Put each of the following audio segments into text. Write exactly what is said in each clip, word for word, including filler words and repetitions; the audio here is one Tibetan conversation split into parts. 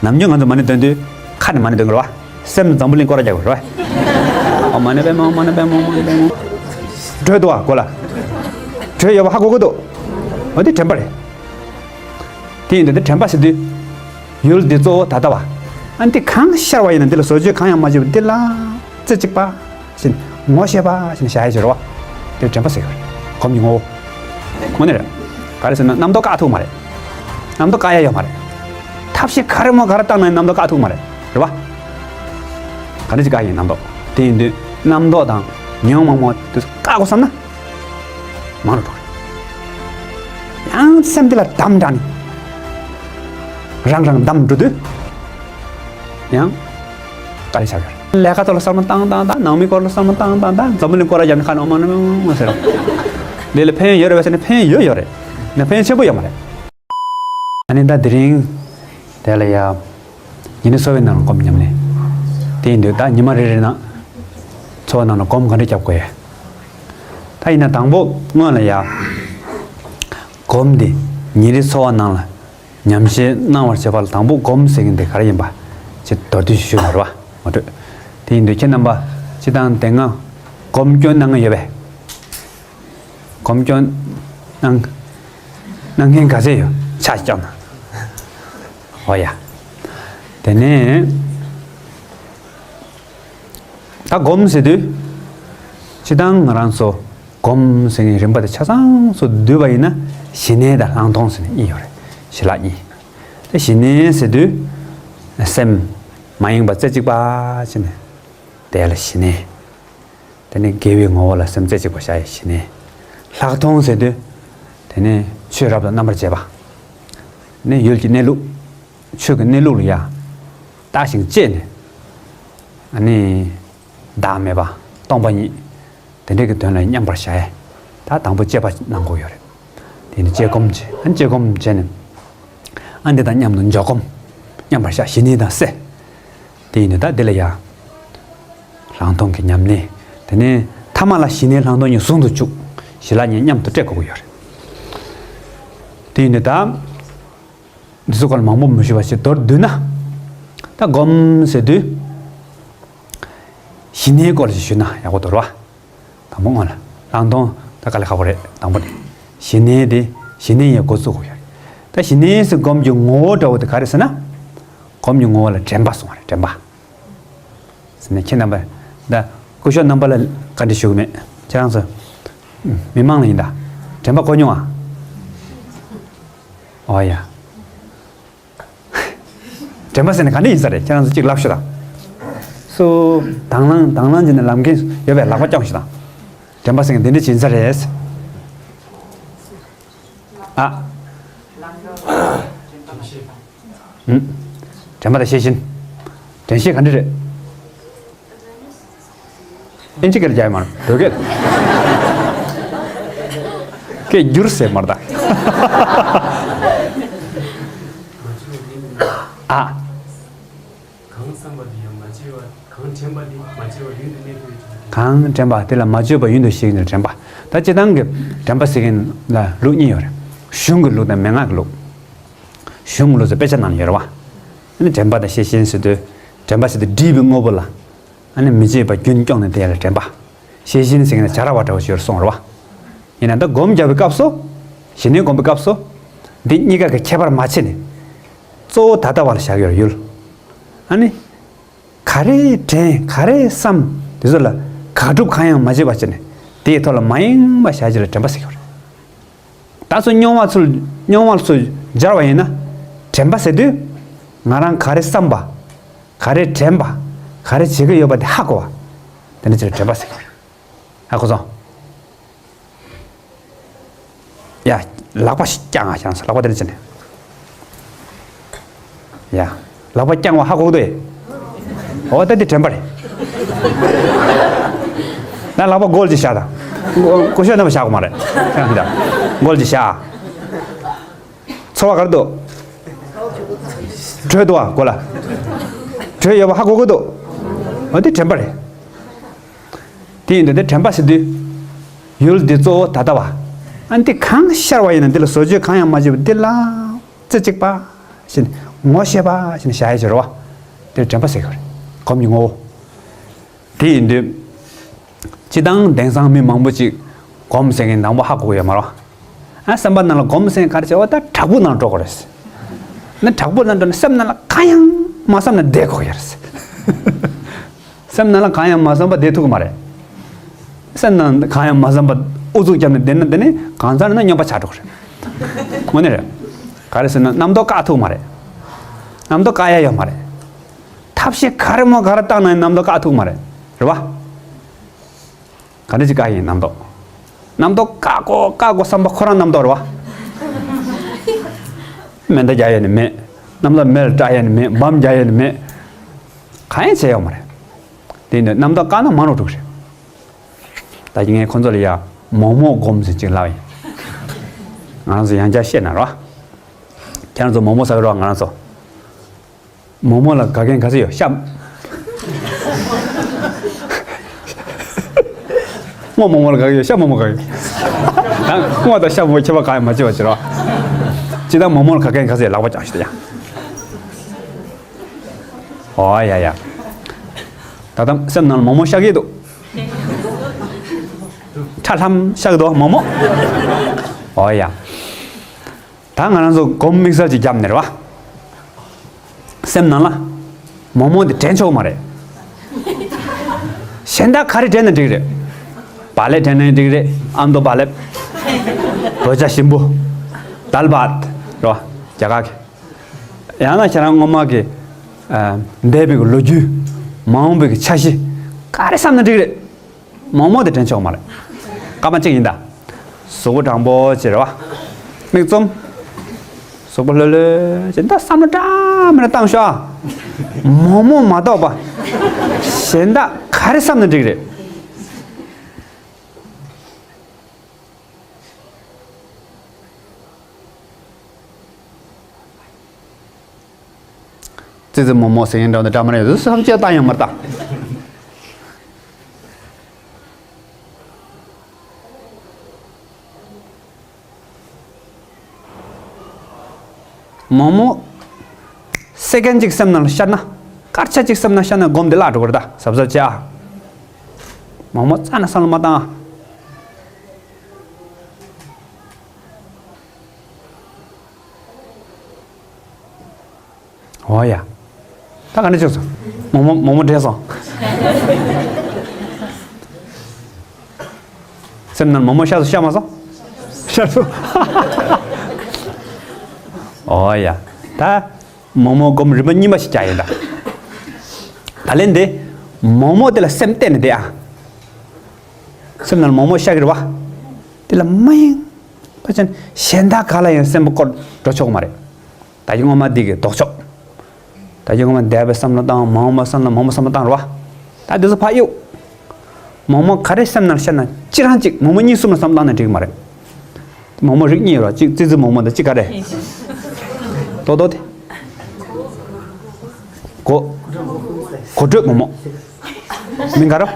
ནམ་རྒྱུན་ང་ཚོ་མ་ཎི་འདོན་དུས་ཁ་ནས་མ་ཎི་འདོན་དགོས་རེད་བ། སེམས་འཛམ་བུ་གླིང་སྐོར་ར་རྒྱག་དགོས་རེད་བ། ཨོཾ་མ་ཎི་པདྨེ་ཧཱུྃ། མ་ཎི་པདྨེ་ཧཱུྃ། མ་ཎི་པདྨེ་ཧཱུྃ། དྲོད་འདུག་བ་གོ་ལ། དྲོད་ཡོད་པ་ཧ་གོ་གི་འདུག་འོ་དེ་དྲན་པ་རེད། དེ་ཡིན་དུས་དེ་དྲན་པ་ཟེར་དུས། ཡུལ་འདི་གཙོ་བོ་ད་ལྟ་བ། ཨ་འདི་གང་ཤར་བ་ཡིན་ན་འདི་ལ་བཟོ་བཅོས་གང་ཡང་མ་བྱས་པ་འདི་ལ། རྩེ་གཅིག་པ། ཞེས་ངོ་ཤེས་པ་ཞེས་བྱ་ཡ་ཅིག་རེད་བ། དེ་དྲན་པ་ཟེར་གྱི་རེད། སྒོམ་གྱི་ངོ་བོ། དངོས་གནས་རེད། ག་རེ་ཟེར་ན་རྣམ་རྟོག་བཀག་ཐུབ་མ་རེད། རྣམ་རྟོག་བཀག་ཡ་ཡོད་མ་རེད། ཐབས་ཤེས་ག་རེ་མོ་ག་རེ་བཏང་ན་རྣམ་རྟོག་བཀག་ཐུབ་མ་རེད། རེད་བ། ག་རེ་ཅིག་བཀག་ཡིན་རྣམ་རྟོག་དེ་ཡིན་དུས་རྣམ་རྟོག་དང་ཉོན་མོངས་མང་པོ་དེ་ཚོ་བཀག་དགོས་བསམ་ན། མང་རུ་འགྲོ་གི་རེད། ཡང་སེམས་དེ་ལ་བསྡམས་དྲགས་ནས། རང་རང་བསྡམས་འགྲོ་དུས། ཡང་། དཀའ་ལས་ཆགས་ཡོད་རེད། ལས་ཀ་ཐོག་ལ་བསམ་བློ་བཏང་བཏང་བཏང་། ནང་མི་སྐོར་ལ་བསམ་བློ་བཏང་བཏང་བཏང་། འཛམ་བུ་གླིང་སྐོར་ར་རྒྱབ་ནས་ཁ་ནང་མ་ནང་ཟེར། འདི་ལ་ཕན་ཡོན་ཡོད་རེད་པས་ཟེར་ན་ཕན་ཡོན་ཡོད་ཡོད་རེད། ནི་ཕན་ཡོན་ཆེན་པོ་ཡོད་མ་རེད། ཨ་ནི་ད་དེ་རིང་། དེ་ལ་ཡ། ཉིན་རེའི་འཚོ་བའི་ནང་ལ་སྒོམ་ཉམས་ལེན། དེ་ཡིན་དུས་ད་ཉི་མ་རེ་རེ་ནང་། འཚོ་བ་ནང་ལ་སྒོམ་ག་འདྲ་རྒྱབ་དགོས་ཡ། ད་ཡིན་ན་དང་པོ་སྔོན་ལ་ཡ། སྒོམ་འདི་ཉིན་རེའི་འཚོ་བ་ནང་ལ་ཉམས་བཞེས་གནང་བར་བྱེད་པ་ལ་དང་པོ་སྒོམ་ཟེར་མཁན་དེ་ག་རེ་ཡིན་པ་ཅིག་མདོར་བསྡུས་ཤིག་ཞུ་དགོས་རེད་བ། ངོ་སྤྲོད། དེ་ཡིན་དུས་ཁྱེད་རྣམ་པ་སྤྱིར་བཏང་དེ་སྔ་སྒོམ་སྐྱོན་གནང་ཡོད་པས། སྒོམ་སྐྱོན་གནང་། གནང་མཁན་ག་ཚད་ཡོད་ཆ་བཞག་ན། འོ་ཡ། དེ་ནས། ད་སྒོམ་ཟེར་དུས། སྤྱིར་བཏང་ང་རང་ཚོ་སྒོམ་ཟེར་མཁན་རིམ་པ་དེ་ཆ་ཚང་ཚོ་བསྡུས་པ་ཡིན་ན་ཞི་གནས་དང་ལྷག་མཐོང་ཟེར་ནས་གཉིས་ཡོད་རེད། ཞི་ལྷག་གཉིས། ད་ཞི་གནས་ཟེར་དུས། སེམས་མ་ཡེངས་པ་རྩེ་གཅིག་པ་བྱས་ནས་དེ་ལ་ཞི་གནས། དེ་ནས་དགེ་བའི་ངོ་བོ་ལ་སེམས་རྩེ་གཅིག་པ་བཞག་ཡ་ཞི་གནས། ལྷག་མཐོང་ཟེར་དུས། དེ་ནས་ཆོས་རབ་ཏུ་རྣམ་པར་འབྱེད་པ། ནི་ཡུལ་གྱི་གནས་ལུགས། ཆོས་ཀྱི་གནས་ལུགས་ལ་ཡ། བརྟགས་ཤིང་དཔྱད་ནས། ཨ་ནི། བདག་མེད་པ། སྟོང་པ་ཉིད། དེ་འདྲའི་གི་དོན་ལ་མཉམ་པར་བཞག་ཡ། ད་དང་པོ་དཔྱད་པ་གནང་དགོས་ཡོད་རེད། དེ་ནི་དཔྱད་སྒོམ་བྱེད། ཨ་ནི་དཔྱད་སྒོམ་བྱས་ནས། ཨ་འདི་དང་མཉམ་དུ་འཇོག་སྒོམ། མཉམ་པར་བཞག་ཞི་གནས་དང་བསྲེ། དེ་ཡིན་དུས་ད་འདི་ལ་ཡ། ལྷག་མཐོང་གི་ཉམས་ལེན། དེ་ནས་ཐ་མ་ལ་ཞི་གནས་ལྷག་མཐོང་གཉིས་ཟུང་དུ་འཇུག་ཞི་ལྷག་གཉིས་མཉམ་དུ་སྤྲད་དགོས་ཀྱི་ཡོད་རེད། དེ་ཡིན་དུས་ད། འདི་ཚོ་སྐོར་ལ་མང་པོ་མི་ཞུ་བ་ཞིག་མདོར་བསྡུས་ན། ད་སྒོམ་ཟེར་དུས། ཞི་གནས་སྐོར་ཞིག་ཞུས་ན་ཡག་པོ་འདུག་ར་བ། དང་པོ་སྔོན་ལ་ལྷག་མཐོང་ད་དཀའ་ལས་ཁག་པོ་རེད། དང་པོ་ནི། ཞི་གནས་དེ་ཞི་གནས་ཡི་འགོ་བཙུགས་དགོས་ཡོད་རེད། ད་ཞི་གནས་སུ་སྒོམ་གྱི་ངོ་བོ་འདྲ་བོ་དེ་ག་རེ་ཟེར་ན། སྒོམ་གྱི་ངོ་བོ་ལ་དྲན་པ་གསུངས་པ་རེད། དྲན་པ། ཟེར་ནས་ཁྱེད་རྣམ་པ། ད་སྐུ་ཞབས་རྣམ་པ་ལ་བཀའ་འདྲི་ཞུ་གི་མེད། ཁྱེད་རང་ཚོ། མི་མང་ལ་ཡིན་ད། དྲན་པ་གོ་མྱོང་ཨ། ཨོ་ཡ། དྲན་པ་ཟེར་ན་ག་འདྲ་ཡིན་ས་རེད། ཁྱེད་རང་ཚོ་གཅིག་ལབ་ཤོག་དང་། སུ། དང་བླངས་དང་བླངས་བྱས་ནས་ལབ་མཁན་ཡོད་པས་ལག་པ་བརྐྱངས་ཤོག་དང་། དྲན་པ་ཟེར་མཁན་འདི་འདྲ་ཡིན་ས་རེད། ཨ། ཨུམ། དྲན་པ་དང་ཤེས་བཞིན། དྲན་ཤེས་ག་འདྲ་རེད། ཨིན་ཇི་སྐད་ལ་རྒྱག་ཡོད་མ་རེད། བོད་སྐད། སྐད་བསྒྱུར་ཟེར་མ་རེད་ད། ཨ། གང་བསམ་པ་དེ་ཡང་མ་བརྗེད་པ། གང་དྲན་པ་དེ་མ་བརྗེད་པར་ཡུན་དུ་གནས་ཐུབ་པའི་ཕྱིར་ཏེ། གང་དྲན་པ་དེ་ལ་མ་བརྗེད་པར་ཡུན་དུ་གཤེགས་ནས་དྲན་པ། ད་སྤྱིར་བཏང་གི་དྲན་པ་ཟེར་མཁན་ལ་ལུགས་གཉིས་ཡོད་རེད། གཞུང་གི་ལུགས་དང་མན་ངག་གི་ལུགས། གཞུང་གི་ལུགས་སུ་དཔེ་ཆ་ནང་ལ་ཡོད་རེད་བ། ཨ་ནི་དྲན་པ་དང་ཤེས་བཞིན་ཟེར་དུས། དྲན་པ་ཟེར་དུས་སྒྲིབ་པའི་དངོས་པོ་ལ། ཨ་ནི་མི་བརྗེད་པ་རྒྱུན་སྐྱོང་ནས་དེ་ལ་དྲན་པ། ཤེས་བཞིན་ཟེར་མཁན་ལ་བྱ་ར་བ་འདྲ་བོ་ཞིག་གསུངས་རེད་བ། ཡིན་ན་ད་སྒོམ་རྒྱབ་པའི་སྐབས་སུ། ཞི་གནས་སྒོམ་པའི་སྐབས་སུ། འདི་གཉིས་ཀ་གི་ཁྱད་པར་མ་ཕྱེ་ནས། གཙོ་བོ་ད་ལྟ་བ་ལ་བཞག་ཡོད་རེད་ཡུལ། ཨ་ནི། ག་རེ་དྲན་ག་རེ་བསམ་དེ་ཚོ་ལ་དགག་སྒྲུབ་གང་ཡང་མ་བྱེད་པ་བྱས་ནས་དེའི་ཐོག་ལ་མ་ཡེངས་པ་བཞག་རྒྱུ་ལ་དྲན་པ་ཟེར་གྱི་ཡོད་རེད། ད་སོ་མྱོང་བ་ཚོ་མྱོང་བ་ཚོ་སྦྱར་བ་ཡིན་ན། དྲན་པ་ཟེར་དུས། ང་རང་ག་རེ་བསམ་པ། ག་རེ་དྲན་པ། ག་རེ་བྱེད་ཀྱི་ཡོད་པ་དེ་ཧ་གོ་བ། དེ་འདྲ་ཅིག་ལ་དྲན་པ་ཟེར་གྱི་ཡོད་རེད། ཧ་གོ་སོང་། ཡ། ལག་པ་ཞིག་བརྐྱངས་ཨ། བྱས་ཙང་ལག་པ་དེ་འདྲ་བྱས་ནས། ཡ། ལག་པ་བརྐྱངས་པ་ཧ་གོ་གི་འདུག་ཨེ། འོ་ད་འདི་དྲན་པ་རེད། ད་ལག་པ་སྒོར་གཅིག་བཞག་དང་། སྐུ་ཞབས་རྣམ་པ་བཞག་དགོས་མ་རེད། ཁྱེད་རང་འདི་ལ་སྒོར་གཅིག་བཞག་ཨ། ཚོར་བ་ག་རེ་འདུག་དྲོད་འདུག་ཨ་གོ་ལ། དྲོད་ཡོད་པ་ཧ་གོ་གི་འདུག་འོ་འདི་དྲན་པ་རེད། དེ་ཡིན་དུས་འདི་དྲན་པ་ཟེར་དུས། ཡུལ་འདི་གཙོ་བོ་ད་ལྟ་བ། ཨ་འདི་གང་ཤར་བ་ཡིན་ན་འདི་ལ་བཟོ་བཅོས་གང་ཡང་མ་བྱས་པ་འདི་ལ། རྩེ་གཅིག་པ། ཞེས་ ངོ་ཤེས་པ་ཞེས་ནས་བྱ་ཡ་ཅིག་རེད་བ། དེ་དྲན་པ་ཟེར་གྱི་རེད། སྒོམ་གྱི་ངོ་བོ། དེ་ཡིན་དུས། སྤྱིར་བཏང་དེང་སང་མི་མང་པོ་ཅིག་སྒོམ་ཟེར་མཁན་དང་པོ་ཧ་གོ་གི་ཡོད་མ་རེད་བ། ཨ་སེམས་པ་ནང་ལ་སྒོམ་ཟེར་མཁན་ག་རེ་བྱེད་བ། ད་བྲག་ཕུག་ནང་འགྲོ་དགོས་རེད། ན་བྲག་ཕུག་ནང་འགྲོ་ནས་སེམས་ནང་ལ་གང་ཡང་མ་བསམ་ནས་བསྡད་དགོས་ཡ་རེད། སེམས་ནང་ལ་གང་ཡང་མ་བསམ་པ་བསྡད་ཐུབ་ཀྱི་མ་རེད། སེམས་ནང་གང་ཡང་མ་བསམ་པ་ཨུ་ཚུགས་བརྒྱབ་ནས་བསྡད་ན་དེ་ནི་གང་ཚར་ན་སྨྱོན་པ་ཆགས་འགྲོ་གི་རེད། དངོས་གནས་རེད། ག་རེ་ཟེར་ན་རྣམ་རྟོག་བཀག་ཐུབ་ཀྱི་མ་རེད། རྣམ་རྟོག་བཀག་ཡ་ཡོད་མ་རེད། ཐབས་ཤེས་ག་རེ་མོ་ག་རེ་བཏང་ན་ཡང་རྣམ་རྟོག་བཀག་ཐུབ་ཀྱི་མ་རེད། རེད་བ། ག་འདྲ་ཅིག་བཀག་ཡིན་རྣམ་རྟོག་རྣམ་རྟོག་བཀག་གོ་བཀག་གོ་བསམ་པ་ཁོ་རང་རྣམ་རྟོག་རེད་བ། མེ་མདའ་རྒྱག་ཡ་ནི་མེད། རྣམ་རྟོག་མེར་སྐྲག་ཡ་ནི་མེད། འབམ་རྒྱག་ཡ་ནི་མེད། གང་ཡང་བྱས་ཡོད་མ་རེད། དེ་ཡིན་དུས་རྣམ་རྟོག་བཀག་ན་མ་འགྲོ་འགྲོ་གི་རེད། ད་ཀྱི་ངས་ཁོང་ཚོ་ལ་ཡ་མོག་མོག་སྒོམ་ཟེར་ཅིག་ལབ་ཡིན། ང་རང་ཚོ་ཡང་བསྐྱར་བཤད་ན་རོ། ཁྱེད་རང་ཚོ་མོག་མོག་ཟ་གི་རོ། ང་རང་ཚོ། མོག་མོག་ལ་དགའ་མཁན་ག་ཚོད་ཡོད་ཤ། སྔོ་མོག་མོག་ལ་དགའ་གི་ཡོད་ཤ། མོག་མོག་དགའ་གི་ཡོད། ད་སྔོ་དང་ཤ་མོག་ཁྱད་པར་གང་ཡང་མ་བྱེད་པ་བྱེད་རོགས། ཅི་ལྟར་མོག་མོག་ལ་དགའ་མཁན་ག་ཚོད་ཡོད་ལག་པ་བརྐྱངས་ཤིག་ད་ཡ། ཨོ་ཡ་ཡ། ད་ལྟ་སེམས་ནང་ལ་མོག་མོག་ཤ་གི་འདུག་ཁྲ་ལྷམ་ཤ་གི་འདུག་མོག་མོག་ཨོ་ཡ། ད་ང་རང་ཚོ་སྒོམ་དམིགས་བསལ་ཅིག་བརྒྱབ་ནས་རེད་བ། སེམས་ནང་ལ་མོག་མོག་འདི་དྲན་ཆོག་མ་རེད། གཞན་དག་ག་རེ་དྲན་ན་འགྲིག་རེད། བག་ལེབ་དྲན་ན་འགྲིག་རེད། ཨ་མདོ་བག་ལེབ། བོད་ཇ་ཞིམ་པོ། དཱལ་བྷ་ཏ། རེད་བ། རྒྱ་གར་གྱི། ཡང་ན་ཁྱེད་རང་སྔོན་མ་གི་ཨ་འདས་པའི་གི་ལོ་རྒྱུས། མ་འོངས་པའི་གི་འཆར་གཞི། ག་རེ་བསམ་ན་འགྲིག་རེད། མོག་མོག་དེ་དྲན་ཆོག་མ་རེད། སྐར་མ་གཅིག་ཡིན་ད། གཟུགས་པོ་དྲང་པོ་བྱེད་རེད་བ། མིག་བཙུམ། གཟུགས་པོ་ལྷོད་ལྷོད་བྱེད། ད་བསམ་བློ་འདྲ་མི་འདྲ་བཏང་ཤོག་ཨ། མོག་མོག་མ་གཏོགས་པ། གཞན་དག་ག་རེ་བསམ་ན་འགྲིག་རེད། ཙི་ཙི་མོག་མོག་ཟེར་མཁན་འདྲ་བོ་འདི་འདྲ་མ་རེད། བསམ་བློ་བཏང་ཡང་མ་བཏང་། མོག་མོག་སེ་ཀན་གཅིག་སེམས་ནང་ལ་ཤར་ན། སྐར་ཆ་གཅིག་སེམས་ནང་ཤར་ན་སྒོམ་འདི་བརླག་འགྲོ་གི་རེད་ད། གཟབ་གཟབ་བྱེད་ཨ། མོག་མོག་རྩ་ནས་བསམ་བློ་མ་བཏང་ཨ། འོ་ཡ། ད་ག་འདྲ་བྱུང་སོང་། མོག་མོག་མོག་མོག་དྲན་སོང་། སེམས་ནང་མོག་མོག་ཤར་སོང་། ཤར་མ་སོང་། ཤར་སོང་། འོ་ཡ། ད་མོག་མོག་སྒོམ་རིམ་པ་གཉིས་པ་ཞིག་རྒྱག་ཡིན་ད། ད་ལན་འདི། མོག་མོག་དེ་ལ་སེམས་གཏད་ནས་བསྡད་ཨ། སེམས་ནང་མོག་མོག་ཤར་གི་རེད་བ། དེ་ལ་མ་ཡེངས། ཕལ་ཆེར་གཞན་དག་ག་ལ་ཡང་སེམས་པ་བསྐོར་འགྲོ་ཆོག་གི་མ་རེད། ད་ཀྱི་སྔོན་མ་འདི་གི་ལྡོག་ཕྱོགས། ད་ཀྱི་སྔོན་མ་འདས་པའི་བསམ་བློ་བཏང་། མ་འོངས་པ་བསམ་བློ། མ་འོངས་པ་བསམ་བློ་བཏང་རེད་བ། ད་འདི་ཚོ་ཕར་གཡུག་མོག་མོག་ག་རེ་སེམས་ནང་ཤར་ན་གཅིག་རང་གཅིག་མོག་མོག་གཉིས་གསུམ་ལ་བསམ་བློ་བཏང་ན་འགྲིག་གི་མ་རེད། མོག་མོག་རིགས་གཉིས་ཡོད་རེད་བ། གཅིག་ཙི་ཙི་མོག་མོག་དང་གཅིག་ག་རེ། རྡོག་རྡོག་དེ། གོ། གོ་དྲོད་མོག་མོག་མིང་ག་རེ།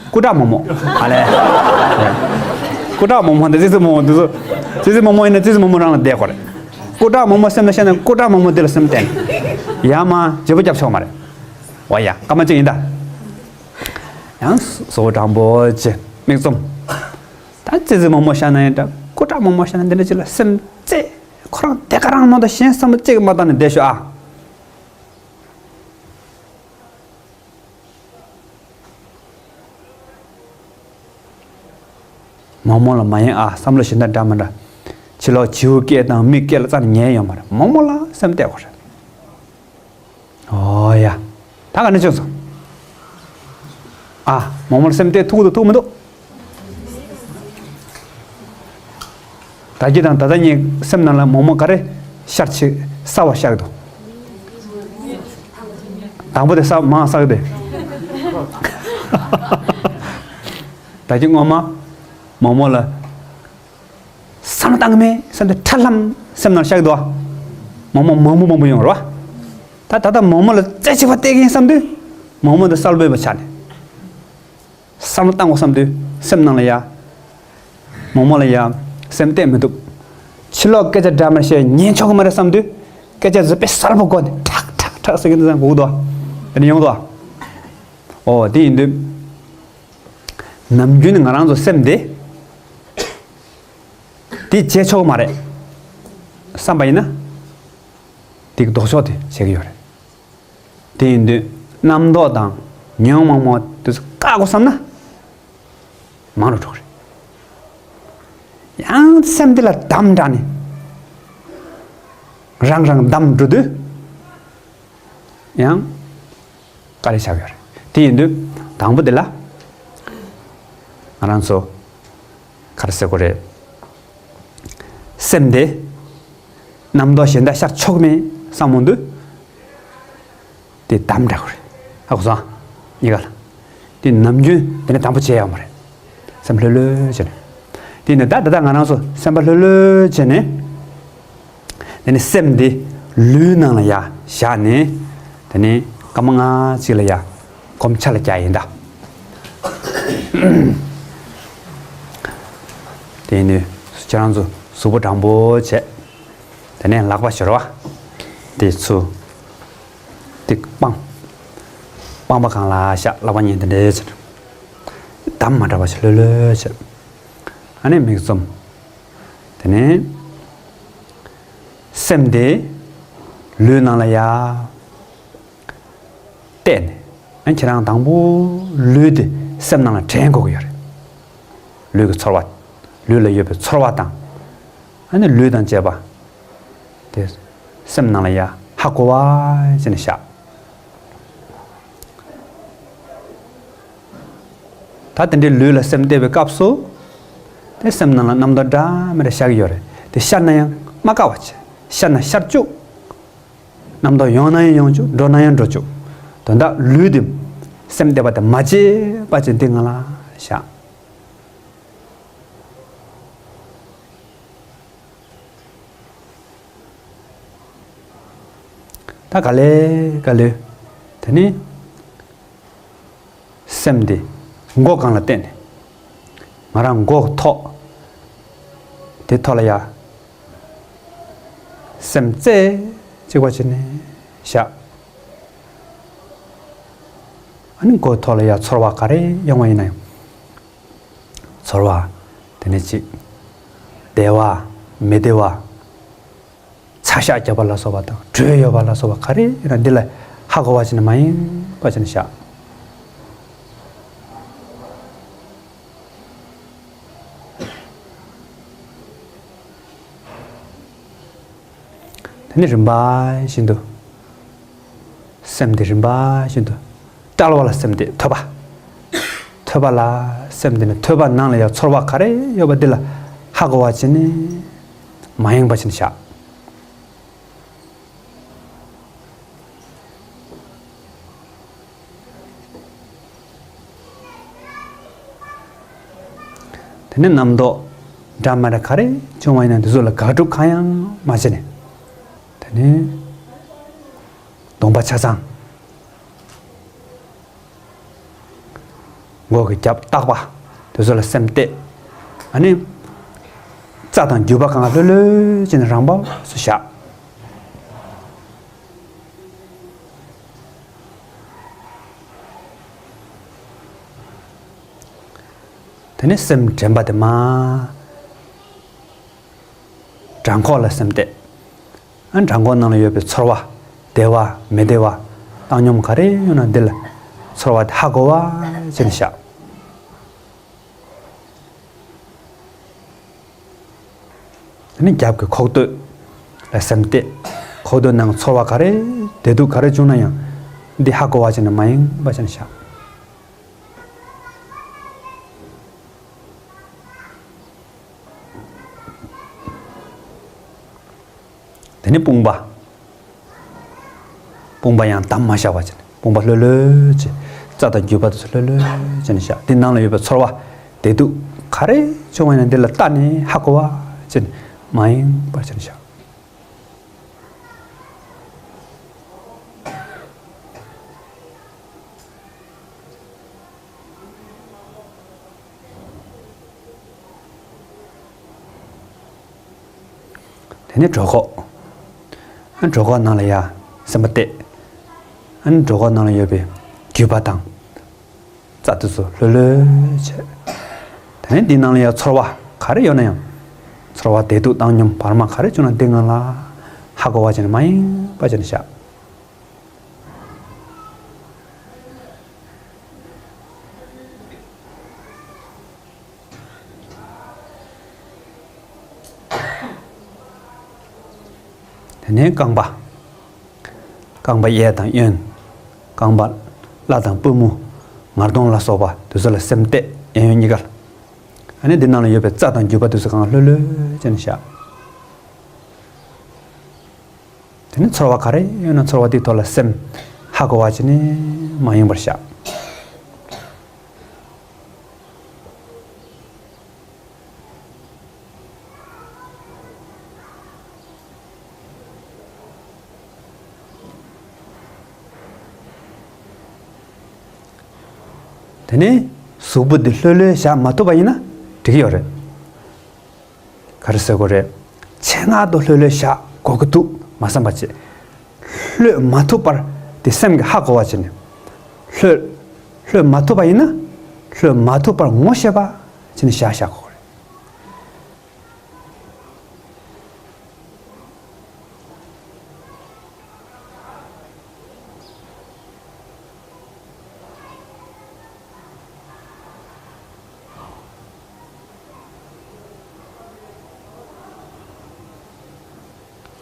སྐུ་དྲག་མོག་མོག་ཨ་ལས། སྐུ་དྲག་མོག་མོག་འདི་ཙི་ཙི་མོག་མོག་འདི་ཚོ། ཙི་ཙི་མོག་མོག་ཡིན་ན་ཙི་ཙི་མོག་མོག་རང་ལ་བསྡད་དགོས་རེད། སྐུ་དྲག་མོག་མོག་སེམས་ལ་ཤར་ན་སྐུ་དྲག་མོག་མོག་འདི་ལ་སེམས་གཏད་ནས། ཡར་མར་བརྗེ་པོ་རྒྱབ་ཆོག་མ་རེད། འོ་ཡ། སྐར་མ་གཅིག་ཡིན་ད། ཡང་གཟུགས་པོ་དྲང་པོ་བྱེད། མིག་བཙུམ། ད་ཙི་ཙི་མོག་མོག་ཤར་ན་ཡིན་འདྲ། སྐུ་དྲག་མོག་མོག་ཤར་ན་འདི་འདྲ་ཅིག་ལ་སེམས་གཏད། ཁོ་རང་དེ་ག་རང་མ་གཏོགས་གཞན་བསམ་བློ་གཅིག་མ་བཏང་ནས་བསྡད་ཤོག་ཨ། མོག་མོག་ལ་མ་ཡེངས་ཨ། བསམ་བློ་གཞན་དག་འདྲ་མི་འདྲ། ཕྱི་ལོགས་བྱིའུ་སྐད་དང་མི་སྐད་ལ་རྩ་ནས་ཉན་ཡོད་མ་རེད། མོག་མོག་ལ་སེམས་གཏད་དགོས་རེད། ཨོ་ཡ། ད་ག་ནས་བྱུང་སོང་། ཨ། མོག་མོག་ལ་སེམས་གཏད་ཐུབ་ཀྱི་འདུག་ཐུབ་མི་འདུག་ད་གིན་དང་ད་ལྟ་གཉིས་སེམས་ནང་ལ་མོག་མོག་ག་རེ་ཤར་ཆེ་གསར་བ་ཤར་གྱི་འདུག་དང་པོ་དེ་གསར་མང་གསར་གྱི་དེ། ད་གིན་སྔོན་མ་མོག་མོག་ལ་བསམ་བློ་བཏང་གི་མེད་བསམ་དུས་ཁྲ་ལྷམ་སེམས་ནང་ཤར་གྱི་འདུག་མོག་མོག་མང་པོ་མང་པོ་ཡོང་རེད་བ། ད་ད་ལྟ་མོག་མོག་ལ་རྩེ་གཅིག་པ་བལྟས་ཀྱིན་བསམ་དུས་མོག་མོག་འདི་གསལ་པོ་ཡོད་པ་ཆགས་ནས། བསམ་བློ་བཏང་དགོས་བསམ་དུས་སེམས་ནང་ལ་ཡ། མོག་མོག་ལ་ཡ། སེམས་གཏད་མི་ཐུབ། ཕྱི་ལོགས་སྐད་ཆ་འདྲ་མི་བཤད་ཉན་ཆོག་གི་མ་རེད་བསམ་དུས། སྐད་ཆ་ཟེར་དཔེ་གསལ་པོ་གོ་ནས་ཁྲག་ཁྲག་ཁྲག་ཟེར་གྱི་འདུག་ཟེར་གོ་གི་འདུག་དེ་ནས་ཡོང་འདུག་ཨོ་དེ་ཡིན་དུས། ནམ་རྒྱུན་ང་རང་ཚོ་སེམས་དེ། དེ་བྱེད་ཆོག་མ་རེད། བསམ་པ་ཡིན་ན། དེ་གི་ལྡོག་ཕྱོགས་དེ་བྱེད་ཀྱི་ཡོད་རེད། དེ་ཡིན་དུས་རྣམ་རྟོག་དང་ཉོན་མོངས་མང་པོ་དེ་ཚོ་བཀག་དགོས་བསམ་ན། མང་རུ་འགྲོ་གི་རེད། ཡང་སེམས་དེ་ལ་བསྡམས་དྲགས་ནས། རང་རང་བསྡམས་འགྲོ་དུས། ཡང་། དཀའ་ལས་ཆགས་ཡོད་རེད། དེ་ཡིན་དུས་དང་པོ་དེ་ལ་ང་རང་ཚོ་ག་རེ་ཟེར་དགོས་རེད། སེམས་དེ་རྣམ་རྟོག་གཞན་དག་ཤར་ཆོག་མེད་བསམ་འོང་དུས་དེ་བསྡམས་འདྲ་དགོས་རེད། ཧ་གོ་སོང་། གཉིས་ཀ་ལ་དེ་ནམ་རྒྱུན་དེ་ནས་དང་པོ་བྱས་ཡོད་མ་རེད། སེམས་ལྷོད་ལྷོད་བྱས་ནས། དེ་ནས་ད་ད་ལྟ་ང་རང་ཚོ་སེམས་པ་ལྷོད་ལྷོད་བྱས་ནས། དེ་ནས་སེམས་འདི་ལུས་ནང་ལ་ཡར་བཞག་ནས། དེ་ནས་སྐར་མ་ལྔ་གཅིག་ལ་ཡར་སྒོམ་ཆ་ལ་རྒྱག་ཡིན་ད། དེ་ནས་ཁྱེད་རང་ཚོ་གཟུགས་པོ་དྲང་པོ་བྱས། དེ་ནས་ལག་པ་སྦྱོར་བ། དེ་ཚུ། ཏིག་སྤང་། སྤང་པ་སྒང་ལ་བཞག་ལག་པ་གཉིས་དེ་འདྲས་བྱས། བསྡམས་མ་དྲགས་པ་ཞིག་ལྷོད་ལྷོད་བྱས། ཨ་ནི་མིག་བཙུམ། དེ་ནས་སེམས་དེ་ལུས་ནང་ལ་ཡར་གཏད་ནས། ཨ་ནི་ཁྱེད་རང་དང་པོ་ལུས་དེ་སེམས་ནང་ལ་དྲན་དགོས་ཀྱི་ཡོད་རེད། ལུས་ཀྱི་ཚོར་བ། ལུས་ལ་ཡོད་པའི་ཚོར་བ་དང་། ཨ་ནི་ལུས་དང་བཅས་པ་དེ་སེམས་ནང་ལ་ཡར་ཧ་གོ་བ་བྱས་ནས་བཞག་ད་དེ་འདྲའི་ལུས་ལ་སེམས་གཏད་པའི་སྐབས་སུ། དེ་སེམས་ནང་ལ་རྣམ་རྟོག་འདྲ་མི་འདྲ་ཤར་གྱི་ཡོད་རེད། དེ་ཤར་ན་ཡང་མ་དཀའ་བ་བྱས། ཤར་ན་ཤར་བཅུག་རྣམ་རྟོག་ཡོང་ན་ཡང་ཡོང་བཅུག་འགྲོ་ན་ཡང་འགྲོ་བཅུག་དོན་དག་ལུས་དེ་སེམས་གཏད་པ་དེ་མ་བརྗེད་པ་བྱས་འདི་ང་ལ་བཞག་ད་ག་ལེ་ག་ལེ། དེ་ནི། སེམས་དེ་མགོ་སྒང་ལ་བསྟན་ནས། ང་རང་མགོ་ཐོག་དེ་ཐོག་ལ་ཡ། སེམས་རྩེ་གཅིག་པ་བྱས་ནས་བཞག་ཨ་ནི་མགོ་ཐོག་ལ་ཡ་ཚོར་བ་ག་རེ་ཡོང་བ་ཡིན་ན་ཡང་། ཚོར་བ། དེ་ནས་གཅིག་བདེ་བ། མི་བདེ་བ། ཆ་ཤས་བརྒྱབ་པ་ལ་སོགས་པ་དང་དྲོད་ཡོད་པ་ལ་སོགས་པ་ག་རེ་ཡིན་ན་འདི་ལ་ཧ་གོ་བ་ཅིག་ནི་མ་ཡིན་པ་ཅིག་ནི་བཞག་དེ་ནི་རིམ་པ་བཞིན་དུ། སེམས་དེ་རིམ་པ་བཞིན་དུ་བསྒྲལ་བ་ལ་སེམས་དེ་ཐོས་པ། ཐོས་པ་ལ་སེམས་དེ་ནི་ཐོས་པ་ནང་ལ་ཡང་ཚོར་བ་ག་རེ་ཡོད་པ་འདི་ལ་ཧ་གོ་བ་ཅིག་ནི་མ་ཡེངས་པ་ཅིག་ནི་བཞག་དེ་ནས་རྣམ་རྟོག་འདྲ་མི་འདྲ་ག་རེ་བྱུང་བ་ཡིན་ན་འདི་ཚོ་ལ་དགག་སྒྲུབ་གང་ཡང་མ་བྱས་ནས། དེ་ནས་གདོང་པ་ཆ་ཚང་། མགོ་གི་རྒྱབ་ལྟག་པ་དེ་ཚོ་ལ་སེམས་གཏད། ཨ་ནི། རྩ་དང་རྒྱུས་པ་གང་ལྷོད་ལྷོད་བྱས་ནས་རང་བབས་སུ་བཞག་དེ་ནས་སེམས་དྲན་པ་དེ་མ། བྲང་ཁོག་ལ་སེམས་གཏད། ཨ་བྲང་ཁོག་ནང་ལ་ཡོད་པའི་ཚོར་བ། བདེ་བ་མི་བདེ་བ། བཏང་སྙོམས་ག་རེ་ཡོད་ན་འདི་ལ་ཚོར་བ་དེ་ཧ་གོ་བ་བྱས་ནས་བཞག་དེ་ནས་རྒྱབ་ཀྱི་ཁོག་སྟོད་ལ་སེམས་གཏད། ཁོག་སྟོད་ནང་ཚོར་བ་ག་རེ་བདེ་སྡུག་ག་རེ་བྱུང་ན་ཡང་འདི་ཧ་གོ་བ་བྱས་ནས་མ་ཡེངས་པ་བྱས་ནས་བཞག་དེ་ནས་དཔུང་པ། དཔུང་པ་ཡང་བསྡམས་མ་བཞག་པ་བྱས་ནས་དཔུང་པ་ལྷོད་ལྷོད་བྱས། རྩ་དང་རྒྱུས་པ་དེ་ཚོ་ལྷོད་ལྷོད་བྱས་ནས་བཞག་དེ་ནང་ལ་ཡོད་པའི་ཚོར་བ་བདེ་སྡུག་ག་རེ་བྱུང་བ་ཡིན་ན་འདི་ལ་ལྟ་ནས་ཧ་གོ་བ་བྱས་ནས་མ་ཡེངས་པ་བྱས་ནས་བཞག་དེ་ནས་གྲོད་ཁོག་གྲོད་ཁོག་ནང་ལ་ཡ་སེམས་པ་གཏད། ཨ་ནི་གྲོད་ཁོག་ནང་ལ་ཡོད་པའི་རྒྱུས་པ་དང་། རྩ་དེ་ཚོ་ལྷོད་ལྷོད་བྱས། དེ་ནས་འདི་ནང་ལ་ཡ་ཚོར་བ་ག་རེ་ཡོད་ན་ཡང་། ཚོར་བ་བདེ་སྡུག་བཏང་སྙོམས་བར་མ་ག་རེ་བྱུང་ན་འདི་སྒང་ལ་ཧ་གོ་བ་བྱས་ནས་མ་ཡེངས་པ་བྱས་ནས་བཞག་དེ་ནས་རྐང་པ། རྐང་པ་གཡས་དང་གཡོན། རྐང་པ་བརླ་དང་པུས་མོ། ངར་གདོང་ལ་སོགས་པ་དེ་ཚོ་ལ་སེམས་གཏད། གཡས་གཡོན་གཉིས་ཀ་ལ། ཨ་ནི་འདི་ནང་ལ་ཡོད་པའི་རྩ་དང་རྒྱུས་པ་དེ་ཚོ་སྒང་ལ་ལྷོད་ལྷོད་བྱས་ནས་བཞག་དེ་ནས་ཚོར་བ་ག་རེ་ཡོད་ན་ཚོར་བ་དེའི་ཐོག་ལ་སེམས་ཧ་གོ་བ་བྱས་ནས་མ་ཡེངས་པར་བཞག་དེ་ནས་གཟུགས་པོ་འདི་ལྷོད་ལྷོད་བཞག་མ་ཐུབ་པ་ཡིན་ན་འགྲིག་གི་ཡོད་རེད། ག་རེ་ཟེར་དགོས་རེད། ཆེད་མངགས་ཏུ་ལྷོད་ལྷོད་བཞག་དགོས་ཀྱི་འདུག་མ་བསམ་པ་བྱས། ལྷོད་མ་ཐུབ་པར་དེ་སེམས་ཀྱིས་ཧ་གོ་བ་བྱས་ནས། ལྷོད། ལྷོད་མ་ཐུབ་པ་ཡིན་ན། ལྷོད་མ་ཐུབ་པར་ངོ་ཤེས་པ་བྱས་ནས་བཞག་བཞག་དགོས་རེད།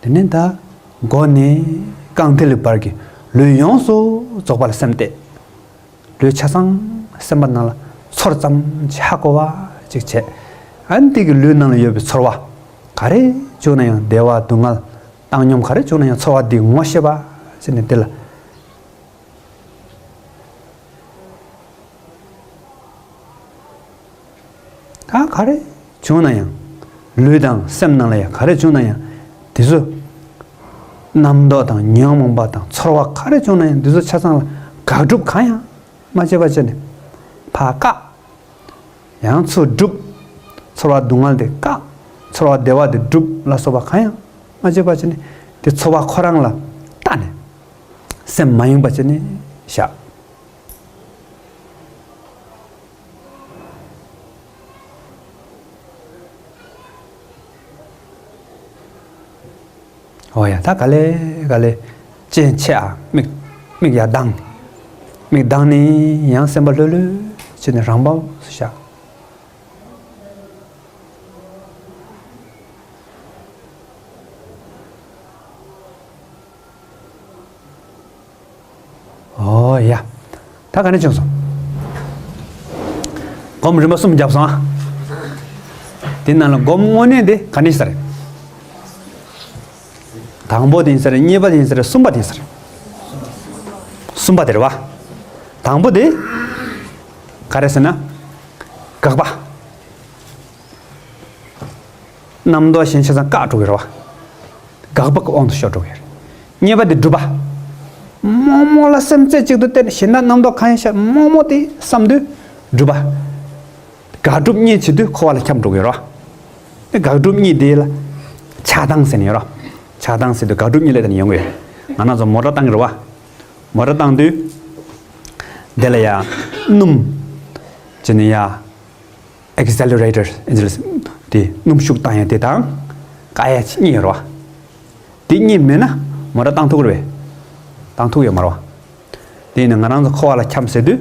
དེ་ནས་ད་མགོ་ནས་རྐང་མཐིལ་བར་གྱི་ལུས་ཡོངས་སུ་རྫོགས་པ་ལ་སེམས་གཏད། ལུས་ཆ་ཚང་སེམས་པ་ནང་ལ་ཚོར་ཙམ་ཅིག་ཧ་གོ་བ་ཅིག་བྱས། ཨ་ནི་དེ་གི་ལུས་ནང་ལ་ཡོད་པའི་ཚོར་བ་ག་རེ་བྱུང་ན་ཡང་བདེ་བ་སྡུག་བསྔལ་བཏང་སྙོམས་ག་རེ་བྱུང་ན་ཡང་ཚོར་བ་འདི་ངོ་ཤེས་པ་བྱས་ནས་དེ་ལ། ད་ག་རེ་བྱུང་ན་ཡང་། ལུས་དང་སེམས་ནང་ལ་ཡང་ག་རེ་བྱུང་ན་ཡང་། དེ་ཚོ་རྣམ་རྟོག་དང་ཉོན་མོངས་པ་དང་ཚོར་བ་ག་རེ་བྱུང་ན་ཡང་དེ་ཚོ་ཆ་ཚང་ལ་དགག་སྒྲུབ་གང་ཡང་མ་བྱེད་པ་བྱས་ནས་ཕར་བཀག་ཡང་ཚུར་སྒྲུབ། ཚོར་བ་སྡུག་བསྔལ་དེ་བཀག་ཚོར་བ་བདེ་བ་དེ་སྒྲུབ་ལ་སོགས་པ་གང་ཡང་མ་བྱེད་པ་བྱས་ནས་དེ་ཚོར་བ་ཁོ་རང་ལ་བལྟས་ནས་སེམས་མ་ཡེངས་པ་བྱས་ནས་བཞག་འོ་ཡ། ད་ག་ལེ་ག་ལེ་སྤྱན་ཕྱེ་ཨ། མིག་མིག་ཡར་གདངས། མིག་གདངས་ནས་ཡང་སེམས་པ་ལྷོད་ལྷོད་བྱས་ནས་རང་བབས་སུ་བཞག་ཨོ་ཡ། ད་ག་ནས་བྱུང་སོང་། སྒོམ་རིམ་པ་གསུམ་བརྒྱབ་སོང་ཨ། དེ་ནང་ལ་སྒོམ་དངོས་གནས་དེ་ག་ནས་ཟེར། དང་པོ་དེ་ཡིན་ས་རེད། གཉིས་པ་དེ་ཡིན་ས་རེད། གསུམ་པ་དེ་ཡིན་ས་རེད། གསུམ་པ་དེ་རེད་བ། དང་པོ་དེ་ག་རེ་ཟེར་ན། དགག་པ། རྣམ་རྟོག་གཞན་ཆ་ཚང་བཀག་འགྲོ་གི་རེད་བ། དགག་པ་གི་དབང་དུ་ཤོར་འགྲོ་གི་རེད། གཉིས་པ་དེ་སྒྲུབ་པ། རྨོངས་རྨོངས་ལ་སེམས་རྩེ་གཅིག་ཏུ་བསྟན། གཞན་དག་རྣམ་རྟོག་གང་ཡིན་ཤེས་རྨོངས་རྨོངས་དེ་བསམ་དུས་སྒྲུབ་པ། དགག་སྒྲུབ་གཉིས་བྱེད་དུས་འཁོར་བ་ལ་འཁྱམས་འགྲོ་གི་ཡོད་རེད་བ། དེ་དགག་སྒྲུབ་གཉིས་དེ་ལ་ཆགས་སྡང་ཟེར་ནས་ཡོད་རེད་བ། ཆགས་སྡང་ཟེར་དུས་དགག་སྒྲུབ་གཉིས་ལ་དེ་ནས་ཡོང་གི་ཡོད་རེད། ང་རང་ཚོ་མོ་ཊ་བཏང་གི་རེད་བ། མོ་ཊ་བཏང་དུས། དེ་ལ་ཡ། སྣུམ། བྱས་ནས་ཡ། ཨེག་སེ་ལེ་རེ་ཊར་དེ་སྣུམ་ཤུགས་བཏང་ཡ་དེ་དང་། བཀག་ཡ་གཉིས་ཡོད་རེད་བ། དེ་གཉིས་མེད་ན་མོ་ཊ་བཏང་ཐུབ་ཀྱི་རེད་པས། བཏང་ཐུབ་ཡོད་མ་རེད་བ། དེ་ཡིན་ན་ང་རང་ཚོ་འཁོར་བ་ལ་འཁྱམས་ཟེར་དུས།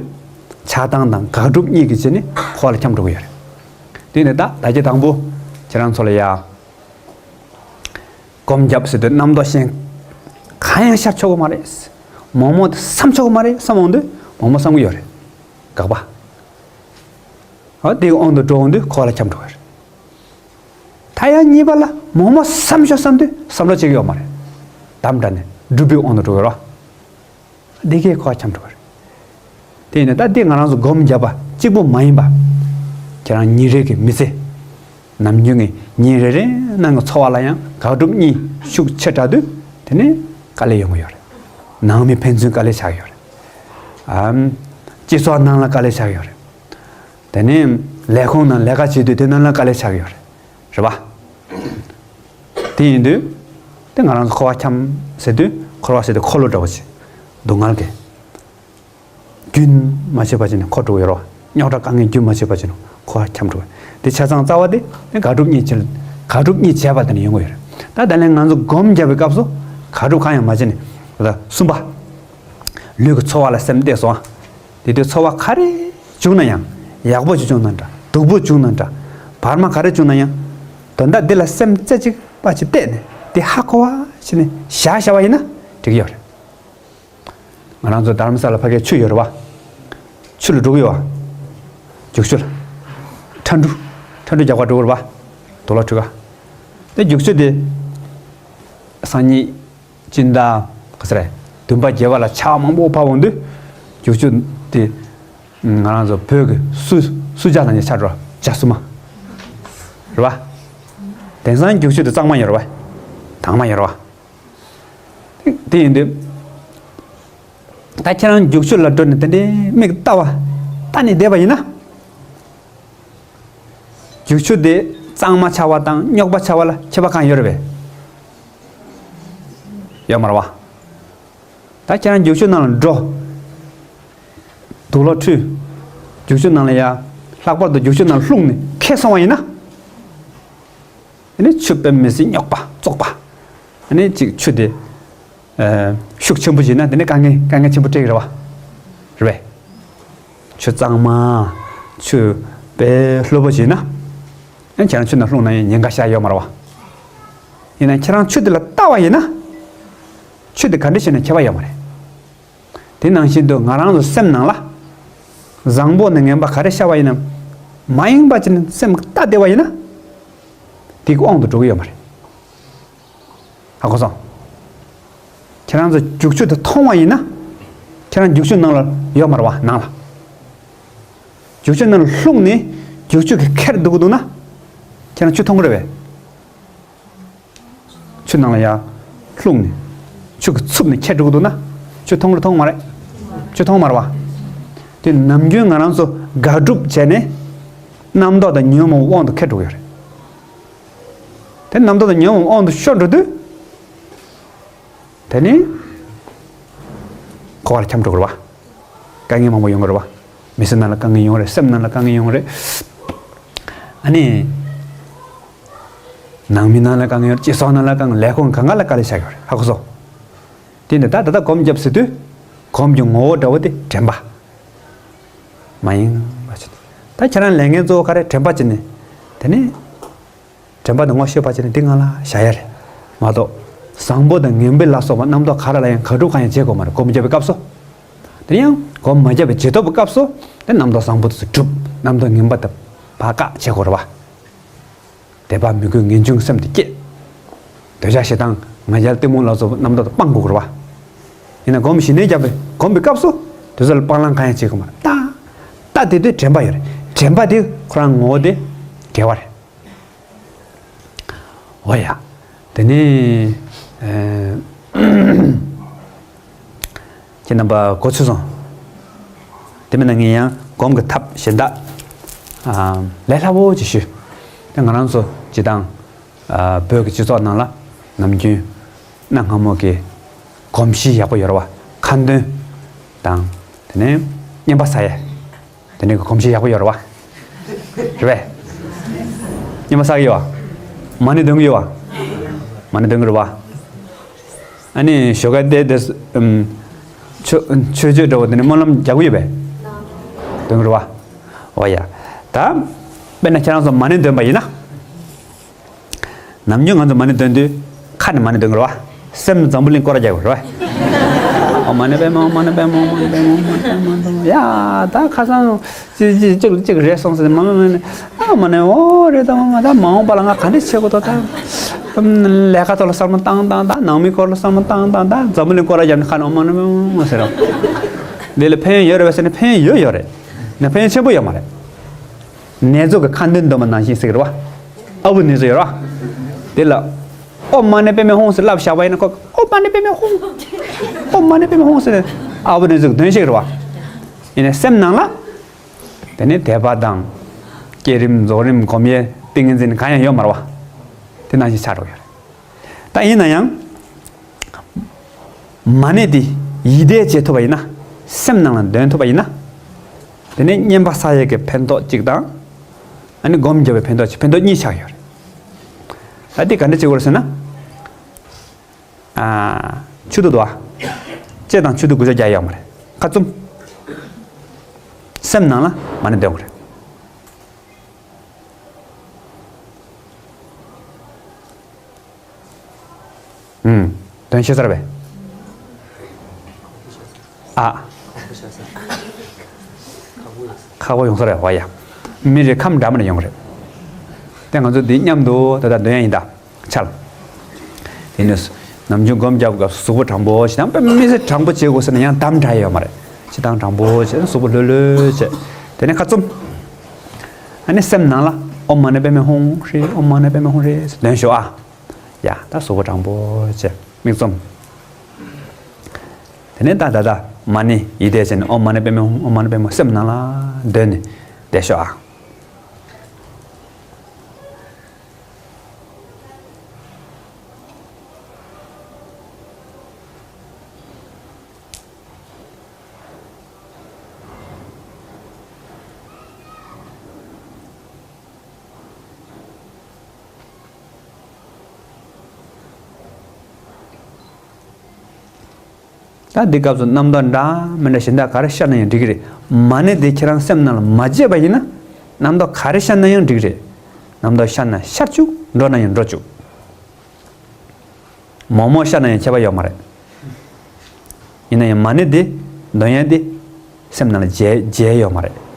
ཆགས་སྡང་དང་དགག་སྒྲུབ་གཉིས་ཀྱི་རྗེས་ནས་འཁོར་བ་ལ་འཁྱམས་འགྲོ་གི་ཡོད་རེད། དེ་ཡིན་ན་ད་ད་གིན་དང་པོ་ཁྱེད་རང་ཚོ་ལ་ཡ། སྒོམ་བརྒྱབ་ཟེར་དུས་རྣམ་རྟོག་གཞན་གང་ཡང་ཤར་ཆོག་གི་མ་རེད། རྨོངས་རྨོངས་དེ་བསམ་ཆོག་གི་མ་རེད་བསམ་འོང་དུས་རྨོངས་རྨོངས་བསམ་གི་ཡོད་རེད། དགག་པ། འོ་དེའི་དབང་དུ་འགྲོ་འོང་དུས་འཁོར་བ་ལ་འཁྱམས་འགྲོ་གི་རེད། ད་ཡང་གཉིས་པ་ལ་རྨོངས་རྨོངས་བསམ་ཤོག་བསམ་དུས་བསམ་བློ་བྱེད་ཀྱི་ཡོད་མ་རེད། དམ་དྲགས་ནས་སྒྲུབ་པའི་དབང་དུ་འགྲོ་གི་རེད་བ། འདི་གས་འཁོར་བ་འཁྱམས་འགྲོ་གི་རེད། དེ་ཡིན་ན་ད་འདི་ང་རང་ཚོ་སྒོམ་བརྒྱབ་པ་གཅིག་པུ་མ་ཡིན་པ། ཁྱེད་རང་ཉིན་རེ་གི་མི་ཚེ། ནམ་རྒྱུན་གྱི་ཉིན་རེ་རེ་ནང་གི་འཚོ་བ་ལ་ཡང་དགག་སྒྲུབ་གཉིས་ཤུགས་ཆེ་དྲགས་དུས་དེ་ནས་དཀའ་ལས་ཡོང་གི་ཡོད་རེད། ནང་མི་ཕན་ཚུན་དཀའ་ལས་ཆགས་ཀྱི་ཡོད་རེད། ཨམ། སྤྱི་ཚོགས་ནང་ལ་དཀའ་ལས་ཆགས་ཀྱི་ཡོད་རེད། དེ་ནས་ལས་ཁུངས་ནང་ལས་ཀ་བྱེད་དུས་དེ་ནང་ལ་དཀའ་ལས་ཆགས་ཀྱི་ཡོད་རེད། རེད་པ། དེ་ཡིན་དུས། དེ་ང་རང་ཚོ་འཁོར་བ་འཁྱམས་ཟེར་དུས་འཁོར་བ་ཟེར་དུས་འཁོར་ལོ་འདྲ་བོ་ཞིག་སྡུག་བསྔལ་གྱི། རྒྱུན་མ་ཆད་པ་བྱས་ནས་འཁོར་འགྲོ་གི་ཡོད་རེད་བ། རྙོག་དྲ་དཀའ་ངལ་རྒྱུན་མ་ཆད་པ་བྱས་ནས་འཁོར་བ་འཁྱམས་འགྲོ་གི། དེ་ཆ་ཚང་རྩ་བ་དེ་དེ་དགག་སྒྲུབ་གཉིས་བྱས། དགག་སྒྲུབ་གཉིས་བྱས་པ་དེ་ནས་ཡོང་གི་ཡོད་རེད། ད་ད་ལན་ང་ཚོ་སྒོམ་རྒྱབ་པའི་སྐབས་སུ་དགག་སྒྲུབ་གང་ཡང་མ་བྱས་ནས། ད་གསུམ་པ། ལུས་ཀྱི་ཚོར་བ་ལ་སེམས་གཏད་སོང་ཨ། དེ་དུས་ཚོར་བ་ག་རེ་བྱུང་ན་ཡང་། ཡག་པོ་ཞིག་བྱུང་ན་འདྲ། སྡུག་པོ་བྱུང་ན་འདྲ། བར་མ་ག་རེ་བྱུང་ན་ཡང་། དོན་དག་འདི་ལ་སེམས་རྩེ་གཅིག་པ་ཞིག་གཏད་ནས་དེ་ཧ་གོ་བ་བྱས་ནས་བཞག་བཞག་པ་ཡིན་ན་འགྲིག་གི་ཡོད་རེད། ང་རང་ཚོ་དྷ་རམ་ས་ལ་ཕ་གིར་ཆུ་ཡོད་རེད་བ། ཆུ་ལ་འགྲོ་གི་ཡོད་བ། རྒྱུག་ཆུ་ལ། ཁྲ་འབྲུ། ཁྲ་འབྲུ་རྒྱག་པར་འགྲོ་གི་རེད་བ། དུག་ལོག་འཁྲུད་ག། དེ་རྒྱུག་ཆུ་དེ། སང་ཉིན། སྤྱི་ཟླ། ག་ཚོད་རེད། བདུན་པ་བརྒྱད་པ་ལ་ཆར་པ་མང་པོ་བབས་འོང་དུས། རྒྱུག་ཆུ་དེ། ང་རང་ཚོ་བོད་ཀྱི་སུ་སུ་ཇཱ་ལ་ནས་ཆགས་འགྲོ་ཇཱ་སུ་མ། རེད་བ། དེང་སང་རྒྱུག་ཆུ་དེ་གཙང་མ་ཡོད་རེད་བ། དྭངས་མ་ཡོད་རེད་བ། དེ་དེ་ཡིན་དུས། ད་ཁྱེད་རང་རྒྱུག་ཆུ་ལ་འགྲོ་ནས་དེ་འདྲའི་མིག་ལྟ་བ་ལྟ་ནས་བསྡད་པ་ཡིན་ན། རྒྱུག་ཆུ་དེ་གཙང་མ་ཆགས་པ་དང་རྙོག་པ་ཆགས་པ་ལ་ཁྱད་པར་གང་ཡོད་རེད་པས། ཡོད་མ་རེད་བ། ད་ཁྱེད་རང་རྒྱུག་ཆུ་ནང་ལ་འགྲོ། དུག་ལོག་འཁྲུད། རྒྱུག་ཆུ་ནང་ལ་ཡ། ལྷག་པར་དུ་རྒྱུག་ཆུ་ནང་ལ་ལྷུང་ནས་ཁེངས་སོང་བ་ཡིན་ན། དེ་ནི་ཆུ་དཔེ་མི་སྲིད་རྙོག་པ་བཙོག་པ། དེ་ནི་གཅིག་ཆུ་དེ། ཨ། ཤུགས་ཆེན་པོ་བྱས་ན་དེ་ནི་དཀའ་ངལ་དཀའ་ངལ་ཆེན་པོ་འཕྲད་ཀྱི་རེད་བ། རེད་པས། ཆུ་གཙང་མ། ཆུ་དཔེ་ལྷོད་པོ་བྱས་ན། ཨ། ཁྱེད་རང་ཆུ་ནང་ལྷུང་ན་ཡང་ཉེན་ཁ་ཤར་ཡོད་མ་རེད་བ། ཡིན་ན་ཁྱེད་རང་ཆུ་དེ་ལ་ལྟ་བ་ཡིན་ན། ཆུ་དེ་ག་འདྲ་བྱས་ན་ཁྱད་པར་ཡོད་མ་རེད། དེ་ནང་བཞིན་དུ་ང་རང་ཚོ་སེམས་ནང་ལ། བཟང་པོ་ནས་ངན་པ་ག་རེ་ཤར་བ་ཡིན་ན། མ་ཡེངས་པ་བྱས་ནས་སེམས་ལྟ་བསྡད་པ་ཡིན་ན། དེ་གི་དབང་དུ་འགྲོ་གི་ཡོད་མ་རེད། ཧ་གོ་སོང་། ཁྱེད་རང་ཚོ་རྒྱུག་ཆུ་དེ་མཐོང་བ་ཡིན་ན། ཁྱེད་རང་རྒྱུག་ཆུ་ནང་ལ་ཡོད་མ་རེད་བ། ནང་ལ། རྒྱུག་ཆུ་ནང་ལ་ལྷུང་ནས་རྒྱུག་ཆུ་གིས་ཁྱེར་འགྲོ་གི་འདུག་ན། ཁྱེད་རང་ཆུ་མཐོང་གི་རེད་པས། ཆུ་ནང་ལ་ཡར་ལྷུང་ནས་ཆུ་གིས་འཚུབ་ནས་ཁྱེར་འགྲོ་གི་འདུག་ན། ཆུ་མཐོང་རེད་མཐོང་མ་རེད། ཆུ་མཐོང་མ་རེད་བ། དེ་ནམ་རྒྱུན་ང་རང་ཚོ་དགག་སྒྲུབ་བྱས་ནས་རྣམ་རྟོག་དང་ཉོན་མོངས་དབང་དུ་ཁྱེར་འགྲོ་གི་ཡོད་རེད། དེ་རྣམ་རྟོག་དང་ཉོན་མོངས་དབང་དུ་ཤོར་འགྲོ་དུས། དེ་ནི་འཁོར་བར་འཁྱམས་འགྲོ་གི་རེད་བ། དཀའ་ངལ་མང་པོ་ཡོང་གི་རེད་བ། མི་ཚེ་ནང་ལ་དཀའ་ངལ་ཡོང་རེད། སེམས་ནང་ལ་དཀའ་ངལ་ཡོང་རེད། ཨ་ནི། ནང་མི་ནང་ལ་དཀའ་ངལ་ཡོང་རེད། སྤྱི་ཚོགས་ནང་ལ་དཀའ་ངལ། ལས་ཁུངས་གང་ག་ལ་དཀའ་ལས་ཆགས་ཡོད་རེད། ཧ་གོ་སོང་། དེ་ནི་ད་ད་ལྟ་སྒོམ་རྒྱབ་ཟེར་དུས། སྒོམ་གྱི་ངོ་བོ་འདྲ་བོ་དེ་དྲན་པ། མ་ཡེངས་པ་བྱེད། ད་ཁྱེད་རང་ལས་འགན་གཙོ་བོ་ག་རེ། དྲན་པ་བྱེད་ནས། དེ་ནི། དྲན་པ་དང་ངོ་ཤེས་པ་བྱས་ནས་འདི་ང་ལ་བཞག་ཡ་རེད་མ་གཏོགས། བཟང་པོ་དང་ངན་པ་ལ་སོགས་པ་རྣམ་རྟོག་ག་རེ་ལ་ཡང་དགག་སྒྲུབ་གང་ཡང་བྱེད་དགོས་མ་རེད། སྒོམ་རྒྱབ་པའི་སྐབས་སུ། དེ་ཡང་སྒོམ་མ་རྒྱབ་པའི་རྗེས་ཐོབ་ཀྱི་སྐབས་སུ་དེ་རྣམ་རྟོག་བཟང་པོ་དེ་ཚོ་སྒྲུབ། རྣམ་རྟོག་ངན་པ་དེ་བག་ཀག་བྱེད་དགོས་རེད་བ། དད་པ་མོས་གུས་ངེས་འབྱུང་སེམས་དེ་སྐྱེད། འདོད་ཆགས་ཞེ་སྡང་ང་རྒྱལ་གཏི་མུག་ལ་སོགས་པ་རྣམ་རྟོག་དེ་སྤང་དགོས་རེད་བ། ཡིན་ན་སྒོམ་ཞི་གནས་རྒྱབ་པའི་སྒོམ་པའི་སྐབས་སུ་དེ་ཚོ་ལ་སྤང་བླང་གང་ཡང་བྱེད་དགོས་མ་རེད། ད་ལྟ་དེ་དུས་དྲན་པ་ཡོད་རེད། དྲན་པ་དེ་ཁོ་རང་ངོ་བོ་དེ་དགེ་བ་རེད། འོ་ཡ། དེ་ནས་ཨ། ཁྱེད་རྣམ་པ་གོ་ཚོད་སོང་། དེ་མིན་ན་ངས་ཡང་སྒོམ་གྱི་ཐབས་གཞན་དག་ཨ། ལས་སླ་བོ་ཅིག་ཞུ། དེ་ང་རང་ཚོ་སྤྱིར་བཏང་ཨ། བོད་ཀྱི་སྤྱི་ཚོགས་ནང་ལ་ནམ་རྒྱུན་གནའ་སྔ་མོ་གི་གོམས་གཤིས་ཡག་པོ་ཡོད་རེད་བ། ཁ་འདོན་དང་དེ་ནས་རྔན་པ་ཟ་ཡས། དེ་འདྲའི་གོམས་གཤིས་ཡག་པོ་ཡོད་རེད་བ། རེད་པས། རྔན་པ་ཟ་གི་ཡོད་བ། མ་ཎི་འདོན་གི་ཡོད་བ། མ་ཎི་འདོན་གི་རེད་བ། ཨ་ནི་ཞོགས་ཀ་དེ་དེ་ཨམ། ཆོས་ཆོས་སྤྱོད་འདྲ་བོ་དེ་ནི་སྨོན་ལམ་རྒྱག་གི་ཡོད་པས། འདོན་གི་རེད་བ། འོ་ཡ། ད། དཔེར་ན་ཁྱེད་རང་ཚོ་མ་ཎི་འདོན་པ་ཡིན་ན། ནམ་རྒྱུན་ང་ཚོ་མ་ཎི་འདོན་དུས་ཁ་ནས་མ་ཎི་འདོན་གི་རེད་བ། སེམས་ནས་འཛམ་བུ་གླིང་སྐོར་ར་རྒྱག་གི་རེད་བ། ཨོཾ་མ་ཎི་པདྨེ་ཧཱུྃ། ཨོཾ་མ་ཎི་པདྨེ་ཧཱུྃ། ཨོཾ་མ་ཎི་པདྨེ་ཧཱུྃ། ཨོཾ་མ་ཎི་པདྨེ་ཧཱུྃ། ཡ་ད་ཁ་སང་གཅིག་གཅིག་གཅིག་གཅིག་རེད་སོང་ཟེར། མ་མ་མ་ནི་ཨ་མ་ནི་འོ་རེད། ད་ང་ད་མ་འོངས་པ་ལ་ང་ག་འདྲ་བྱེད་དགོས་དོ། ད་ལས་ཀ་ཐོག་ལ་བསམ་བློ་བཏང་བཏང་། ད་ནང་མི་སྐོར་ལ་བསམ་བློ་བཏང་བཏང་། ད་འཛམ་བུ་གླིང་སྐོར་ར་རྒྱབ་ནས་ཁ་ནས་ཨོཾ་མ་ཎི་པདྨེ་ཧཱུྃ་ཟེར་རོ། འདི་ལ་ཕན་ཡོན་ཡོད་རེད་བས་ཟེར་ན་ཕན་ཡོན་ཡོད་ཡོད་རེད། ནས་ཕན་ཡོན་ཆེན་པོ་ཡོད་མ་རེད། ནེ་ཙོ་གི་ཁ་འདོན་འདོན་པ་ནང་བཞིན་ཟེར་གི་རེད་བ། ཨ་བུ་ནེ་ཙོ་ཡོད་རེད་བ། དེ་ལ་ཨོཾ་མ་ཎི་པདྨེ་ཧཱུྃ་ཟེར་ལབ་བཞག་པ་ཡིན་ན་ཁོ་ཨོཾ་མ་ཎི་པདྨེ་ཧཱུྃ། ཨོཾ་མ་ཎི་པདྨེ་ཧཱུྃ་ཟེར་ནས་ཨ་བུ་ནེ་ཙོ་གི་འདོན་ཤེས་གི་རེད་བ། ཡིན་ནའི་སེམས་ནང་ལ། དེ་ནས་དད་པ་དང་། བསྐྱེད་རིམ་རྫོགས་རིམ་སྒོམ་ཡས་ཏིང་ངེ་འཛིན་གང་ཡང་ཡོད་མ་རེད་བ། དེ་ནང་བཞིན་ཆགས་འགྲོ་གི་རེད། ད་ཡིན་ན་ཡང་ མ་ཎི་འདི་ཡིད་བཟླས་བྱེད་ཐུབ་པ་ཡིན་ན། སེམས་ནང་ལ་འདོན་ཐུབ་པ་ཡིན་ན། དེ་ནས་བསྙེན་པ་བསགས་ཡས་ཀྱི་ཕན་ཐོགས་གཅིག་དང་། ཨ་ནི་སྒོམ་རྒྱབ་པའི་ཕན་ཐོགས་གཅིག་ཕན་ཐོགས་གཉིས་ཆགས་ཡོད་རེད། ཨ་འདི་ག་འདྲ་བྱེད་དགོས་རེད་ཟེར་ན། ཨ། ཆུ་ཐིགས་འདུག་ཨ། ལྕེ་དང་ཆུ་ཐིགས་དགུ་ཆ་རྒྱག་ཡོད་མ་རེད། ཁ་བཙུམ། སེམས་ནང་ལ་མ་ཎི་འདོན་དགོས་རེད། ཨུམ། དོན་ཤེས་ཚར་བས། ཨ། ཁག་པོ་ཡོང་ས་རེད་བ་ཡ། མི་རེ་ཁམས་འདྲ་མི་འདྲ་ཡོང་གི་རེད། དེ་ང་ཚོ་འདི་མཉམ་དུ་ད་ལྟ་འདོན་ཡ་ཡིན་ད། ཆལ། དེ་ནས་ནམ་རྒྱུན་སྒོམ་རྒྱབ་སྐབས་གཟུགས་པོ་དྲང་པོ་ཞིག་དང་དཔེ་མི་སྲིད་དྲང་པོ་བྱེད་དགོས་ཟེར་ན་ཡང་དམ་དྲག་ཡོད་མ་རེད། སྤྱིར་བཏང་དྲང་པོ་བྱས་ན་གཟུགས་པོ་ལྷོད་ལྷོད་བྱས། དེ་ནས་ཁ་བཙུམ། ཨ་ནི་སེམས་ནང་ལ་ཨོཾ་མ་ཎི་པདྨེ་ཧཱུྃ་ཧྲཱིཿ་ཨོཾ་མ་ཎི་པདྨེ་ཧཱུྃ་ཧྲཱིཿ་ཟེར་འདོན་ཤོག་ཨ། ཡ་ད་གཟུགས་པོ་དྲང་པོ་བྱས་མིག་བཙུམ། དེ་ནས་ད་ད་ད་མ་ཎི་ཡིད་བཟླས་བྱས་ནས་ཨོཾ་མ་ཎི་པདྨེ་ཧཱུྃ་ཨོཾ་མ་ཎི་པདྨེ་ཧཱུྃ་སེམས་ནང་ལ་འདོན་ནས་བསྡད་ཤོག་ཨ། ད་འདི་སྐབས་སུ་རྣམ་རྟོག་འདྲ་མི་འདྲ་གཞན་དག་ག་རེ་ཤར་ན་ཡང་འགྲིག་གི་རེད། མ་ཎི་དེ་ཁྱེད་རང་སེམས་ནང་ལ་མ་བརྗེད་པ་ཡིན་ན། རྣམ་རྟོག་ག་རེ་ཤར་ན་ཡང་འགྲིག་གི་རེད། རྣམ་རྟོག་ཤར་ན་ཤར་བཅུག་འགྲོ་ན་ཡང་འགྲོ་བཅུག་མོག་མོག་ཤར་ན་ཡང་ཁྱད་པར་ཡོད་མ་རེད། ཡིན་ན་ཡང་མ་ཎི་འདི་འདོན་ཡ་འདི་སེམས་ནང་ལ་བརྗེད་བརྗེད་ཡོད་མ་རེད།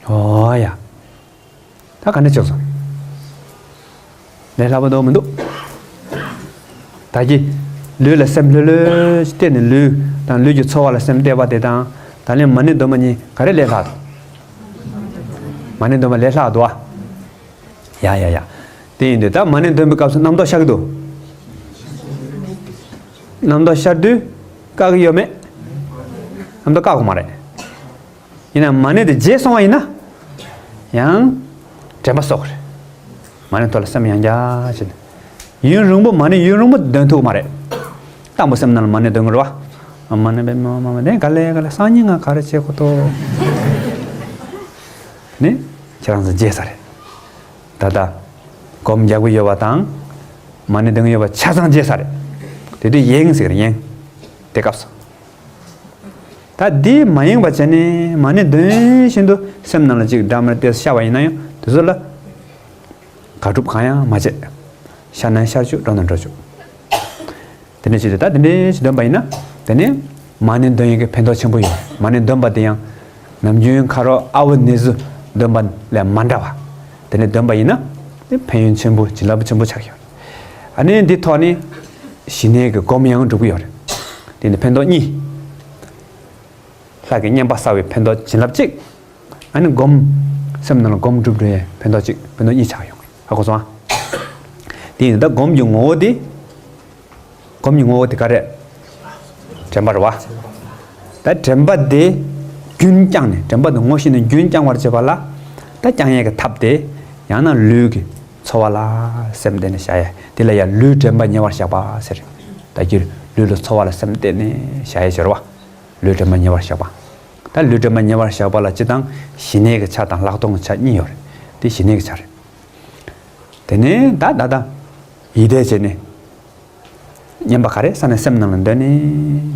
ཨོ་ཡ། ད་ག་འདྲ་བྱུང་སོང་། ལས་སླ་པོ་འདུག་མི་འདུག་ད་གི། ལུས་ལ་སེམས་ལྷོད་ལྷོད་ཅིག་གཏད་ནས་ལུས་དང་ལུས་ཀྱི་ཚོར་བ་ལ་སེམས་གཏད་པ་དེ་དང་། ད་ལན་མ་ཎི་འདོན་པ་གཉིས་ག་རེ་ལས་སླ་འདུག་མ་ཎི་འདོན་པ་ལས་སླ་འདུག་ཨ། ཡ་ཡ་ཡ། དེ་ཡིན་དུས་ད་མ་ཎི་འདོན་པའི་སྐབས་སུ་རྣམ་རྟོག་ཤར་གི་འདུག་རྣམ་རྟོག་ཤར་དུས་བཀག་གི་ཡོད་མེད། རྣམ་རྟོག་བཀག་དགོས་མ་རེད། ཡིན་ན་མ་ཎི་དེ་བརྗེད་སོང་བ་ཡིན་ན། ཡང་། དྲན་པ་གསོག་དགོས་རེད། མ་ཎི་ཐོག་ལ་སེམས་ཡང་བསྐྱར་བྱས་ནས། ཡུན་རིང་པོ་མ་ཎི་ཡུན་རིང་པོ་འདོན་ཐུབ་ཀྱི་མ་རེད། དང་པོ་སེམས་ནང་ལ་མ་ཎི་འདོན་དགོས་རེད་བ། མ་ཎི་པདྨེ་ཧཱུྃ་ཨོཾ་མ་ཎི་དེ་ག་ལེ་ག་ལེ་སང་ཉིན་ང་ག་རེ་བྱེད་དགོས་དོ། ནི། ཁྱེད་རང་ཚོ་བརྗེད་ས་རེད། ད་ལྟ། སྒོམ་རྒྱག་གི་ཡོད་པ་དང་། མ་ཎི་འདོན་གི་ཡོད་པ་ཆ་ཚང་བརྗེད་ས་རེད། དེ་དུས་ཡེངས་ཟེར་གི་རེད་ཡེངས། དེ་སྐབས་སུ། ད་འདི་མ་ཡེངས་པ་བྱས་ནས་མ་ཎི་འདོན་བཞིན་དུ་སེམས་ནང་ལ་ཅིག་འདྲ་མི་འདྲ་ཤར་བ་ཡིན་ན་ཡང་དེ་ཚོ་ལ་དགག་སྒྲུབ་གང་ཡང་མ་བྱེད། ཤར་ན་ཤར་བཅུག་འགྲོ་ན་འགྲོ་བཅུག་དེ་འདྲ་བྱེད་དུས་ད་དེ་འདྲ་ཞིག་འདོན་པ་ཡིན་ན་དེ་ནི་མ་ཎི་འདོན་ཡས་ཀྱི་ཕན་ཐོགས་ཆེན་པོ་ཡོད། མ་ཎི་འདོན་པ་དེ་ཡང་ནམ་རྒྱུན་ཁ་རོག་ཨ་བུ་ནེ་ཟུ་འདོན་པ་ལས་མ་འདྲ་བ། དེ་ནི་འདོན་པ་ཡིན་ན་དེ་ཕན་ཡོན་ཆེན་པོ་བྱིན་རླབས་ཆེན་པོ་ཆགས་ཡོད། ཨ་ནི་འདི་ཐོག་ནས་ཞི་གནས་ཀྱི་སྒོམ་ཡང་སྒྲུབ་ཀྱི་ཡོད་རེད། དེ་ནི་ཕན་ཐོགས་གཉིས། ལྷ་གི་བསྙེན་པ་བསགས་པའི་ཕན་ཐོགས་བྱིན་རླབས་གཅིག་ཨ་ནི་སྒོམ། སེམས་ནང་ལ་སྒོམ་སྒྲུབ་རེད་ཕན་ཐོགས་གཅིག་ཕན་ཐོགས་གཉིས་ཆགས་ཡོང་གི་ཧ་གོ་སོང་ཨ། དེ་ཡིན་ད་སྒོམ་གྱི་ངོ་བོ་དེ། སྒོམ་གྱི་ངོ་བོ་དེ་ག་རེད། དྲན་པ་རེད་བ། ད་དྲན་པ་དེ་རྒྱུན་བསྐྱངས་ནས་དྲན་པ་དེ་ངོ་ཤེས་ནས་རྒྱུན་བསྐྱང་བར་བྱེད་པ་ལ། ད་བསྐྱང་ཡས་ཀྱི་ཐབས་དེ། ཡང་ན་ལུས་ཀྱི་ཚོར་བ་ལ་སེམས་གཏད་ནས་བཞག་ཡས་དེ་ལ་ཡང་ལུས་དྲན་པ་ཉེ་བར་བཞག་པ་ཟེར། ད་ཀྱི་ལུས་ལ་ཚོར་བ་ལ་སེམས་གཏད་ནས་བཞག་ཡས་ཟེར་བ། ལུས་དྲན་པ་ཉེ་བར་བཞག་པ། ད་ལུས་དྲན་པ་ཉེ་བར་བཞག་པ་ལ་སྤྱི་དང་ཞི་གནས་ཀྱི་ཆ་དང་ལྷག་མཐོང་གི་ཆ་གཉིས་ཡོད་རེད། དེ་ཞི་གནས་ཀྱི་ཆ་རེད། དེ་ནས་ད་ད་ད་ཡིད་བཟླས་བྱས་ནས་ བསྙེན་པ་ག་རེ་ས་ནས་སེམས་ནང་ལ་འདོན་ནས་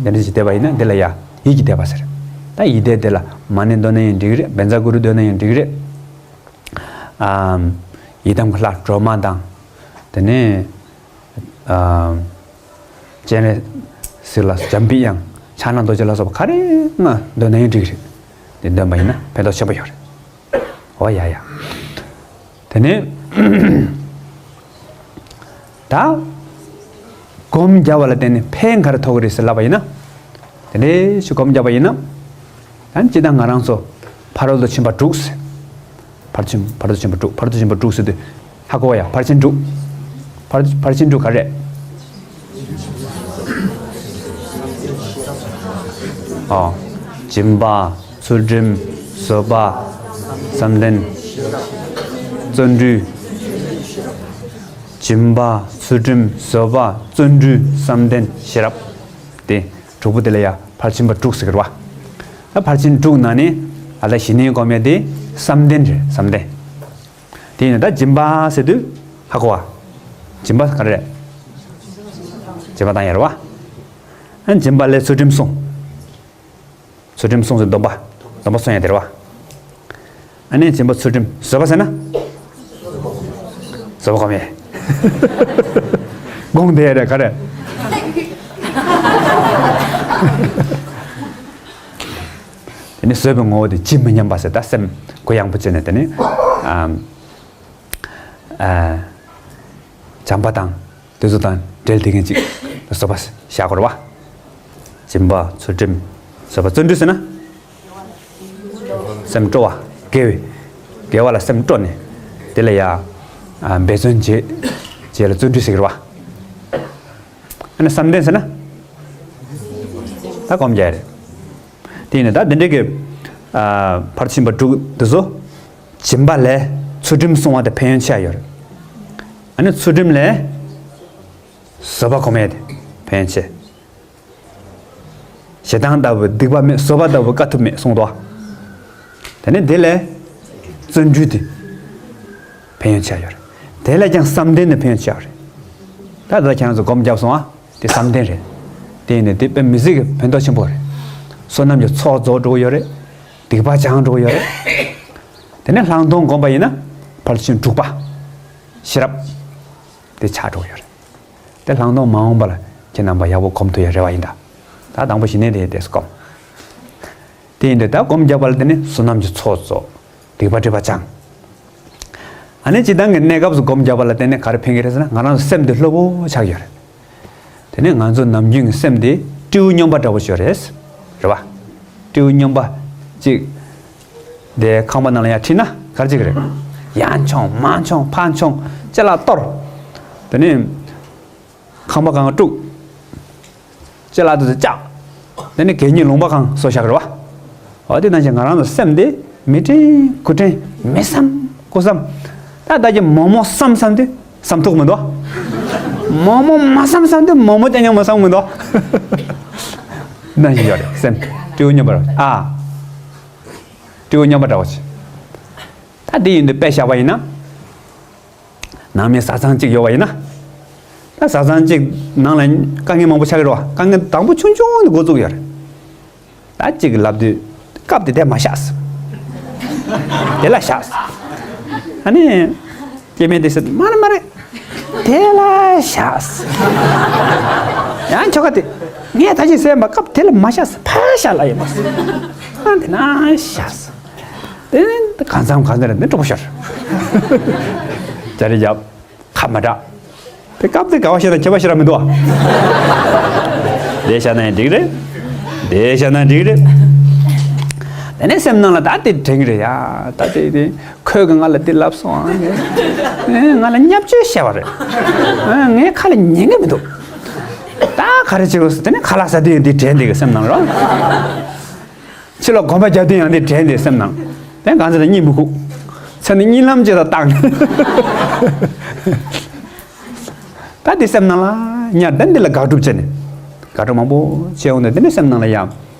འདི་འདྲ་ཞིག་བསྡད་པ་ཡིན་ན་འདི་ལ་ཡ་ཡིད་ཀྱི་བཟླས་པ་ཟེར། ད་ཡིད་བཟླས་དེ་ལ་མ་ཎི་འདོན་ན་ཡང་འགྲིག་གི་རེད། བཛྲ་གུ་རུ་འདོན་ན་ཡང་འགྲིག་གི་རེད། ཨམ། ཡི་དམ་གྱི་ལྷ་སྒྲོལ་མ་དང་། དེ་ནས། ཨམ། སྤྱན་རས་གཟིགས་ལ་འཇམ་པའི་དབྱངས་ཕྱག་ན་རྡོ་རྗེ་ལ་སོགས་པ་ག་རེ་ང་འདོན་ན་ཡང་འགྲིག་གི་རེད། འདི་འདོན་པ་ཡིན་ན་ཕན་ཐོགས་ཆེན་པོ་ཡོད་རེད། འོ་ཡ་ཡ། དེ་ནས། ད། སྒོམ་རྒྱབ་པ་ལ་བརྟེན་ནས་ཕན་ག་རེ་ཐོགས་ཀྱི་རེད་ཟེར་ལབ་པ་ཡིན་ན། དེ་འདྲའི་ཞིག་སྒོམ་རྒྱབ་པ་ཡིན་ན། ད་སྤྱིར་བཏང་ང་རང་ཚོ་ཕ་རོལ་ཏུ་ཕྱིན་པ་དྲུག་ཟེར། ཕར་ཕྱིན་ཕ་རོལ་ཏུ་ཕྱིན་པ་དྲུག་ཕ་རོལ་ཏུ་ཕྱིན་པ་དྲུག་ཟེར་དུས། ཧ་གོ་བ་ཡ། ཕར་ཕྱིན་དྲུག་ཕར་ཕར་ཕྱིན་དྲུག་ག་རེ་རེད། ཨོ། སྦྱིན་པ། ཚུལ་ཁྲིམས། བཟོད་པ། བསམ་གཏན། བརྩོན་འགྲུས། སྦྱིན་པ། ཚུལ་ཁྲིམས། བཟོད་པ། བརྩོན་འགྲུས། བསམ་གཏན། ཤེས་རབ། དེ་དྲུག་པོ་དེ་ལ་ཡ་ཕར་ཕྱིན་པ་དྲུག་ཟེར་གི་རེད་བ། ད་ཕར་ཕྱིན་དྲུག་ནང་ནས་ཨ་ད་གཞི་ནས་སྒོམ་ཡ་དེ་བསམ་གཏན་རེད། བསམ་གཏན། དེ་ཡིན་ན་ད་སྦྱིན་པ་ཟེར་དུས་ཧ་གོ་བ། སྦྱིན་པ་ག་རེ་རེད། སྦྱིན་པ་བཏང་ཡ་རེད་བ། ཨ་སྦྱིན་པ་ལས་ཚུལ་ཁྲིམས་སྲུང་། ཚུལ་ཁྲིམས་སྲུང་ཟེར་སྡོམ་པ། སྡོམ་པ་སྲུང་ཡ་དེ་རེད་བ། ཨ་ནི་སྦྱིན་པ་ཚུལ་ཁྲིམས། བཟོད་པ་ཟེར་ན། བཟོད་པ་སྒོམ་ཡས། དགོངས་དེ་རེད་ག་རེ། དེ་ནི་བཟོད་པའི་ངོ་བོ་དེ་ཇི་མི་སྙམ་པ་ཟེར། ད་སེམས་གུ་ཡངས་པོ་བྱས་ནས་དེ་ནི། ཨམ། ཨ། བྱམས་པ་དང་། དེ་ཚོ་དང་འབྲེལ་བསྡད་མཁན་ཅིག་ལ་བཟོད་པ་བཞག་དགོས་རེད་བ། སྦྱིན་པ། ཚུལ་ཁྲིམས། བཟོད་པ། བརྩོན་འགྲུས་ཟེར་ན། སེམས་སྤྲོ་བ། དགེ་བའི། དགེ་བ་ལ་སེམས་སྤྲོ་ནས། དེ་ལ་ཡ། ཨ། འབད་བརྩོན་བྱེད། བྱེད་ལ་བརྩོན་འགྲུས་ཟེར་གི་རེད་བ། ཨ་ནི་བསམ་གཏན་ཟེར་ན། ད་སྒོམ་རྒྱག་རེད། དེ་ཡིན་ན་ད་འདི་འདྲའི་གི། ཨ། ཕར་ཕྱིན་པ་དྲུག་འདི་ཚོ། སྦྱིན་པ་ལས་ཚུལ་ཁྲིམས་སྲུང་བ་དེ་ཕན་ཡོན་ཆེ་བ་ཡོད་རེད། ཨ་ནི་ཚུལ་ཁྲིམས་ལས། བཟོད་པ་སྒོམ་ཡས་དེ་ཕན་ཡོན་ཆེ། ཞེ་སྡང་ལྟ་བུ་སྡིག་པ་མེད། བཟོད་པ་ལྟ་བུ་དཀའ་ཐུབ་མེད་གསུངས་འདུག། དེ་ནས་དེ་ལས་བརྩོན་འགྲུས་དེ་ཕན་ཡོན་ཆེ་ཡོད་རེད། དེ་ལས་ཀྱང་བསམ་གཏན་ནི་ཕན་ཡོན་ཆེ་བ་རེད། ད་ལྟ་ཁྱེད་རང་ཚོ་སྒོམ་བརྒྱབ་སོང་ཨ། དེ་བསམ་གཏན་རེད། དེ་ཡིན་ནའི་དེ་དཔེ་མི་སྲིད་ཀྱི་ཕན་ཐོགས་ཆེན་པོ་རེད། བསོད་ནམས་ཀྱི་ཚོགས་རྫོགས་འགྲོ་གི་ཡོད་རེད། སྡིག་པ་སྦྱང་འགྲོ་གི་ཡོད་རེད། དེ་ནས་ལྷག་མཐོང་སྒོམ་པ་ཡིན་ན་ཕར་ཕྱིན་དྲུག་པ། ཤེས་རབ། དེ་ཆགས་འགྲོ་གི་ཡོད་རེད། དེ་ལྷག་མཐོང་མ་འོངས་པ་ལ་ཁྱེད་རྣམ་པ་ཡག་པོ་སྒོམ་ཐུབ་ཡ་རེ་བ་ཡིན་ད། ད་དང་པོ་གཞི་ནས་དེ་དེ་སྒོམ། དེ་ཡིན་དུས་ད་སྒོམ་རྒྱབ་པ་ལ་བརྟེན་ནས་བསོད་ནམས་ཀྱི་ཚོགས་རྫོགས། སྡིག་པ་སྒྲིབ་པ་སྦྱང་། ཨ་ནི་སྤྱིར་བཏང་གི་གནས་སྐབས་སུ་སྒོམ་རྒྱབ་པ་ལ་བརྟེན་ནས་ག་རེ་ཕན་གྱི་རེད་ཟེར་ན། ང་རང་ཚོ་སེམས་འདི་སློབ་པོ་ཆགས་ཀྱི་ཡོད་རེད། དེ་ནས་ང་ཚོ་ནམ་རྒྱུན་གྱི་སེམས་འདི་སྤྲེའུ་སྨྱོན་པ་འདྲ་བོ་ཞིག་རེད། རེད་བ། སྤྲེའུ་སྨྱོན་པ་གཅིག་དེ་ཁང་པ་ནང་ལ་ཡར་ཁྲིད་ན་ག་རེ་བྱེད་ཀྱི་རེད། ཡར་མཆོང་མར་མཆོང་ཕར་མཆོང་ཅ་ལག་གཏོར། དེ་ནས་ཁང་པ་སྒང་དཀྲུག་ཅ་ལག་དེ་ཚོ་བཅག་དེ་ནས་གད་སྙིགས་ལུང་པ་སྒང་བཟོ་བཞག་གི་རེད་བ། འོ་དེ་ནང་བཞིན་ང་རང་ཚོ་སེམས་དེ་མི་དྲན་དགུ་དྲན་མི་བསམ་དགུ་བསམ། ད་ལྟ་གི་མོག་མོག་བསམ་བསམ་དུས་བསམ་ཐུབ་མི་འདུག། མོག་མོག་མ་བསམ་བསམ་དུས་མོག་མོག་རྐྱང་རྐྱང་མ་བསམ་མི་འདུག། ནང་བཞིན་ཡོད་རེད་སེམས། སྤྲེའུ་སྨྱོན་པ་རེད་ཨ། སྤྲེའུ་སྨྱོན་པ་འདྲ་བོ་ཞིག། ད་དེ་ཡིན་དུས་དཔེ་བཞག་པ་ཡིན་ན། ནང་མི་བཟའ་ཚང་གཅིག་ཡོད་པ་ཡིན་ན། ད་བཟའ་ཚང་གཅིག་ནང་ལ་དཀའ་ངལ་མང་པོ་ཆགས་ཀྱི་རེད་བ། དཀའ་ངལ་དང་པོ་ཆུང་ཆུང་ནས་འགོ་བཙུགས་ཡོད་རེད། ད་གཅིག་གིས་ལབ་དུས་སྐབས་དེ་དེ་མ་བཞག་ཟེར། དེ་ལ་བཞག་ཟེར། ཨ་ནི། སྐྱེ་དམན་དེ་ཟེར་མ་རེད་མ་རེད། དེ་ལ་བཞག་ཟེར། ཡང་ཁྱོ་ག་དེ། ངས་ད་ཅི་ཟེར་མ་སྐབས་དེ་ལ་མ་བཞག་ཟེར། ཕར་བཞག་ལ་ཡིན་པ་ཟེར། ཨ་དེ་ན་བཞག་ཟེར། དེ་ནི་གང་འཚམ་གང་འཚམ་རེད་ནི་གྲོགས་པོ་ཤར། ཅ་རི་རྒྱབ། ཁ་མ་གྲག་དེ་སྐབས་དེ་དགའ་བ་ཞེ་དྲག་ཁྱད་པར་ཞེ་དྲག་མི་འདུག་ཨ། དེ་བཞག་ན་ཡང་འགྲིག་རེད། དེ་བཞག་ན་འགྲིག་རེད། དེ་ནས་སེམས་ནང་ལ་ད་དེ་དྲན་གི་རེད་ཡ། ད་དེ་དེ་ཁོས་གི་ང་ལ་དེ་ལབ་སོང་ཨ། ངས་ང་ལ་བརྙས་བཅོས་བྱས་པ་རེད། ཨ་ངའི་ཁ་ལ་ཉན་གི་མི་འདུག་ད་ག་རེ་བྱེད་དགོས་ཟེར། དེ་ནས་ཁ་ལག་ཟ་དུས་ཡང་དེ་དྲན་དེ་གི་སེམས་ནང་ལ་རོ། ཕྱི་ལ་གོམ་པ་རྒྱག་དུས་ཡང་དེ་དྲན་དེ་སེམས་ནང་། དེ་གང་ཚེ་ན་གཉིད་མི་ཁུག་ཚེ་ནི་གཉིད་ལམ་ཅིག་ལ་བཏང་ནས། ད་དེ་སེམས་ནང་ལ་ཉར་དེ་འདི་ལ་དགག་སྒྲུབ་བྱས་ནས། དགག་སྒྲུབ་མང་པོ་བྱས་འོང་དུས་དེ་ནས་སེམས་ནང་ལ་ཡང་།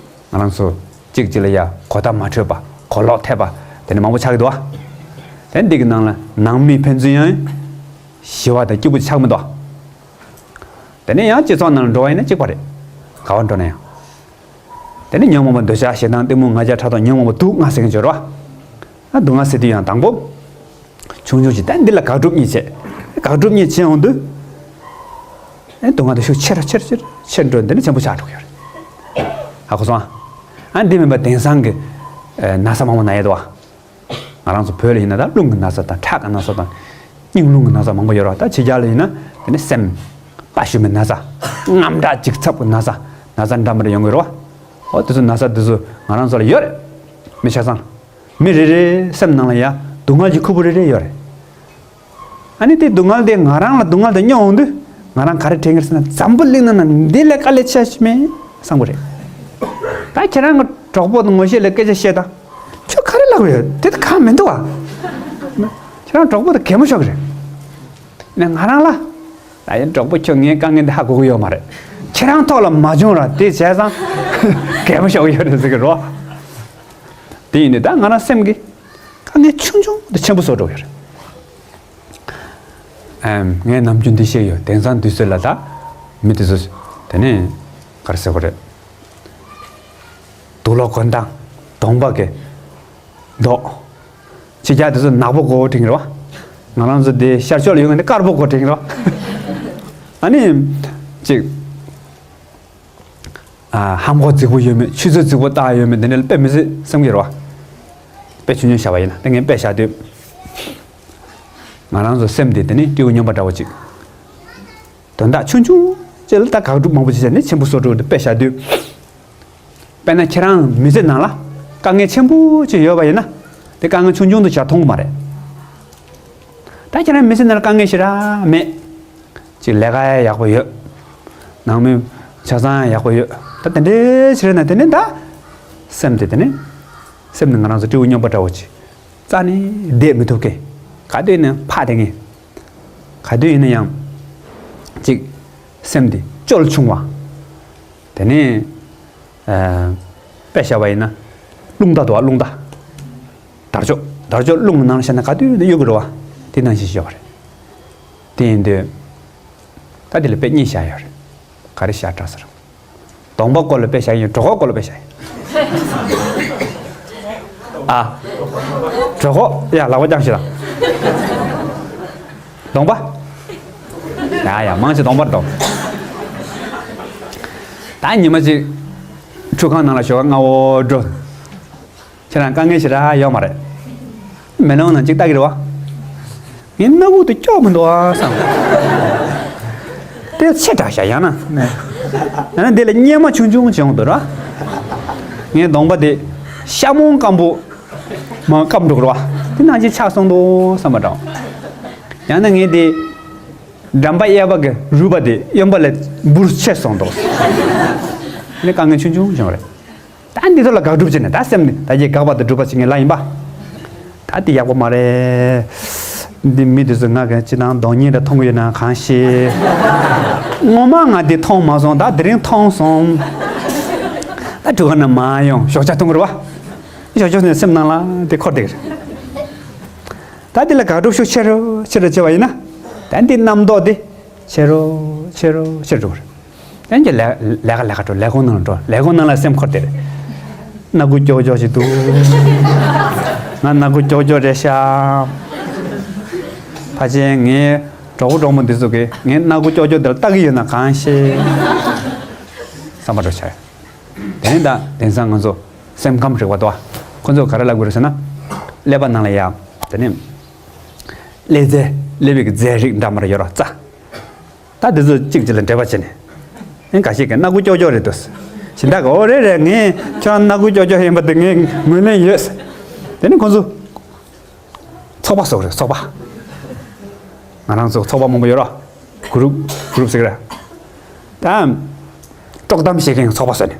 ང་རང་ཚོ་གཅིག་གཅིག་ལ་ཡང་གོ་བརྡ་མ་འཕྲོད་པ། གོ་ལོག་ཐེབས་པ། དེ་ནི་མང་པོ་ཆགས་ཀྱི་འདུག་བ། དེ་འདི་གི་ནང་ལ་ནང་མི་ཕན་ཚུན་ཡང་། ཞི་བ་དང་སྐྱིད་པོ་ཆགས་མི་འདུག་བ། དེ་ནས་ཡང་སྤྱི་ཚོགས་ནང་ལ་འགྲོ་བ་ཡིན་ན་གཅིག་པ་རེད། ག་བར་འགྲོ་ན་ཡང་། དེ་ནས་ཉོན་མོངས་པ་འདོད་ཆགས་ཞེ་སྡང་གཏི་མུག་ང་རྒྱལ་ཕྲག་དོག་ཉོན་མོངས་པ་དུག་ལྔ་ཟེར་མཁན་ཅིག་ཡོད་རེད་བ། ཨ་དུག་ལྔ་ཟེར་དུས་ཡང་དང་པོ། ཆུང་ཆུང་ཞིག་ད་འདི་ལ་དགག་སྒྲུབ་གཉིས་བྱས། དགག་སྒྲུབ་གཉིས་བྱས་འོང་དུས། ཨེ་དུག་ལྔ་དེ་ཤུགས་ཆེ་རུ་ཆེ་རུ་ཆེ་རུ་ཆེ་རུ་འགྲོ་འདི་ནི་ཆེན་པོ་ཆགས་འགྲོ་གི་ཡོད་རེད། ཧ་གོ་སོང་ཨ། ཨ་འདི་མིན་པ་དེང་སང་གི་ཨེ་ན་ཚ་མང་པོ་ན་ཡས་འདུག་བ། ང་རང་ཚོ་བོད་ལ་ཡིན་ན་ད་རླུང་གི་ན་ཚ་དང་ཁྲག་གི་ན་ཚ་དང་། སྙིང་རླུང་གི་ན་ཚ་མང་པོ་ཡོད་རེད་བ། ད་ཕྱི་རྒྱལ་ལ་ཡིན་ན་དེ་ནི་སེམས་པ་ཞུམ་པའི་ན་ཚ། དངངས་སྐྲག་འཇིགས་ཚབ་ཀྱི་ན་ཚ། ན་ཚ་འདྲ་མི་འདྲ་ཡོང་གི་རེད་བ། འོ་དེ་ཚོ་ན་ཚ་དེ་ཚོ་ང་རང་ཚོ་ལ་ཡོད་རེད། མི་ཆ་ཚང་། མི་རེ་རེའི་སེམས་ནང་ལ་ཡ་སྡུག་བསྔལ་གྱི་ཁུར་པོ་རེ་རེ་ཡོད་རེད། ཨ་ནི་དེ་སྡུག་བསྔལ་དེ་ང་རང་ལ་སྡུག་བསྔལ་དེ་སྙོག་འོང་དུས་ང་རང་ག་རེ་དྲན་གི་རེད་ཟེར་ན། འཛམ་བུ་གླིང་ནང་ན་འདི་ལས་དཀའ་ལས་ཆེ་ཞིག་མེད་བསམ་གི་རེད། ད་ཁྱེད་རང་གི་གྲོགས་པོ་དང་ངོ་ཤེས་ལ་སྐད་ཆ་བཤད་དང་། ཁྱོད་ག་རེ་ལབ་ཡོད་དེ་ད་གང་མི་འདུག་བ། ཁྱེད་རང་གྲོགས་པོ་དང་གད་མོ་ཤོར་གི་རེད། ནས་ང་རང་ལ། ད་ཡིན་གྲོགས་པོ་ཁྱོད་ངའི་དཀའ་ངལ་འདི་ཧ་གོ་གི་ཡོད་མ་རེད། ཁྱེད་རང་ཐོག་ལ་མ་བྱུང་ར་དེ་བྱས་ཙང་། གད་མོ་ཤོར་གི་ཡོད་རེད་ཟེར་གི་རོ། དེ་ཡིན་དུས་ད་ང་རང་སེམས་ཀྱི་དཀའ་ངལ་ཆུང་ཆུང་དེ་ཆེན་པོ་བཟོ་འགྲོ་གི་རེད། ཨེམ། ངས་ནམ་རྒྱུན་འདི་བཤད་ཡོད། དེང་སང་དུས་ཚོད་ལ་ད་མི་དེ་ཚོ་དེ་ནས་ག་རེ་ཟེར་དགོས་རེད། དུག་ལོག་གོན་སྟངས། གདོང་པ་གི་མདོག་ཕྱི་རྒྱལ་དེ་ཚོ་ནག་པོ་གོ་དྲན་གི་རེད་བ། ང་རང་ཚོ་དེ་ཤར་ཕྱོགས་ལ་ཡོང་ནས་དཀར་པོ་གོ་དྲན་གི་རེད་བ། ཨ་ནི། ཅིག་ཨ། ཧམ་གོ་རྫིག་པོ་ཡོད་མེད། ཆུ་ཚོད་རྫིག་པོ་བཏགས་ཡོད་མེད་འདི་འདྲ་ལ་དཔེ་མི་སྲིད་བསམ་གི་རེད་བ། དཔེ་ཆུང་ཆུང་བཞག་པ་ཡིན་ན་དེ་ངས་དཔེ་བཞག་དུས། ང་རང་ཚོ་སེམས་དེ་དེ་ནི་སྤྲེའུ་སྨྱོན་པ་འདྲ་བོ་ཅིག་དོན་དག་ཆུང་ཆུང་ཅིག་ལ་ད་དགག་སྒྲུབ་མང་པོ་ཅིག་བྱས་ནས་ཆེན་པོ་བཟོ་འགྲོ་གི་འདུག་དཔེ་བཞག་དུས། དཔེར་ན་ཁྱེད་རང་མི་ཚེ་ནང་ལ་དཀའ་ངལ་ཆེན་པོ་ཅིག་ཡོད་པ་ཡིན་ན། དེ་དཀའ་ངལ་ཆུང་ཆུང་དུ་བྱ་མཐོང་གི་མ་རེད། ད་ཁྱེད་རང་མི་ཚེ་ནང་ལ་དཀའ་ངལ་ཞེ་དྲག་མེད། ཅིག་ལས་ཀ་ཡག་པོ་ཡོད། ནང་མི་ཆ་ཚང་ཡག་པོ་ཡོད། ད་དེ་འདྲའི་ཕྱིར་ན་དེ་ནི་ད། སེམས་དེ་དེ་ནི། སེམས་ནི་ང་རང་ཚོ་སྤྲེའུ་སྨྱོན་པ་འདྲ་བོ་ཅིག་རྩ་ནས་བསྡད་མི་ཐུབ་མཁན། ག་དུས་ཡིན་ན་ཕག་བསྡད་མཁན། ག་དུས་ཡིན་ན་ཡང་། ཅིག་སེམས་དེ་སྐྱོ་ཆུང་བ། དེ་ནས། ཨ། དཔེ་བཞག་པ་ཡིན་ན། རླུང་རྟ་འདུག་བ། རླུང་རྟ། དར་ལྕོག་དར་ལྕོག་རླུང་ནང་བཞག་ན་ག་དུས་ཡིན་ན་གཡོ་གི་རེད་བ། དེ་ནང་བཞིན་ཡོད་པ་རེད། དེ་ཡིན་དུས། ད་དེ་ལ་དཔེ་གཉིས་བཞག་ཡོད་རེད། ག་རེ་བཞག་དྲག་ཟེར། གདོང་པ་སྐོར་ལ་དཔེ་བཞག་ཡིན། གྲོད་ཁོག་སྐོར་ལ་དཔེ་བཞག་ཡིན། ཨ། གྲོད་ཁོག་ཡ་ལག་པ་བརྐྱངས་ཤིག་དང་། གདོང་པ། ཡ་ཡ་མང་ཆེ་གདོང་པར་འདུག་ད་ཉི་མ་གཅིག་ཁྲུས་ཁང་ནང་ལ་ཞོགས་ཀ་སྔ་བོ་འགྲོ། ཁྱེད་རང་དཀའ་ངལ་ཞེ་དྲག་ཡོད་མ་རེད། མེ་ལོང་ནང་གཅིག་ལྟ་གི་རེད་བ། ངའི་སྣ་ཁུག་དེ་སྐྱོ་མི་འདུག་ཨ་བསམ། དེ་ཆེ་དྲགས་ཤག་ཡང་ན། ཡང་ན་འདི་ལ་གཉེར་མ་ཆུང་ཆུང་བྱུང་འདུག་ར། ངའི་གདོང་པ་དེ་ཤ་མོང་སྐམ་པོ། མ་སྐམ་འགྲོ་གི་རེད་བ། དེ་ནང་བཞིན་ཆགས་སོང་འདུག་བསམ་པ་འདྲ། ཡང་ན་ངའི་དེ། འགྲམ་པ་གཡས་པ་གི་རུས་པ་དེ་གཡོན་པ་ལས་འབུར་ཆེ་སོང་འདུག་ནི་དཀའ་ངལ་ཆུང་ཆུང་བྱུང་རེད། ད་འདི་ཚོ་ལ་དགག་སྒྲུབ་བྱས་ནས་ད་སེམས་ནི་ད་ཀྱི་དགག་པ་དང་སྒྲུབ་པ་བྱེད་མཁན་ལ་ཡིན་པ། ད་འདི་ཡག་པོ་མ་རེད། འདི་མི་དེ་ཚོ་ང་གི་ཅི་དང་གདོང་བརྙན་འདྲ་མཐོང་གི་ཡོད་ན་གང་ཤེས། ངོ་མ་ང་འདི་མཐོང་མ་སོང་། ད་དེ་རིང་མཐོང་སོང་། ད་གྲུ་ཁ་ན་མ་ཡོང་ཞོགས་ཇ་འཐུང་གི་རེད་བ། ཞོགས་ཇ་འཐུང་ནས་སེམས་ནང་ལ་འདི་འཁོར་བསྡད་གི་རེད། ད་འདི་ལ་དགག་སྒྲུབ་ཤུགས་ཆེ་རུ་ཆེ་རུ་བྱས་པ་ཡིན་ན། ད་འདི་རྣམ་རྟོག་འདི་ཆེ་རུ་ཆེ་རུ་ཆེ་རུ་འགྲོ་གི་རེད། ཡང་གི་ལས་ལས་ཀ་ལས་ཀ་འགྲོ། ལས་ཁུངས་ནང་ལ་འགྲོ། ལས་ཁུངས་ནང་ལ་སེམས་འཁོར་དེ་རེད། སྣ་ཁུག་ཀྱོག་ཀྱོག་ཞིག་འདུག་ང་སྣ་ཁུག་ཀྱོག་ཀྱོག་རེད་ཤག་ཕལ་ཆེར་ངའི་གྲོགས་པོ་གྲོགས་མོ་འདི་ཚོ་གིས་ངའི་སྣ་ཁུག་ཀྱོག་ཀྱོག་འདི་ལ་ལྟ་གི་ཡོད་ན་གང་ཤེས་བསམ་པ་འདྲ་བྱས། དེ་ནས་ད་དེང་སང་ང་ཚོ་སེམས་ཁམས་རིག་པ་འདུག་ཁོ་ཚོས་ག་རེ་ལབ་དགོས་རེད་ཟེར་ན། ཀླད་པ་ནང་ལ་ཡ། དེ་ནས་ཀླད་རྫས། ཀླད་པའི་གི་རྫས་རིགས་འདྲ་མི་འདྲ་ཡོད་ར་རྩ། ད་འདི་ཚོ་གཅིག་གཅིག་ལ་འབྲེལ་བ་བྱས་ནས། ཨེ་འགའ་ཤས་ཀྱིས་སྣ་ཁུག་ཀྱོག་ཀྱོག་རེད་འདུག་གཞན་དག་གིས་འོ་རེད་རེད། ངས་ཁྱོད་རང་སྣ་ཁུག་ཀྱོག་ཀྱོག་ཡིན་པ་དེ་ངས་ངོས་ལེན་ཡོད། དེ་ནས་ཁོ་ཚོ་ཚོགས་པ་བཟོ་གི་རེད། ཚོགས་པ། ང་རང་ཚོ་ཚོགས་པ་མང་པོ་ཡོད་ར། གུ་རུབ་གུ་རུབ་ཟེར་གི་རེད། ད་དཀྲོག་གཏམ་བཤད་མཁན་ཚོགས་པ་བཟོས་ནས།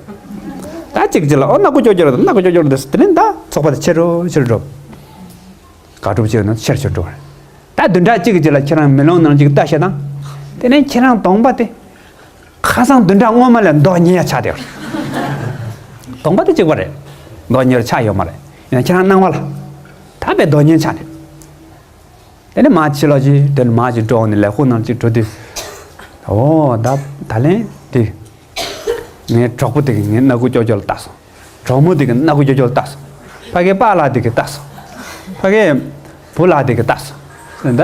ད་གཅིག་གཅིག་ལ་འོ་སྣ་ཁུག་ཀྱོག་ཀྱོག་རེད་འདུག་སྣ་ཁུག་ཀྱོག་ཀྱོག་རེད་འདུག་དེ་ནས་ད་ཚོགས་པ་དེ་ཆེ་རུ་ཆེ་རུ་འགྲོ། དགག་སྒྲུབ་བྱས་ན་ཆེར་ཆེར་འགྲོ་བ་རེད། ད་བདུན་ཕྲག་གཅིག་གི་རྗེས་ལ་ཁྱེད་རང་མེ་ལོང་ནང་གཅིག་ལྟ་བྱེད་དང་། དེ་ནས་ཁྱེད་རང་གདོང་པ་དེ། ཁ་སང་བདུན་ཕྲག་སྔོན་མ་ལས་མདོག་ཉེས་ཡ་ཆགས་བསྡད་པ་རེད། གདོང་པ་དེ་གཅིག་པ་རེད། མདོག་ཉེས་པ་ཆགས་ཡོད་མ་རེད། ཡིན་ན་ཁྱེད་རང་སྣང་བ་ལ། ད་དཔེ་མདོག་ཉེས་ཆགས་ནས། དེ་ནས་མར་ཕྱི་ལོགས་ཅིག་དེ་ནས་མར་ཅིག་འགྲོ་འོང་ནས་ལས་ཁུངས་ནང་ཅིག་འགྲོ་དུས། ཨོ་ད་ད་ལན་དེ། ངའི་གྲོགས་པོ་དེ་གིས་ངའི་སྣ་ཁུག་ཀྱོག་ཀྱོག་ལ་བལྟས་སོང་། གྲོགས་མོ་དེ་གིས་སྣ་ཁུག་ཀྱོག་ཀྱོག་ལ་བལྟས་སོང་། ཕ་གིའི་པཱ་ལགས་དེ་གིས་བལྟས་སོང་། ཕ་གིའི་བུ་ལགས་དེ་གིས་བལྟས་སོང་། ད་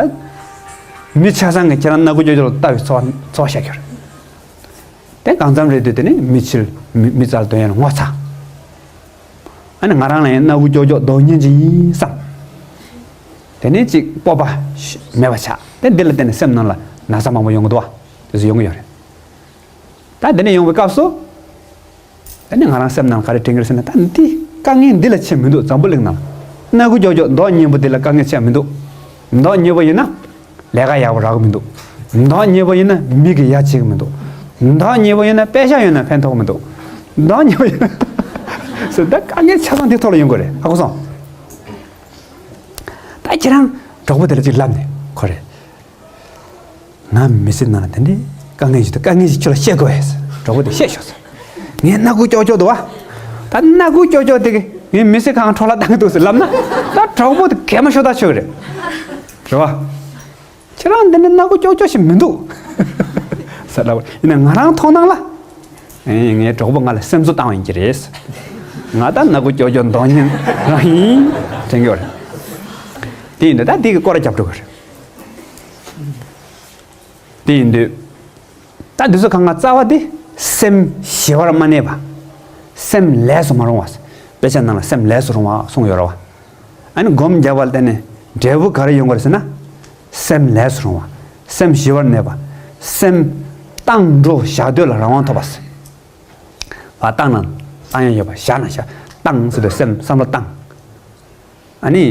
མི་ཆ་ཚང་གིས་ཁྱེད་རང་སྣ་ཁུག་ཀྱོག་ཀྱོག་ལ་བལྟ་བའི་ཚོར་བ་ཚོར་བ་བཤད་ཀྱི་རེད། དེ་གང་འཚམ་རེད་དུས་དེ་ནི་མི་ཕྱིར་མི་མི་རྩར་འདོན་ཡ་ལ་ངོ་ཚ། ཨ་ནི་ང་རང་ལ་ཡང་སྣ་ཁུག་ཀྱོག་ཀྱོག་འདོགས་ཉན་གྱི་ཡིན་བསམ། དེ་ནས་ཅིག་སྤོབས་པ་མེད་པ་ཆགས། དེ་འདི་ལ་བརྟེན་ནས་སེམས་ནང་ལ་ན་ཚ་མང་པོ་ཡོང་གི་འདུག་བ། དེ་ཚོ་ཡོང་གི་ཡོད་རེད། ད་འདི་ནས་ཡོང་བའི་སྐབས་སུ། དེ་ནས་ང་རང་སེམས་ནང་ལ་ག་རེ་དྲན་གྱི་རེད་ཟེར་ན། ད་འདི་དཀའ་ངལ་འདི་ལ་ཆེ་མི་འདུག་འཛམ་བུ་གླིང་ནང་ལ། སྣ་ཁུག་ཀྱོག་ཀྱོག་འདོགས་ཉན་པོ་འདི་ལ་དཀའ་ངལ་ཆེ་མི་འདུག་འདོགས་ཉན་པོ་ཡིན་ན། ལས་ཀ་ཡག་པོ་རག་གི་མི་འདུག་འདོགས་ཉན་པོ་ཡིན་ན་མི་གིས་ཡ་བྱེད་ཀྱི་མི་འདུག་འདོགས་ཉན་པོ་ཡིན་ན་པེ་ཤག་ཡོད་ན་ཕན་ཐོགས་མི་འདུག་འདོགས་ཉན་པོ་ཡིན་ན། ཟེར་ད་དཀའ་ངལ་ཆ་ཚང་དེ་ཐོག་ལ་ཡོང་གི་རེད། ཧ་གོ་སོང་། ད་ཁྱེད་རང་གྲོགས་པོ་དེ་ལ་ཅིག་ལབ་ནས་ཁོ་རེད། ང་མི་ཚེ་ནང་ལ་དེ་འདྲའི་དཀའ་ངལ་ཞིག་འདུག་དཀའ་ངལ་ཞིག་ཁྱོད་ལ་བཤད་དགོས་ཟེར། གྲོགས་པོ་དེ་བཤད་ཤོག་ཟེར། ངའི་སྣ་ཁུག་ཀྱོག་ཀྱོག་འདུག་བ། ད་སྣ་ཁུག་ཀྱོག་ཀྱོག་དེ་གིས་ངའི་མི་ཚེ་གང་འཕྲོ་བརླག་བཏང་གི་འདུག་ཟེར་ལབ་ན། ད་གྲོགས་པོ་དེ་གད་མོ་ཤོར་ཐག་ཆོད་ཀྱི་རེད། རེད་བ། ཁྱེད་རང་འདི་ནི་སྣ་ཁུག་ཀྱོག་ཀྱོག་ཞིག་མི་འདུག་ཟེར་ལབ། ཡིན་ན་ང་རང་མཐོང་སྣང་ལ། ཨེ་ངའི་གྲོགས་པོ་ང་ལ་སེམས་གསོ་བཏང་བ་ཡིན་གྱི་རེད། ང་ད་སྣ་ཁུག་ཀྱོག་ཀྱོག་འདོགས་ཉན་རང་ཡིན་དྲན་གྱི་ཡོད་རེད། དེ་ཡིན་དུས་ད་འདི་གི་སྐོར་ར་རྒྱབ་འགྲོ་གི་རེད། དེ་ཡིན་དུས། ད་འདི་ཚོ་གང་ག་རྩ་བ་དེ་སེམས་ཞི་བར་མ་གནས་པ། སེམས་ལས་སུ་མ་རུང་བ། དཔེ་ཆ་ནང་ལ་སེམས་ལས་སུ་རུང་བ་གསུངས་ཡོད་རེད་བ། ཨ་ནི་སྒོམ་བརྒྱབ་པ་ལ་བརྟེན་ནས་འབྲས་བུ་ག་རེ་ཡོང་གི་རེད་ཟེར་ན། སེམས་ལས་སུ་རུང་བ། སེམས་ཞི་བར་གནས་པ། སེམས་བཏང་འགྲོ་བཞག་སྡོད་ལ་རང་དབང་ཐོབ་པ། བ་བཏང་ན་བཏང་ཡ་ཡོད་པ། བཞག་ན་བཞག་བཏང་ཟེར་དུས་སེམས་བསམ་བློ་བཏང་། ཨ་ནི།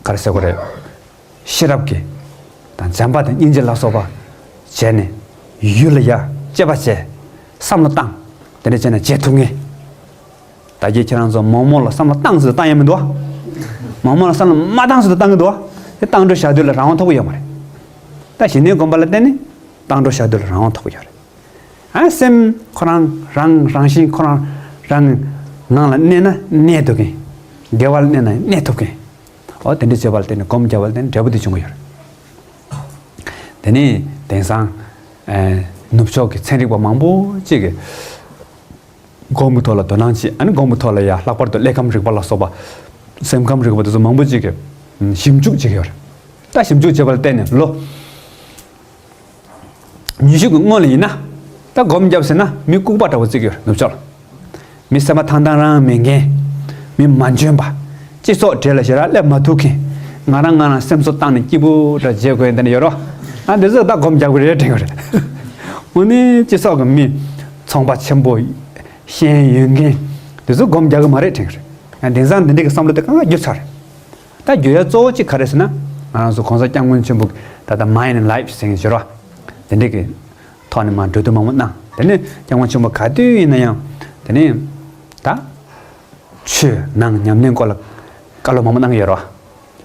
ག་རེ་ཟེར་དགོས་རེད། ཤེས་རབ་ཀྱི། དང་བྱམས་པ་དང་སྙིང་རྗེ་ལ་སོགས་པ། བྱས་ནས། ཡུལ་ལ་ཡ། དཔྱད་པ་བྱས། བསམ་བློ་བཏང་། དེ་འདྲ་བྱས་ན་བྱེད་ཐུབ་ངེས། ད་གིན་ཁྱེད་རང་ཚོ་མོག་མོག་ལ་བསམ་བློ་བཏང་ཟེར་བཏང་ཡ་མི་འདུག་བ། མོག་མོག་ལ་བསམ་བློ་མ་བཏང་ཟེར་བཏང་གི་འདུག་བ། དེ་བཏང་འགྲོ་བཞག་དུས་ལ་རང་དབང་ཐོབ་ཀྱི་ཡོད་མ་རེད། ད་ཞི་གནས་སྒོམ་པ་ལ་བརྟེན་ནས་བཏང་འགྲོ་བཞག་དུས་ལ་རང་དབང་ཐོབ་ཀྱི་ཡོད་རེད། ཨ་སེམས་ཁོ་རང་རང་རང་བཞིན་ཁོ་རང་རང་ངང་ལ་གནས་ན་གནས་ཐུབ་མཁན། བདེ་བ་ལ་གནས་ན་གནས་ཐུབ་མཁན། འོ་དེ་འདྲ་བྱེད་པ་ལ་བརྟེན་ནས་སྒོམ་རྒྱབ་པ་ལ་བརྟེན་ནས་འབྲས་བུ་དེ་འབྱུང་གི་ཡོད་རེད། དེ་ནས་དེང་སང་ཨེ་ནུབ་ཕྱོགས་ཀྱི་ཚན་རིག་པ་མང་པོ་ཅིག་གིས་སྒོམ་གྱི་ཐོག་ལ་དོ་སྣང་བྱེད། ཨ་ནི་སྒོམ་གྱི་ཐོག་ལ་ཡ་ལྷག་པར་དུ་ཀླད་ཁམས་རིག་པ་ལ་སོགས་པ། སེམས་ཁམས་རིག་པ་དེ་ཚོ་མང་པོ་ཅིག་གིས་ཞིབ་འཇུག་བྱེད་ཀྱི་ཡོད་རེད། ད་ཞིབ་འཇུག་བྱེད་པ་ལ་བརྟེན་ནས་ལོ་ཉི་ཤུ་གི་སྔོན་ལ་ཡིན་ན། ད་སྒོམ་རྒྱབ་ཟེར་ན་མི་ལྐུགས་པ་འདྲ་བོ་བརྩི་གི་ཡོད་རེད་ནུབ་ཕྱོགས་ལ། མི་སེམས་པ་ཐང་ཐང་རང་མེད་མཁན། མི་མ་འཇོན་པ། སྤྱི་ཚོགས་གྲས་ལ་ཞེ་དྲག་སླེབས་མ་ཐུབ་མཁན། ང་རང་ང་རང་སེམས་གསོ་བཏང་ནས་སྐྱིད་པོ་འདྲ་བྱེད་དགོས་ཡ་འདི་འདྲ་ཡོད་རེད་བ། ཨ་འདི་ཚོ་ད་སྒོམ་རྒྱག་གི་རེད་དྲན་གི་རེད། འོ་ནི་སྤྱི་ཚོགས་ཀྱི་མི་ཚོང་པ་ཆེན་པོ། ཤེས་ཡོན་ཡོད་མཁན། འདི་ཚོ་སྒོམ་རྒྱག་གི་མ་རེད་དྲན་གི་རེད། ཡང་དེང་སང་འདི་འདྲ་གི་བསམ་བློ་དེ་གང་ག་འགྱུར་ཚར་རེད། ད་རྒྱུ་ཡ་གཙོ་བོ་གཅིག་ག་རེ་ཟེར་ན། ང་རང་ཚོ་གོང་ས་སྐྱབས་མགོན་ཆེན་པོ་ད་ལྟ་Mind and Life ཟེར་མཁན་ཞིག་རོ། དེ་འདྲས་ཀྱི་ཐོག་ནས་མ་འགྲོ་དུས་མང་པོ་གནང་། དེ་ནས་སྐྱབས་མགོན་ཆེན་པོ་ག་དུས་ཡིན་ན་ཡང་དེ་ནས་ད་ཆོས་ནང་ཉམས་ལེན་སྐོར་ལ་བཀའ་སློབ་མང་པོ་གནང་གི་ཡོད་རོ།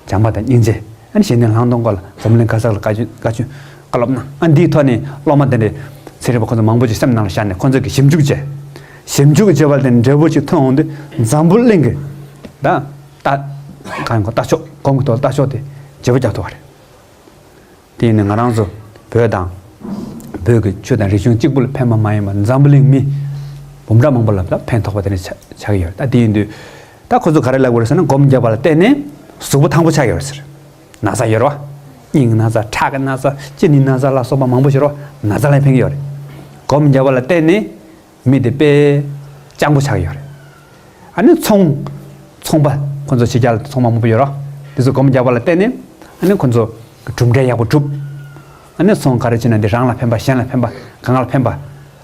བྱམས་པ་དང་སྙིང་རྗེ། ཨ་ནི་ཞི་གནས་ལྷག་མཐོང་སྐོར་ལ་འཛམ་གླིང་ག་ས་ལ་བཀའ་ཆོས་བཀའ་ཆོས་བཀའ་སློབ་གནང་། ཨ་འདིའི་ཐོག་ནས་སློབ་མ་དེ་འདྲས་ཚན་རིག་པ་ཁོང་ཚོ་མང་པོ་ཅིག་སེམས་ནང་ལ་བཞག་ནས་ཁོང་ཚོ་གིས་ཞིབ་འཇུག་བྱས། ཞིབ་འཇུག་བྱས་པ་ལ་བརྟེན་འབྲས་བུ་ཅིག་ཐོན་འོང་དུས་འཛམ་བུ་གླིང་གི་ད། ལྟ། གང་ཡིན་གོ་ལྟ་ཕྱོགས་སྒོམ་གྱི་ཐོག་ལ་ལྟ་ཕྱོགས་དེ་བརྗེ་པོ་རྒྱག་ཐུབ་པ་རེད། དེ་ཡིན་ན་ང་རང་ཚོ་བོད་དང་། བོད་ཀྱི་ཆོས་དང་རིག་གཞུང་གཅིག་པུ་ལ་ཕན་པ་མ་ཡིན་པར་འཛམ་བུ་གླིང་མི་འབུམ་ཕྲག་མང་པོ་ལ་ད་ཕན་ཐོགས་པ་དེ་འདྲ་ཆགས་ཆགས་ཀྱི་ཡོད་རེད། ད་དེ་ཡིན་དུས་ད་ཁོ་ཚོ་ག་རེ་ལབ་དགོས་རེད་ཟེར་ན་སྒོམ་རྒྱབ་པ་ལ་བརྟེན་ནས་གཟུགས་པོ་ཐང་པོ་ཆགས་ཀྱི་ཡོད་རེད་ཟེར། ན་ཚ་ཡོད་རེད་བ། སྙིང་ན་ཚ་ཁྲག་གི་ན་ཚ་གཅིན་སྙི་ན་ཚ་ལ་སོགས་པ་མང་པོ་ཞིག་རེད་བ། ན་ཚ་ལ་ཕན་གྱི་ཡོད་རེད། སྒོམ་རྒྱབ་པ་ལ་བརྟེན་ནས། མི་དེ་དཔེ་སྤྱང་པོ་ཆགས་ཡོད་རེད། ཨ་ནི་ཚོང་། ཚོང་པ་ཁོ་ཚོ་ཕྱི་རྒྱལ་ལ་ཚོང་པ་མང་པོ་ཡོད་རོ། དེ་ཚོ་སྒོམ་རྒྱག་པ་ལ་བརྟེན་ནས་ཨ་ནི་ཁོ་ཚོ་གྲུབ་འབྲས་ཡག་པོ་གྲུབ། ཨ་ནི་ཚོང་ག་རེ་བྱས་ན་འདི་རང་ལ་ཕན་པ་གཞན་ལ་ཕན་པ་གང་ལ་ཕན་པ་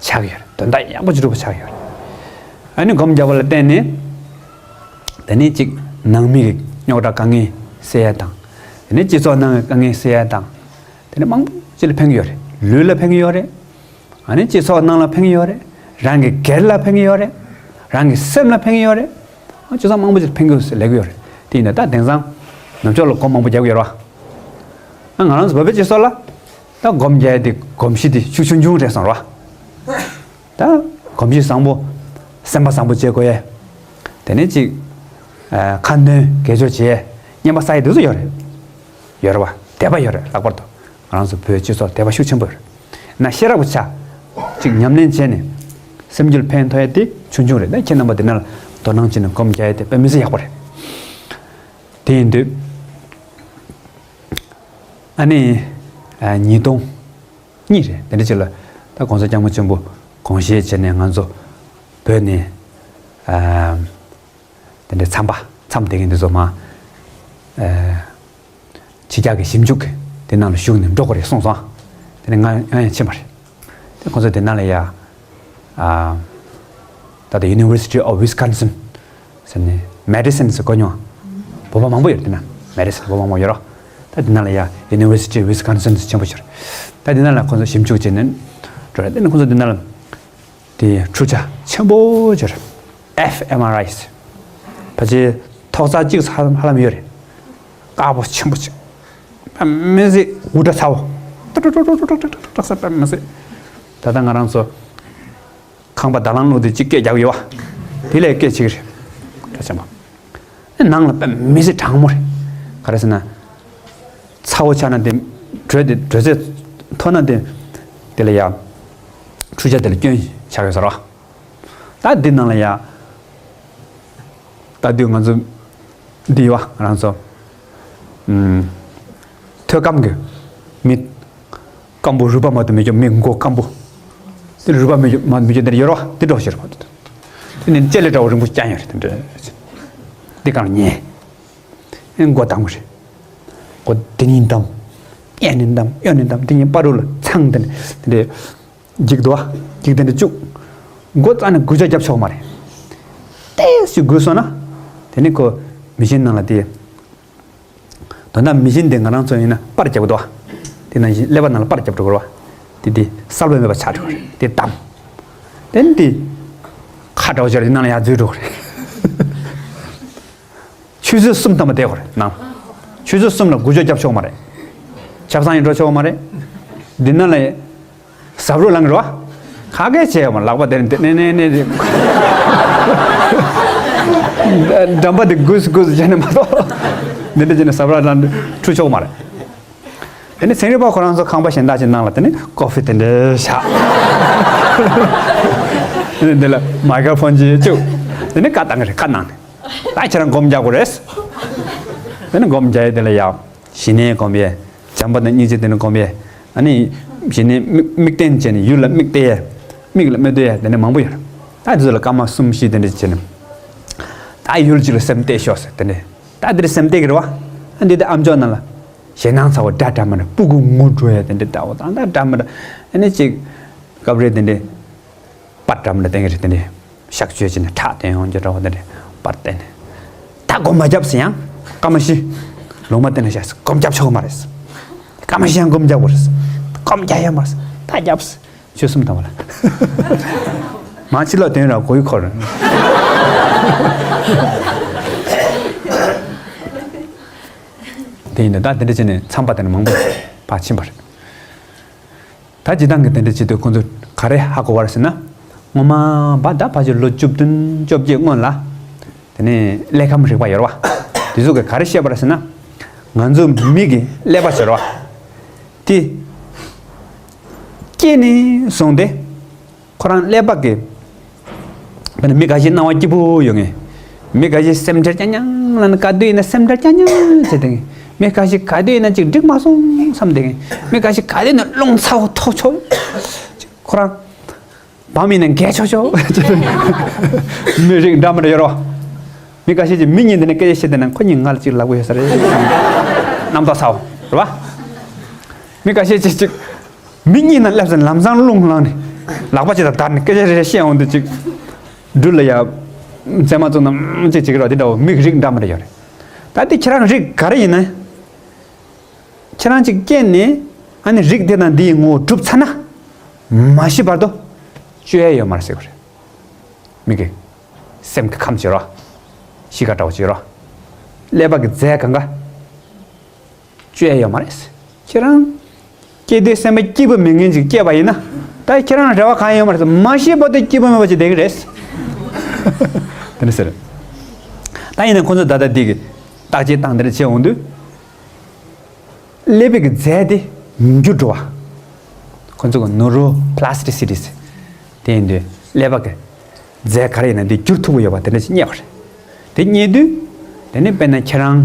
ཆགས་ཡོད་རེད། དོན་དག་ཡག་པོ་ཅིག་གྲུབ་པ་ཆགས་ཡོད་རེད། ཨ་ནི་སྒོམ་རྒྱག་པ་ལ་བརྟེན་ནས་དེ་ནས་གཅིག་ནང་མི་གི་རྙོག་དྲ་དཀའ་ངལ་སེལ་ཡ་དང་། དེ་ནས་སྤྱི་ཚོགས་ནང་གི་དཀའ་ངལ་སེལ་ཡ་དང་། དེ་ནས་མང་པོ་ཅིག་ལ་ཕན་གྱི་ཡོད་རེད། ལུས་ལ་ཕན་གྱི་ཡོད་རེད། ཨ་ནི་སྤྱི་ཚོགས་ནང་ལ་ཕན་གྱི་ཡོད་རེད། རང་གི་སྒེར་ལ་ཕན་གྱི་ཡོད་རེད། རང་གི་སེམས་ལ་ཕན་གྱི་ཡོད་རེད། ཨ་ཅི་ཚང་མང་པོ་ཅིག་ཕན་གྱི་ཡོད་ཟེར་ལབ་ཀྱི་ཡོད་རེད། དེ་ཡིན་ན་ད་དེང་སང་ནུབ་ཕྱོགས་ལ་སྒོམ་མང་པོ་རྒྱག་གི་ཡོད་རེད་བ། ཨ་ང་རང་ཚོ་བོད་པའི་སྤྱི་ཚོགས་ལ་ད་སྒོམ་རྒྱག་ཡ་དེ་གོམས་གཤིས་དེ་ཤུགས་ཆུང་ཆུང་རེད་སོང་རེད་བ། ད་གོམས་གཤིས་བཟང་པོ་སེམས་པ་བཟང་པོ་བྱེད་དགོས་ཡ། དེ་ནས་ཅིག་ཨ་ཁ་འདོན་དགེ་སྦྱོར་བྱེད་ཡ་བསྙེན་པ་བསགས་ཡ་དེ་ཚོ་ཡོད་རེད། ཡོད་རེད་བ། དད་པ་ཡོད་རེད། ལྷག་པར་དུ་ང་རང་ཚོ་བོད་སྤྱི་ཚོགས་དད་པ་ཤུགས་ཆེན་པོ་ཡོད་རེད། ན་ཤེས་རབ་ཀྱི་ཆ་ཅིག་ཉམས་ལེན་བྱས་ནས་སེམས་རྒྱུད་ཕན་ཐོགས་ཡ་དེ་ཆུང་ཆུང་རེད། ད་ཁྱེད་རྣམ་པ་དེ་ན་ལ་དོ་སྣང་བྱས་ནས་སྒོམ་རྒྱག་ཡ་དེ་དཔེ་མི་སྲིད་ཡག་པོ་རེད། དེ་ཡིན་དུས་ཨ་ནི་ཉིས་སྟོང་གཉིས་རེད། དེ་འདྲ་ཅིག་ལ་ད་༸གོང་ས་༸སྐྱབས་མགོན་ཆེན་པོ་དགོངས་བཞེས་བྱས་ནས་ང་ཚོ་བོད་ནས་དེ་འདྲའི་མཚམས་པ་མཚམས་བསྡད་མཁན་དེ་ཚོ་མ་ཕྱི་རྒྱལ་གྱི་ཞིབ་འཇུག་གི་དེ་ནང་ལ་ཞུགས་ནས་འགྲོ་དགོས་རེད་གསུངས་སོང་། དེ་ནས་ང་ང་ཡང་ཕྱིན་པ་རེད། དེ་ཁོང་ཚོ་དེ་ནང་ལ་ཡ་ད་ལྟ་University of Wisconsin ཟེར་ནས་Madison ཟེར་གོ་མྱོང་། བོད་པ་མང་པོ་ཡོད་དེ་ན། Madison བོད་པ་མང་པོ་ཡོད་རོགས། ད་དེ་ནང་ལ་ཡ་University of Wisconsin ཆེན་པོ་ཞིག་རེད། ད་དེ་ནང་ལ་ཁོང་ཚོ་ཞིབ་འཇུག་བྱས་ནས་འགྲོ་རེད། དེ་ནས་ཁོང་ཚོ་དེ་ནང་ལ་དེ་འཕྲུལ་ཆས་ཆེན་པོ་ཅིག་རེད། ཨེཕ་ཨེམ་ཨར་ཨའི་ཟེར། ཕལ་ཆེར་ཐོག་རྩེག་གཅིག་ཧ་ལམ་ཧ་ལམ་ཡོད་རེད། དཀར་པོ་ཆེན་པོ་ཅིག་དཔེ་མི་སྲིད་དབུ་སྐྲ་ཚ་བོ། ཏག་ཏག་ཏག་ས་དཔེ་མི་སྲིད། ད་ལྟ་ང་རང་ཚོ་ཁང་པ་ད་ལང་བླུགས་ཏེ་གཅིག་སྐད་རྒྱག་ཡོད་བ། དེ་ལས་སྐད་ཆིག་རེད། ཁ་ཆེན་པོ། ནང་ལ་དཔེ་མི་སྲིད་གྲང་མོ་རེད། ག་རེ་ཟེར་ན། ཚ་བོ་ཆགས་ན་དེ་དྲོད་དེ་དྲོད་ཚད་མཐོ་ན་དེ་དེ་ལ་ཡ་འཕྲུལ་ཆས་དེ་ལ་སྐྱོན་ཆགས་ཡོད་ཟེར་བ། ད་འདི་ནང་ལ་ཡ་ད་དུས་ང་ཚོ་འདི་ཡོད་བ་ང་རང་ཚོ་ཨུམ་ཐོད་སྐམ་གི་མི་སྐམ་པོ་རུས་པ་མ་གཏོགས་མི་སྐྱོ་མི་མགོ་སྐམ་པོ། དེ་རུས་པ་མི་སྐྱོ་མ་མི་སྐྱོ་དེ་ཡོད་རོགས་དེ་འགྲོ་ཤེས་རོགས། དེ་ནས་ལྕེ་ལེ་འདྲ་བོ་རིང་པོ་རྐྱང་ཡོད་རེད་དེ་འདྲ། འདི་གང་ཉེ། ཨེ་མགོ་དམ་གི་རེད། མགོ་དེ་ནས་དམ། གཡས་ནས་དམ་གཡོན་ནས་དམ་དེ་ཉིན་པ་རུ་ལ་ཚང་དེ་འདྲ་དེ་འདྲ། འགྱིག་དོ། འགྱིག་དེ་འདྲ་བཅུག་མགོ་རྩ་ནས་འགུལ་སྐྱོད་རྒྱབ་ཆོག་མ་རེད། ཏོག་ཙམ་འགུལ་སོང་ན། དེ་ནི་ཁོ་མི་ཤིན་ནང་ལ་དེ། དོན་དག་མི་ཤིན་དེ་ང་རང་ཚོ་ཡིན་ན་པར་རྒྱབ་དགོས་དོ། དེ་ནང་བཞིན་ཀླད་པ་ནང་ལ་པར་རྒྱབ་འགྲོ་དགོས་རོ། དེ་དེ་གསལ་པོ་མེད་པ་ཆགས་འགྲོ་རེད་དེ་དམ། དེ་ནི་དེ། ཁ་འདྲ་བོ་ཅིག་རེད་ནང་ལ་ཡར་འཛུལ་འགྲོ་རེད། ཆུ་ཚོད་གསུམ་ཐམ་པ་བསྡད་དགོས་རེད་ནང་། ཆུ་ཚོད་གསུམ་ལ་འགུལ་སྐྱོད་རྒྱབ་ཆོག་མ་རེད། ཆབ་གསང་ཡིན་འགྲོ་ཆོག་མ་རེད། འདི་ནང་ལ་ཟབ་རོ་ལངས་རོ། ག་གེ་བྱས་ཡོད་མ་ལག་པ་དེར་འདི་ནས་ནས་ནས་འགྲམ་པ་དེ་གུས་གུས་བྱས་ནས་མ་གཏོགས། འདི་འདྲ་བྱས་ནས་ཟབ་རོ་ལངས་འཁྲུ་ཆོག་མ་རེད། དེ་ནས་ཚན་རིག་པ་ཁོ་རང་ཚོ་ཁང་པ་གཞན་དག་ཅིག་ནང་ལ་དེ་ནས་ཀོ་ཧྥི་དེ་འདྲ་བཞག་དེ་ནས་འདི་ལ་མའི་ཀྲོ་ཕོན་ཅིག་བཅུག་དེ་ནས་བཀའ་བཏང་གི་རེད་ཁ་ནང་ནས། ད་ཁྱེད་རང་སྒོམ་རྒྱག་དགོས་རེད། དེ་ནས་སྒོམ་རྒྱག་ཡས་དེ་ལ་ཡ། ཞི་གནས་སྒོམ་ཡས། བྱམས་པ་དང་སྙིང་རྗེ་དེ་ནས་སྒོམ་ཡས། ཨ་ནི། ཞི་གནས་དམིགས་དམིགས་རྟེན་བྱས་ནས་ཡུལ་ལ་དམིགས་གཏད་ཡས། མིག་ལ་མིག་ལྟོས་ཡས་དེ་ནས་མང་པོ་ཡོད། ད་དེ་ཚོ་ལ་སྐར་མ་གསུམ་བཞི་དེ་འདྲ་བྱས་ནས། ད་ཡུལ་གཅིག་ལ་སེམས་གཏད་ཤོག་ཟེར་དེ་འདྲ། ད་དེ་འདྲ་སེམས་གཏད་ཀྱི་རེད་བ། ཨ་འདི་དེ་ཨམ་ཅོག་ནང་ལ། ཞེད་སྣང་ཚ་བོ་སྒྲ་འདྲ་མི་འདྲ་སྤུ་གུ་ངུ་འགྲོ་ཡས་དེ་འདྲ་འདྲ་བོ་དང་ད་འདྲ་མི་འདྲ། ཨ་ནི་གཅིག་སྐབས་རེ་དེ་འདྲ། པར་འདྲ་མི་འདྲ་བསྟན་གྱི་རེད་དེ་འདྲ། གཤག་བཅོས་བྱས་ནས་ཁྲག་བཏོན་ཡོང་རྒྱུ་འདྲ་བོ་དེ་འདྲ་པར་བསྟན་ནས། ད་སྒོམ་མ་རྒྱབ་ཟེར་ཡང་སྐར་མ་བཞི། ལུང་མ་བསྟན་ན་བཞག་ཟེར་སྒོམ་རྒྱབ་ཆོག་མ་རེད། སྐར་མ་བཞི་ཡང་སྒོམ་རྒྱབ་དགོས་རེད། སྒོམ་རྒྱག་ཡ་མ་རེད། ད་རྒྱབ་ཟེར། ཆོས་གསུམ་དང་བ་ལ། མ་ཕྱི་ལོག་དོན་ར་གོ་ཡི་འཁོར། དེ་ཡིན་ན་ད་དེ་འདྲ་བྱས་ནས་མཚམས་པ་དེ་ནས་མང་པོ་ཕར་ཕྱིན་པ་རེད། ད་སྤྱིར་བཏང་གི་དེ་འདྲ་བྱེད་དུས་ཁོང་ཚོ་ག་རེ་ཧ་གོ་བ་རེད་ཟེར་ན། སྔོན་མ་བ་ད་ཕལ་ཆེར་ལོ་བཅུ་བདུན་བཅོ་བརྒྱད་སྔོན་ལ། དེ་ནས་གླེགས་བམ་རིག་པ་ཡོད་རེད་བ། དེ་ཚོ་གིས་ག་རེ་བཤད་པ་རེད་ཟེར་ན། ང་ཚོ་མི་གི་ཀླད་པ་ཟེར་བ། དེ། སྐྱེས་ནས་བཟུང་སྟེ། ཁོ་རང་ཀླད་པ་གི། དཔེར་ན་མི་འགའ་ཞིག་སྣང་བ་སྐྱིད་པོ་ཡོད་ངེས། མི་འགའ་ཞིག་སེམས་ཁྲལ་རྐྱང་རྐྱང་ལ་ནི་ག་དུས་ཡིན་ན་སེམས་ཁྲལ་རྐྱང་རྐྱང་བྱེད་དེ་ངེས། མི་འགའ་ཞིག་ག་དུས་ཡིན་ན་ཅིག་འགྲིག་མ་སོང་བསམ་དེ་ངེས། མི་འགའ་ཞིག་ག་དུས་ཡིན་ན་རླུང་ཚ་བོ་ཐོག་ཆོད། ཁོ་རང་། བམ་ཡིན་ན་འགས་ཆོག་ཆོག་མི་རིགས་འདྲ་མི་འདྲ་ཡོད་རོ། མི་འགའ་ཤས་ཀྱིས་མི་གཉིས་འདི་ནས་སྐད་ཆ་བཤད་བསྡད་ན་ཁོ་གཉིས་ང་ལ་ཅིག་ལབ་གི་ཡོད་ས་རེད། རྣམ་རྟོག་ཚ་བོ་རེད་བ། མི་འགའ་ཤས་ཀྱིས་ཅིག་མི་གཉིས་ནང་སླེབས་ཚེ་ལམ་སང་རླུང་ལངས་ནས་ལག་པ་ཅིག་དང་བརྡར་ནས་སྐད་ཆ་རེ་རེ་བཤད་འོང་དུས་ཅིག་སྦྲུལ་ལ་ཡ། མཚན་མ་བཙུགས་ན་ཅིག་ཅིག་རོ་དེ་འདྲ་བོ་མི་རིགས་འདྲ་མི་འདྲ་ཡོད་རེད། ད་དེ་ཁྱེད་རང་རིགས་ག་རེ་ཡིན་ན། ཁྱེད་རང་ཅིག་སྐྱེས་ནས་ཨ་ནི་རིགས་དེ་དང་འདི་ཡི་ངོ་བོ་གྲུབ་ཚར་ན། མ་ཤི་བར་དུ་བཅོས་ཡས་ཡོད་མ་རེད་ཟེར་གི་རེད། མི་གི་སེམས་ཀྱི་ཁམས་བཅོས་རོགས། གཤིས་ཀ་འདྲ་བོ་བཅོས་རོགས། ཀླད་པ་གི་རྫས་གང་ག་བཅོས་ཡས་ཡོད་མ་རེད། ཁྱེད་རང་སྐྱེ་དུས་སེམས་པ་སྐྱིད་པོ་མེད་མཁན་ཅིག་སྐྱེས་པ་ཡིན་ན་ད་ཁྱེད་རང་རེ་བ་གང་ཡང་ཡོད་མ་རེད། མ་ཤི་བར་དུ་སྐྱིད་པོ་མེད་པ་ཅིག་བསྡད་ཀྱི་རེད། དེ་འདྲ་ཟེར། ད་ཡིན་ན་ཁོ་ཚོ་ད་ལྟ་འདི་གི་བརྟག་དཔྱད་བཏང་དེ་འདྲ་བྱས་འོང་དུས། ཀླད་པའི་གི་རྫས་དེ་ཉུང་རྒྱུ་འགྲོ་བ། ཁོ་ཚོ་གི་ནུ་རོ་པ་ལ་སི་ཊི་སི་ཊི་སི་དེ་ཡིན་དུས་ཀླད་པ་གི་རྫས་ག་རེ་ཡིན་ན་དེ་འགྱུར་ཐུབ་ཀྱི་ཡོད་པ་དེ་འདྲ་ཅིག་རྙེད་པ་རེད། དེ་རྙེད་དུས་དེ་ནི་དཔེར་ན་ཁྱེད་རང་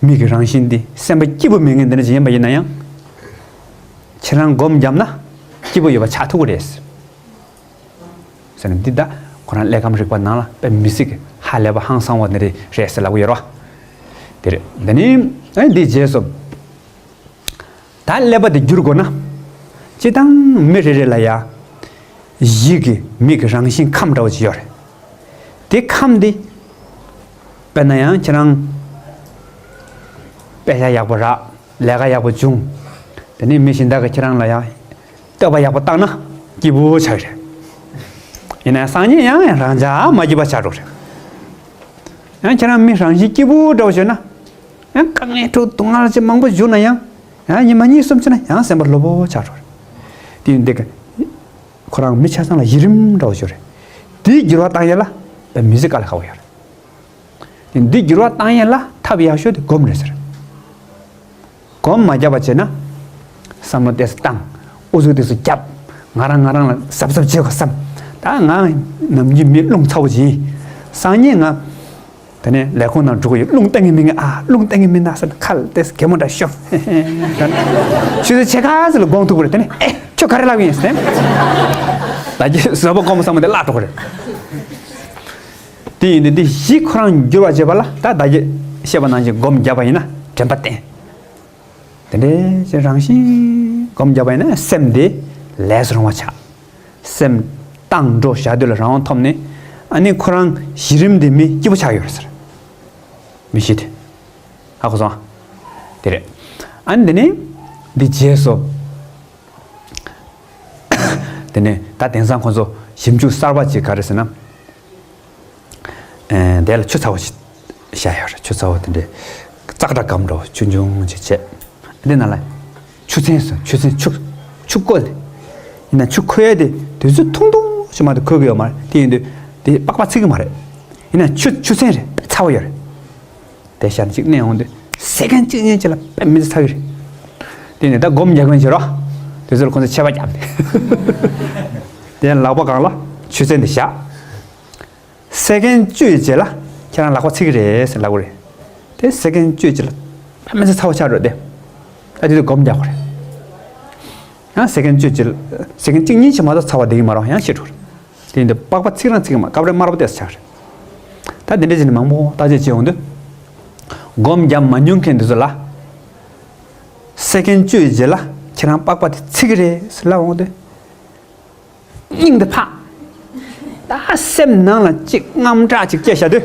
མིག་གི་རང་བཞིན་འདི་སེམས་པ་སྐྱིད་པོ་མེད་མཁན་འདི་འདྲ་ཅིག་ཡིན་པ་ཡིན་ན་ཡང་ཁྱེད་རང་སྒོམ་བརྒྱབ་ན་སྐྱིད་པོ་ཡོད་པ་ཆགས་ཐུབ་ཀྱི་རེད། ཟེར་ནས་འདི་ད་ཁོ་རང་ཀླད་ཁམས་རིག་པ་ནང་ལ་དཔེ་མི་སྲིད་ཀྱི་ཧ་ལས་པ་ཧང་སང་བ་འདི་རེད་ཟེར་ལབ་ཀྱི་ཡོད་རེད་བ། དེ་རེད། འདི་ནི་ཨེ་འདི་རྗེས་སུ་ད་ཀླད་པ་འདི་བསྒྱུར་དགོས་ན་སྤྱིར་བཏང་མི་རེ་རེ་ལ་ཡ་ཡིད་ཀྱི་མིག་གི་རང་བཞིན་ཁམས་འདྲ་བོ་ཅིག་ཡོད་རེད། དེ་ཁམས་འདི་དཔེར་ན་ཡང་ཁྱེད་རང་དཔེ་ཆ་ཡག་པོ་རག་ལས་ཀ་ཡག་པོ་བྱུང་། དེ་ནས་མི་གཞན་དག་གིས་ཁྱེད་རང་ལ་ཡང་བསྟོད་པ་ཡག་པོ་བཏང་ན་སྐྱིད་པོ་ཆགས་རེད། ཡིན་ན་སང་ཉིན་ཡང་ཡང་རང་ཅག་མ་སྐྱིད་པ་ཆགས་འགྲོ་རེད། ཡང་ཁྱེད་རང་མི་རང་བཞིན་སྐྱིད་པོ་འདྲ་བོ་བྱུང་ན། ཡང་དཀའ་ངལ་འཕྲད་སྡུག་བསྔལ་ཅིག་མང་པོ་བྱུང་ན་ཡང་། ཡང་ཉི་མ་གཉིས་གསུམ་ཕྱིན་ན་ཡང་སེམས་པ་ལྷོད་པོ་ཆགས་འགྲོ་རེད། དེ་ཡིན་དུས་ཁོ་རང་མི་ཆ་ཚང་ལ་གཞི་རིམ་འདྲ་བོ་ཞིག་རེད། དེའི་འགྱུར་བ་བཏང་ཡས་ལ་དཔེ་མི་སྲིད་དཀའ་ལས་ཁག་པོ་ཡོད་རེད། དེ་འདི་འགྱུར་བ་བཏང་ཡས་ལ་ཐབས་ཡག་ཤོས་དེ་སྒོམ་རེད་ཟེར། སྒོམ་མ་བརྒྱབ་པ་བྱས་ན། བསམ་བློ་ཏོག་ཙམ་བཏང་། ཨུ་ཚུགས་ཏོག་ཙམ་བརྒྱབ། ང་རང་ང་རང་ལ་གཟབ་གཟབ་བྱེད་དགོས་བསམ། ད་ང་ནམ་རྒྱུན་མི་རླུང་ཚ་བོ་ཅིག་ཡིན། སང་ཉིན་ང་། དེ་ནས་ལས་ཁུངས་ནང་འགྲོ་གི་ཡོད། རླུང་བཏང་གི་མིན་ཨ། རླུང་བཏང་གི་མིན་ན་ཟེར་ན་ཁ་ལ་ཏོག་ཙམ་གད་མོ་འདྲ་ཤོར། ཆུ་ཚོད་ཕྱེད་ཀ་ཙམ་ལ་དགོངས་ཐུབ་ཀྱི་རེད། དེ་ནས་ཨེ་ཁྱོད་ག་རེ་ལབ་ཡིན་ཟེར། ད་ཀྱི་བཟོད་པ་སྒོམ་བསམ་བློ་དེ་བརླག་འགྲོ་གི་རེད། དེ་ཡིན་དུས་འདི་གཞི་ཁོ་རང་འགྱུར་བ་བྱེད་པ་ལ་ད་ད་གིན་བཤད་པ་ནང་བཞིན་སྒོམ་བརྒྱབ་པ་ཡིན་ན་དྲན་པ་བསྟེན། དེ་འདྲའི་ཅིག་རང་བཞིན་སྒོམ་བརྒྱབ་པ་ཡིན་ན་སེམས་དེ་ལས་སུ་རུང་བ་ཆགས། སེམས་བཏང་འགྲོ་བཞག་དུས་ལ་རང་དབང་ཐོབ་ནས་ཨ་ནི་ཁོ་རང་གཞི་རིམ་དེ་མི་སྐྱིད་པོ་ཆགས་ཡོད་རེད་ཟེར། མི་གཞི་དེ། ཧ་གོ་སོང་ཨ། དེ་རེད། ཨ་ནི་དེ་ནས་འདི་རྗེས་སུ། དེ་ནས་ད་དེང་སང་ཁོ་ཚོ་ཞིབ་འཇུག་གསར་པ་ཅིག་ག་རེ་ཟེར་ན། ཨེ། དེ་ལ་ཆུ་ཚ་བོ་ཞིག་བཞག་ཡོད་རེད། ཆུ་ཚ་བོ་དེ་འདྲའི་ཙག་སྒྲ་སྒམ་འདྲ་བོ་ཆུང་ཆུང་ཅིག་བྱས། འདི་ནང་ལ་ཆུ་ཚན་ཟེར། ཆུ་ཚན་ཆུ། ཆུ་བསྐོལ་ཏེ། ཡིན་ན་ཆུ་ཁོལ་ཡ་དེ་དུས་ཚོད་ཐུང་ཐུང་ཞིག་མ་གཏོགས་ཁོལ་གི་ཡོད་མ་རེད། དེ་ཡིན་དུས་དེ་པགས་པ་ཚིག་གི་མ་རེད། ཡིན་ན་ཆུ་ཆུ་ཚན་རེད། དཔེ་ཚ་བོ་ཡོད་རེད། དེ་ཤར་གཅིག་གནས་འོང་དུས་སེ་ཀན་གཅིག་གཉིས་ཅིག་ལ་དཔེ་མི་ཚ་གི་རེད། དེ་ནས་ད་སྒོམ་རྒྱག་མཁན་བྱེད་རོགས། དེ་ཚོར་ཁོང་ཚོས་ཆད་པ་བརྒྱབ་ནས། དེ་ལག་པ་སྒང་ལ་ཆུ་ཚན་དེ་བཞག་སེ་ཀན་བཅུའི་རྗེས་ལ་ཁྱེད་རང་ལག་པ་ཚིག་གི་རེད་ཟེར་ལབ་གི་རེད། དེ་སེ་ཀན་བཅུའི་རྗེས་ལ་དཔེ་མི་ཚ་ཚ་བ་ཆགས་འགྲོ་དེ། ད་དེ་དུས་སྒོམ་རྒྱག་དགོས་རེད། ཡང་སེ་ཀན་བཅུའི་རྗེས་ལ་སེ་ཀན་གཅིག་གཉིས་ཅིག་མ་གཏོགས་ཚ་བ་བསྡད་ཀྱི་མ་རེད། ཡང་ཤི་འགྲོ་རེད། དེ་ཡིན་དུས་པགས་པ་ཚིག་རང་ཚིག་གི་མ། སྐབས་རེ་དམར་པོ་ཏོག་ཙམ་ཆགས་རེད། ད་དེ་འདྲ་བྱས་ནས་མང་པོ་བརྟག་དཔྱད་བྱས་འོང་དུས། སྒོམ་བརྒྱབ་མ་མྱོང་མཁན་དེ་ཚོ་ལ། སེ་ཀན་བཅུའི་རྗེས་ལ་ཁྱེད་རང་པགས་པ་དེ་ཚིག་གི་རེད་ཟེར་ལབ་འོང་དུས། སྙིང་དེ་ཕག་ད་སེམས་ནང་ལ་གཅིག་དངངས་སྐྲག་ཅིག་སྐྱེས་བཞག་དུས།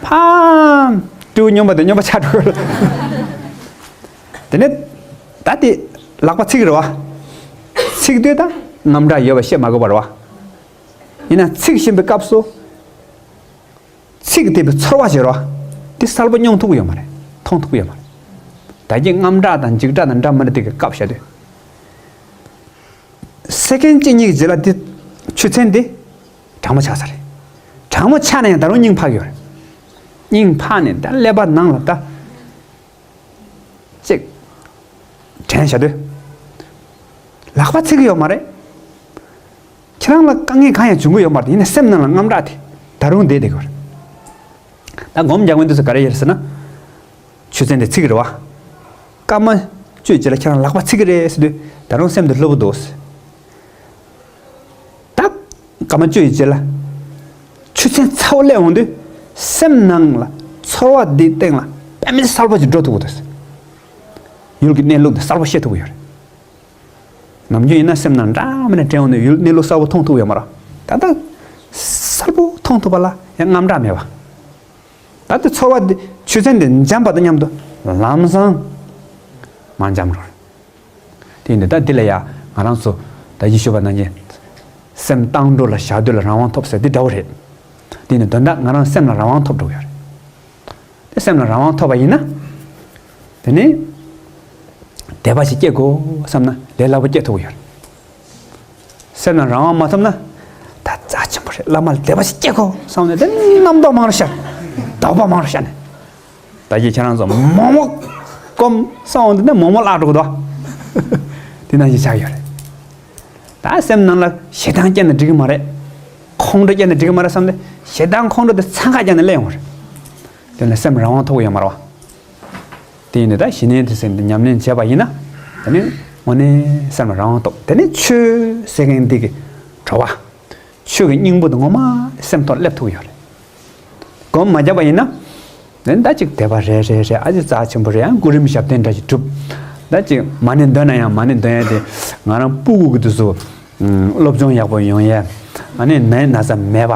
ཕམ། སྤྲེའུ་སྨྱོན་པ་དེ་སྨྱོན་པ་ཆགས་འགྲོ་གི་རེད། དེ་ནས་ད་དེ་ལག་པ་ཚིག་གི་རེད་བ། ཚིག་དུས་ད་དངངས་སྐྲག་ཡོད་པ་བཤད་མ་དགོས་པ་རེད་བ། ཡིན་ན་ཚིག་བཞིན་པའི་སྐབས་སུ། ཚིག་དེ་བའི་ཚོར་བ་ཞིག་རོ། དེ་གསལ་པོ་མྱོང་ཐུབ་ཀྱི་ཡོད་མ་རེད། མཐོང་ཐུབ་ཀྱི་ཡོད་མ་རེད། ད་གིན་དངངས་སྐྲག་དང་འཇིགས་སྐྲག་དང་འདྲ་མི་འདྲ་དེ་གི་སྐབས་བཤད་དུས། སེ་ཀན་གཅིག་གཉིས་ཀྱི་རྗེས་ལ་དེ་ཆུ་ཚན་དེ་གྲང་མོ་ཆགས་ས་རེད། གྲང་མོ་ཆགས་ན་ཡང་ད་རུང་སྙིང་འཕར་གྱི་ཡོད་རེད། སྙིང་འཕར་ནས་ད་ཀླད་པ་ནང་ལ་ད། ཅིག་དྲན་བྱ་དུས། ལག་པ་ཚིག་གི་ཡོད་མ་རེད། ཁྱེད་རང་ལ་དཀའ་ངལ་གང་ཡང་འབྱུང་གི་ཡོད་མ་རེད། ཡིན་ན་སེམས་ནང་ལ་དངངས་སྐྲག་དེ་ད་རུང་བསྡད་བསྡད་ཀྱི་ཡོད་རེད། ད་སྒོམ་རྒྱག་མཁན་དེ་ཚོ་ག་རེ་ཡོད་རེད་ཟེར་ན། ཆུ་ཚན་དེ་ཚིག་གི་རེད་བ། སྐར་མ་བཅུའི་རྗེས་ལ་ཁྱེད་རང་ལག་པ་ཚིག་གི་རེད་ཟེར་དུས་ད་རུང་སེམས་དེ་ལྷོད་པོ་འདུག་ད་སྐར་མ་བཅུ་ཡི་རྗེས་ལ་ཆུ་ཚན་ཚ་བོ་སླེབས་འོང་དུས་སེམས་ནང་ལ་ཚོར་བ་འདིའི་སྟེང་ལ་དཔེ་མི་སྲིད་གསལ་པོ་ཞིག་འགྲོ་ཐུབ་ཀྱི་འདུག་ཡུལ་གྱི་གནས་ལུགས་འདི་གསལ་པོ་ཤེས་ཐུབ་ཀྱི་ཡོད་རེད། ནམ་རྒྱུན་ཡིན་ན་སེམས་ནང་འདྲ་མི་འདྲ་དྲན་འོང་དུས་ཡུལ་གནས་ལུགས་གསལ་པོ་མཐོང་ཐུབ་ཀྱི་ཡོད་མ་རེད། ད་ལྟ་གསལ་པོ་མཐོང་ཐུབ་པ་ལ་ཡང་དངངས་སྐྲག་མེད་པ། ད་ལྟ་ཚོར་བ་འདི་ཆུ་ཚན་འདི་འཇམ་པ་དང་མཉམ་དུ་ལམ་སང་མར་འཇམ་འགྲོ་རེད། དེ་ཡིན་དུས་ད་འདི་ལ་ཡ་ང་རང་ཚོ་ད་གིན་ཞུས་པ་ནང་བཞིན་སེམས་བཏང་འགྲོ་ལ་བཞག་སྡོད་ལ་རང་དབང་ཐོབ་ཟེར་འདི་འདྲ་བོ་རེད། དེ་ཡིན་དུས་དོན་དག་ང་རང་སེམས་ལ་རང་དབང་ཐོབ་འགྲོ་གི་ཡོད་རེད། དེ་སེམས་ལ་རང་དབང་ཐོབ་པ་ཡིན་ན། དེ་ནི་དད་པ་ཞིག་སྐྱེ་དགོས་བསམ་ན་ལས་སླ་པོ་སྐྱེ་ཐུབ་ཀྱི་ཡོད་རེད། སེམས་ལ་རང་དབང་མ་ཐོབ་ན། ད་རྩ་ཆེན་པོ་རེད། བླ་མ་ལ་དད་པ་ཞིག་སྐྱེ་དགོས་བསམ་ནས་དེ་རྣམ་རྟོག་མང་རུ་ཤར། དོགས་པ་མང་རུ་ཤར་ནས། ད་གིན་ཁྱེད་རང་ཚོ་མོག་མོག་སྐོམ་སོང་འདི་ནས་མོག་མོག་བརླག་འགྲོ་གི་འདུག་དེ་ནང་བཞིན་ཆགས་ཡོད་རེད། ད་སེམས་ནང་ལ་ཞེ་སྡང་སྐྱེས་ན་འགྲིག་གི་མ་རེད། ཁོང་ཁྲོ་སྐྱེས་ན་འགྲིག་གི་མ་རེད་བསམ་སྟེ་ཞེ་སྡང་ཁོང་ཁྲོ་དེ་འཚང་ཁ་བརྒྱབ་ནས་སླེབས་ཡོང་བ་རེད། དེ་ནས་སེམས་རང་དབང་ཐོབ་ཀྱི་ཡོད་མ་རེད་བ། དེ་ཡིན་དུས་ད་ཞི་གནས་དེ་ཟེར་ནས་ཉམས་ལེན་བྱས་པ་ཡིན་ན། དེ་ནི་དངོས་གནས་སེམས་ལ་རང་དབང་ཐོབ། དེ་ནི་ཆོས་ཟེར་མཁན་འདི་གི་བྲོ་བ། ཆོས་ཀྱི་སྙིང་པོ་དེ་ངོ་མ་སེམས་ཐོག་སླེབས་ཐུབ་ཡོད་རེད། སྒོམ་མ་བརྒྱབ་པ་ཡིན་ན། དེ་ནི་ད་ཅིག་དད་པ་རེ་རེ་རེ་ཨ་ཅེ་རྩ་ཆེན་པོ་རེ་ཡང་སྐུ་རིམ་ཞབས་བརྟན་འདྲ་ཞིག་སྒྲུབ། ད་ཅིག་མ་ཎི་འདོན་ན་ཡང་མ་ཎི་འདོན་ཡ་དེ་ང་རང་སྤུ་གུ་གི་དུས་སུ། སློབ་སྦྱོང་ཡག་པོ་ཡོང་ཡས། ཨ་ནི་ནད་ན་ཚ་མེད་པ།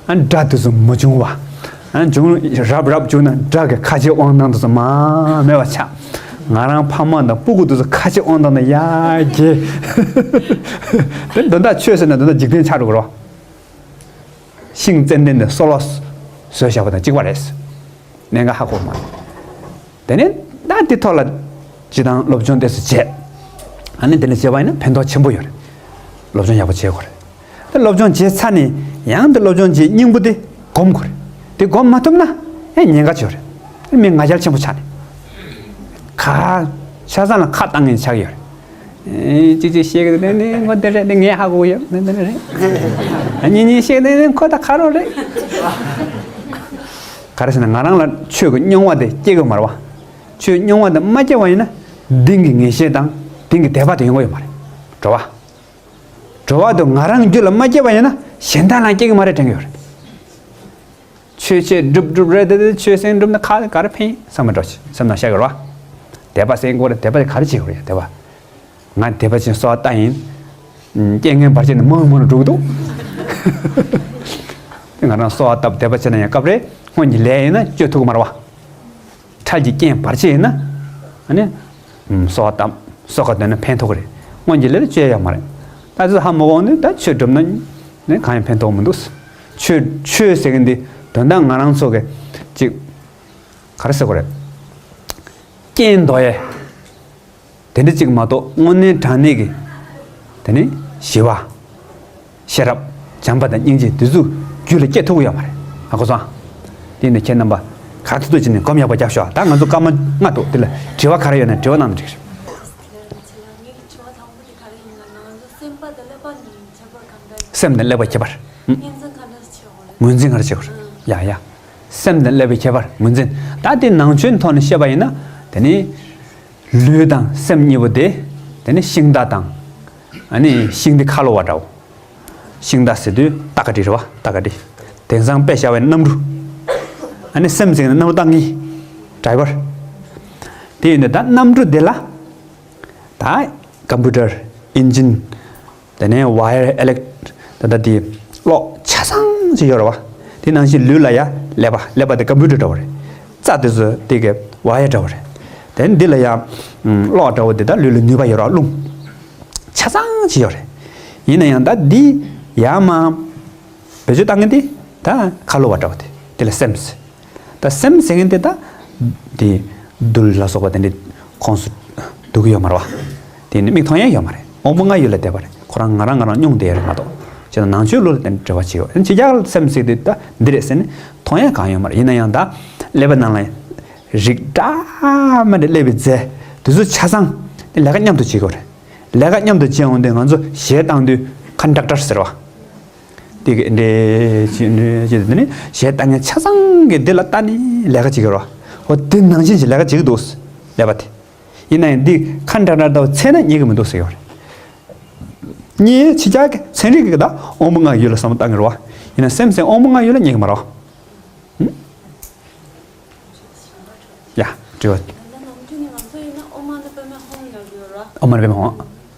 ཨ་དགྲ་དེ་ཚོ་མ་བྱུང་བ། ཨ་བྱུང་རབ་རབ་བྱུང་ན་དགྲ་གི་ཁ་ཆེ་དབང་ཐང་དེ་ཚོ་མ་མེད་པ་ཆགས། ང་རང་ཕ་མ་དང་སྤུ་གུ་དེ་ཚོ་ཁ་ཆེ་དབང་ཐང་དང་ཡར་རྒྱས། དེ་དོན་དག་ཆོས་ཟེར་ན་དོན་དག་འཇིག་རྟེན་ཆགས་འགྲོ་གི་རེད་བ། ཤིང་ཙན་དན་དེ་སོལ་བ་བཟོས་བཞག་པ་དང་གཅིག་པ་རེད། གནད་འགག་ཧ་གོ་མ། དེ་ནས་ད་དེ་ཐོག་ལ་སྤྱི་བཏང་སློབ་སྦྱོང་ཏོག་ཙམ་བྱས། ཨ་ནི་དེ་ནས་བྱས་པ་ཡིན་ན་ཕན་ཐོགས་ཆེན་པོ་ཡོད་རེད། སློབ་སྦྱོང་ཡག་པོ་བྱེད་དགོས་རེད། དེ་སློབ་སྦྱོང་བྱས་ཚར་ནས་ཡང་དེ་སློབ་སྦྱོང་བྱེད་སྙིང་པོ་དེ་སྒོམ་དགོས་རེད། དེ་སྒོམ་མ་ཐུབ་ན་ཡང་ཉེན་ཁ་ཆེ་བ་རེད། དེ་མི་ང་རྒྱལ་ཆེན་པོ་ཆགས་ནས། ཁ། ཆ་ཚང་ལ་ཁ་བཏང་མཁན་ཆགས་ཀྱི་ཡོད་རེད། ཨེ་ཅིག་ཅིག་བཤད་ཀྱི་འདུག་ནི་ནི་ངོ་དེ་རེད་ནི་ངས་ཧ་གོ་ཡོད་ནི་དེ་རེད། ཨ་ཉིན་ཉིན་བཤད་ནི་ནི་ཁོ་ད་ཁ་རོག་རེད། ག་རེ་ཟེར་ན་ང་རང་ལ་ཆོས་ཀྱི་མྱོང་བ་དེ་སྐྱེ་གི་མ་རེད་བ། ཆོས་མྱོང་བ་དེ་མ་སྐྱེ་བ་ཡིན་ན་གཏིང་གི་ངེས་ཤེས་དང་གཏིང་གི་དད་པ་དེ་ཡོང་གི་ཡོད་མ་རེད། བྲོ་བ། བྲོ་བ་དེ་ང་རང་རྒྱུད་ལ་མ་སྐྱེ་བ་ཡིན་ན་གཞན་དག་ལ་སྐྱེ་གི་མ་རེད་དྲན་གི་ཡོད་རེད། ཆོས་བྱེད་སྒྲུབ་སྒྲུབ་རེད་དེ་དེ་ཆོས་སེམས་སྒྲུབ་ན་ཁ་ག་རེ་ཕན་བསམ་མི་འགྲོ་ཆེ་སེམས་ནང་བཤད་གི་རེད་བ། དད་པ་སེམས་སྐོར་རེད་དད་པ་ག་རེ་བྱེད་དགོས་རེད་དད་པ། ང་དད་པ་ཅན་གསོལ་བ་བཏབ་ཡིན། རྐྱེན་ངན་བར་ཆད་ནི་མང་མང་འགྲོ་གི་འདུག་ང་རང་གསོལ་བ་བཏབ་དད་པ་བྱས་ན་ཡང་སྐབས་རེ་སྔོན་གྱི་ལས་ཡིན་ན་བཅོས་ཐུབ་ཀྱི་མ་རེད་བ། འཕྲལ་གྱི་རྐྱེན་བར་ཆད་ཡིན་ན། ཨ་ནི། གསོལ་བ་བཏབ། གསོལ་ཁ་འདོན་ན་ཕན་ཐོགས་ཀྱི་རེད། སྔོན་གྱི་ལས་ལ་བཅོས་ཡག་མ་རེད། ད་ཚོད་ཧ་མ་གོ་ནི་ད་ཆོས་སྒྲུབ་ན། ནི་གང་ཡང་ཕན་ཐོགས་མི་འདུག་ཆོས་ཆོས་ཟེར་གི་འདི་དོན་དག་ང་རང་ཚོ་གི་ཅིག་ག་རེ་ཟེར་དགོས་རེད། རྐྱེན་འདོགས་ཡས། དེ་འདྲ་ཅིག་མ་གཏོགས་དངོས་གནས་དྲང་གནས་ཀྱི། དེ་ནི་ཞི་བ། ཤེས་རབ། བྱམས་པ་དང་སྙིང་རྗེ་དེ་ཚོ་རྒྱུད་ལ་སྐྱེ་ཐུབ་ཀྱི་ཡོད་མ་རེད། ཧ་གོ་སོང་ཨ། དེ་ནི་ཁྱེད་རྣམ་པ་ག་ཐུབ་ཐུབ་བྱས་ནས་སྒོམ་ཡག་པོ་རྒྱབ་ཤོག་ད་ང་ཚོ་སྐར་མ་ལྔ་འདུག་དེ་ལ་དྲི་བ་ག་རེ་ཡོད་ན་དྲི་བ་གནང་ན་འགྲིག་རེད། སེམས་དང་ཀླད་པ་ཁྱད་པར། ངོས་འཛིན་ག་རེ་བྱེད་དགོས་རེད། ཡ་ཡ། སེམས་དང་ཀླད་པའི་ཁྱད་པར་ངོས་འཛིན། ད་དེ་ནང་ཆོས་ཐོག་ནས་བཤད་པ་ཡིན་ན། དེ་ནི། ལུས་དང་སེམས་གཉིས་པོ་དེ། དེ་ནི་ཤིང་རྟ་དང་། ཨ་ནི་ཤིང་དེ་ཁ་ལོ་བ་འདྲ་བོ། ཤིང་རྟ་ཟེར་དུས་རྟ་ཁ་འདི་རེད་བ་རྟ་ཁ་འདི། དེང་སང་དཔེ་བཞག་པའི་གནམ་གྲུ། ཨ་ནི་སེམས་ཟེར་ན་གནམ་གྲུ་བཏང་གི་ཌ་རའི་ཝར། དེ་ཡིན་དུས་ད་གནམ་གྲུ་དེ་ལ། ད་ཀམ་པུ་ཊར་ཨིན་ཇིན། དེ་ནས་ཝ་ཡར་ཨི་ལེག་ད་ལྟ་དེ་གློག་ཆ་ཚང་ཅིག་ཡོད་རེད་བ། དེ་ནང་བཞིན་ལུས་ལ་ཡ་ཀླད་པ་ཀླད་པ་དེ་ཀམ་པུ་ཊར་འདྲ་བོ་རེད། རྩ་དེ་ཚོ་དེ་གི་ཝ་ཡར་འདྲ་བོ་རེད། དེ་འདི་ལ་ཡ་གློག་འདྲ་བོ་དེ་ད་ལུས་ལ་ནུས་པ་ཡོད་རེད་བ་རླུང་། ཆ་ཚང་ཅིག་ཡོད་རེད། ཡིན་ན་ཡང་ད་འདི་ཡ་མ། བེད་སྤྱོད་བཏང་མཁན་དེ་ད་ཁ་ལོ་བ་འདྲ་བོ་དེ་དེ་ལ་སེམས། ད་སེམས་ཟེར་མཁན་དེ་ད། དེ། རྡུལ་ལ་སོགས་པ་དེ་འདྲའི་ཁོངས་སུ་འདུ་གི་ཡོད་མ་རེད་བ། དེ་ནི་མིག་མཐོང་ཡས་ཡོད་མ་རེད། དབང་པོ་ལྔ་ཡུལ་ལ་བསྡད་པ་རེད། ཁོ་རང་ང་རང་ང་རང་མྱོང་བསྡད་ཡོད་རེད་མ་གཏོགས། བྱས་ན་ནང་ཆོས་ལུགས་ལ་དེ་འདྲ་འབྲེལ་བ་བྱེད་ཡོད། ཕྱི་རྒྱལ་སེམས་ཟེར་དུས་ད་འདི་རེད་ཟེར་ནས་མཐོང་ཡས་གང་ཡོད་མ་རེད། ཡིན་ན་ཡང་ད། ཀླད་པའི་ནང་ལ། རིགས་འདྲ་མི་འདྲ་ཀླད་པའི་རྫས། དེ་ཚོ་ཆ་ཚང་། དེ་ལས་ཀ་མཉམ་དུ་བྱེད་དགོས་རེད། ལས་ཀ་མཉམ་དུ་བྱེད་འོང་དུས་ང་ཚོ་གཞས་བཏང་དུས་ཁ་འདྲ་འདྲ་ཟེར་བ། དེ་གི་འདྲེ་ཅི་འདྲེ་ཅི་དེ་ནི་གཞས་བཏང་མཁན་ཆ་ཚང་གི་འདི་ལ་ལྟ་ནི་ལས་ཀ་བྱེད་ཀྱི་རོ། འོ་དེ་ནང་བཞིན་གྱི་ལས་ཀ་བྱེད་ཀྱི་འདུག་ཀླད་པ་དེ། ཡིན་ན་ཡང་འདི་ཁ་འདྲ་འདྲ་དང་ཚད་ན་རྙེད་ཀྱི་མི་འདུག་ཟེར་གྱི་རེད། རྙེད་ཕྱི་རྒྱལ་གྱི་ཚན་རིག་གི་ད་དབང་པོ་ལྔ་ཡུལ་ལ་བསམ་བློ་བཏང་གི་རོ། ཡིན་ན་སེམས་སེམས་དབང་པོ་ལྔ་ཡུལ་ལ་རྙེད་ཀྱི་མ་རོ། ཡ། དྲི་བ། ད་ལྟ་ནམ་རྒྱུན་ནས་ང་ཚོ་ཡིན་ན་ཨོཾ་མ་ཎི་པདྨེ་ཧཱུྃ་ལབ་ཀྱི་ཡོད་ར། ཨོཾ་མ་ཎི་པདྨེ་ཧཱུྃ།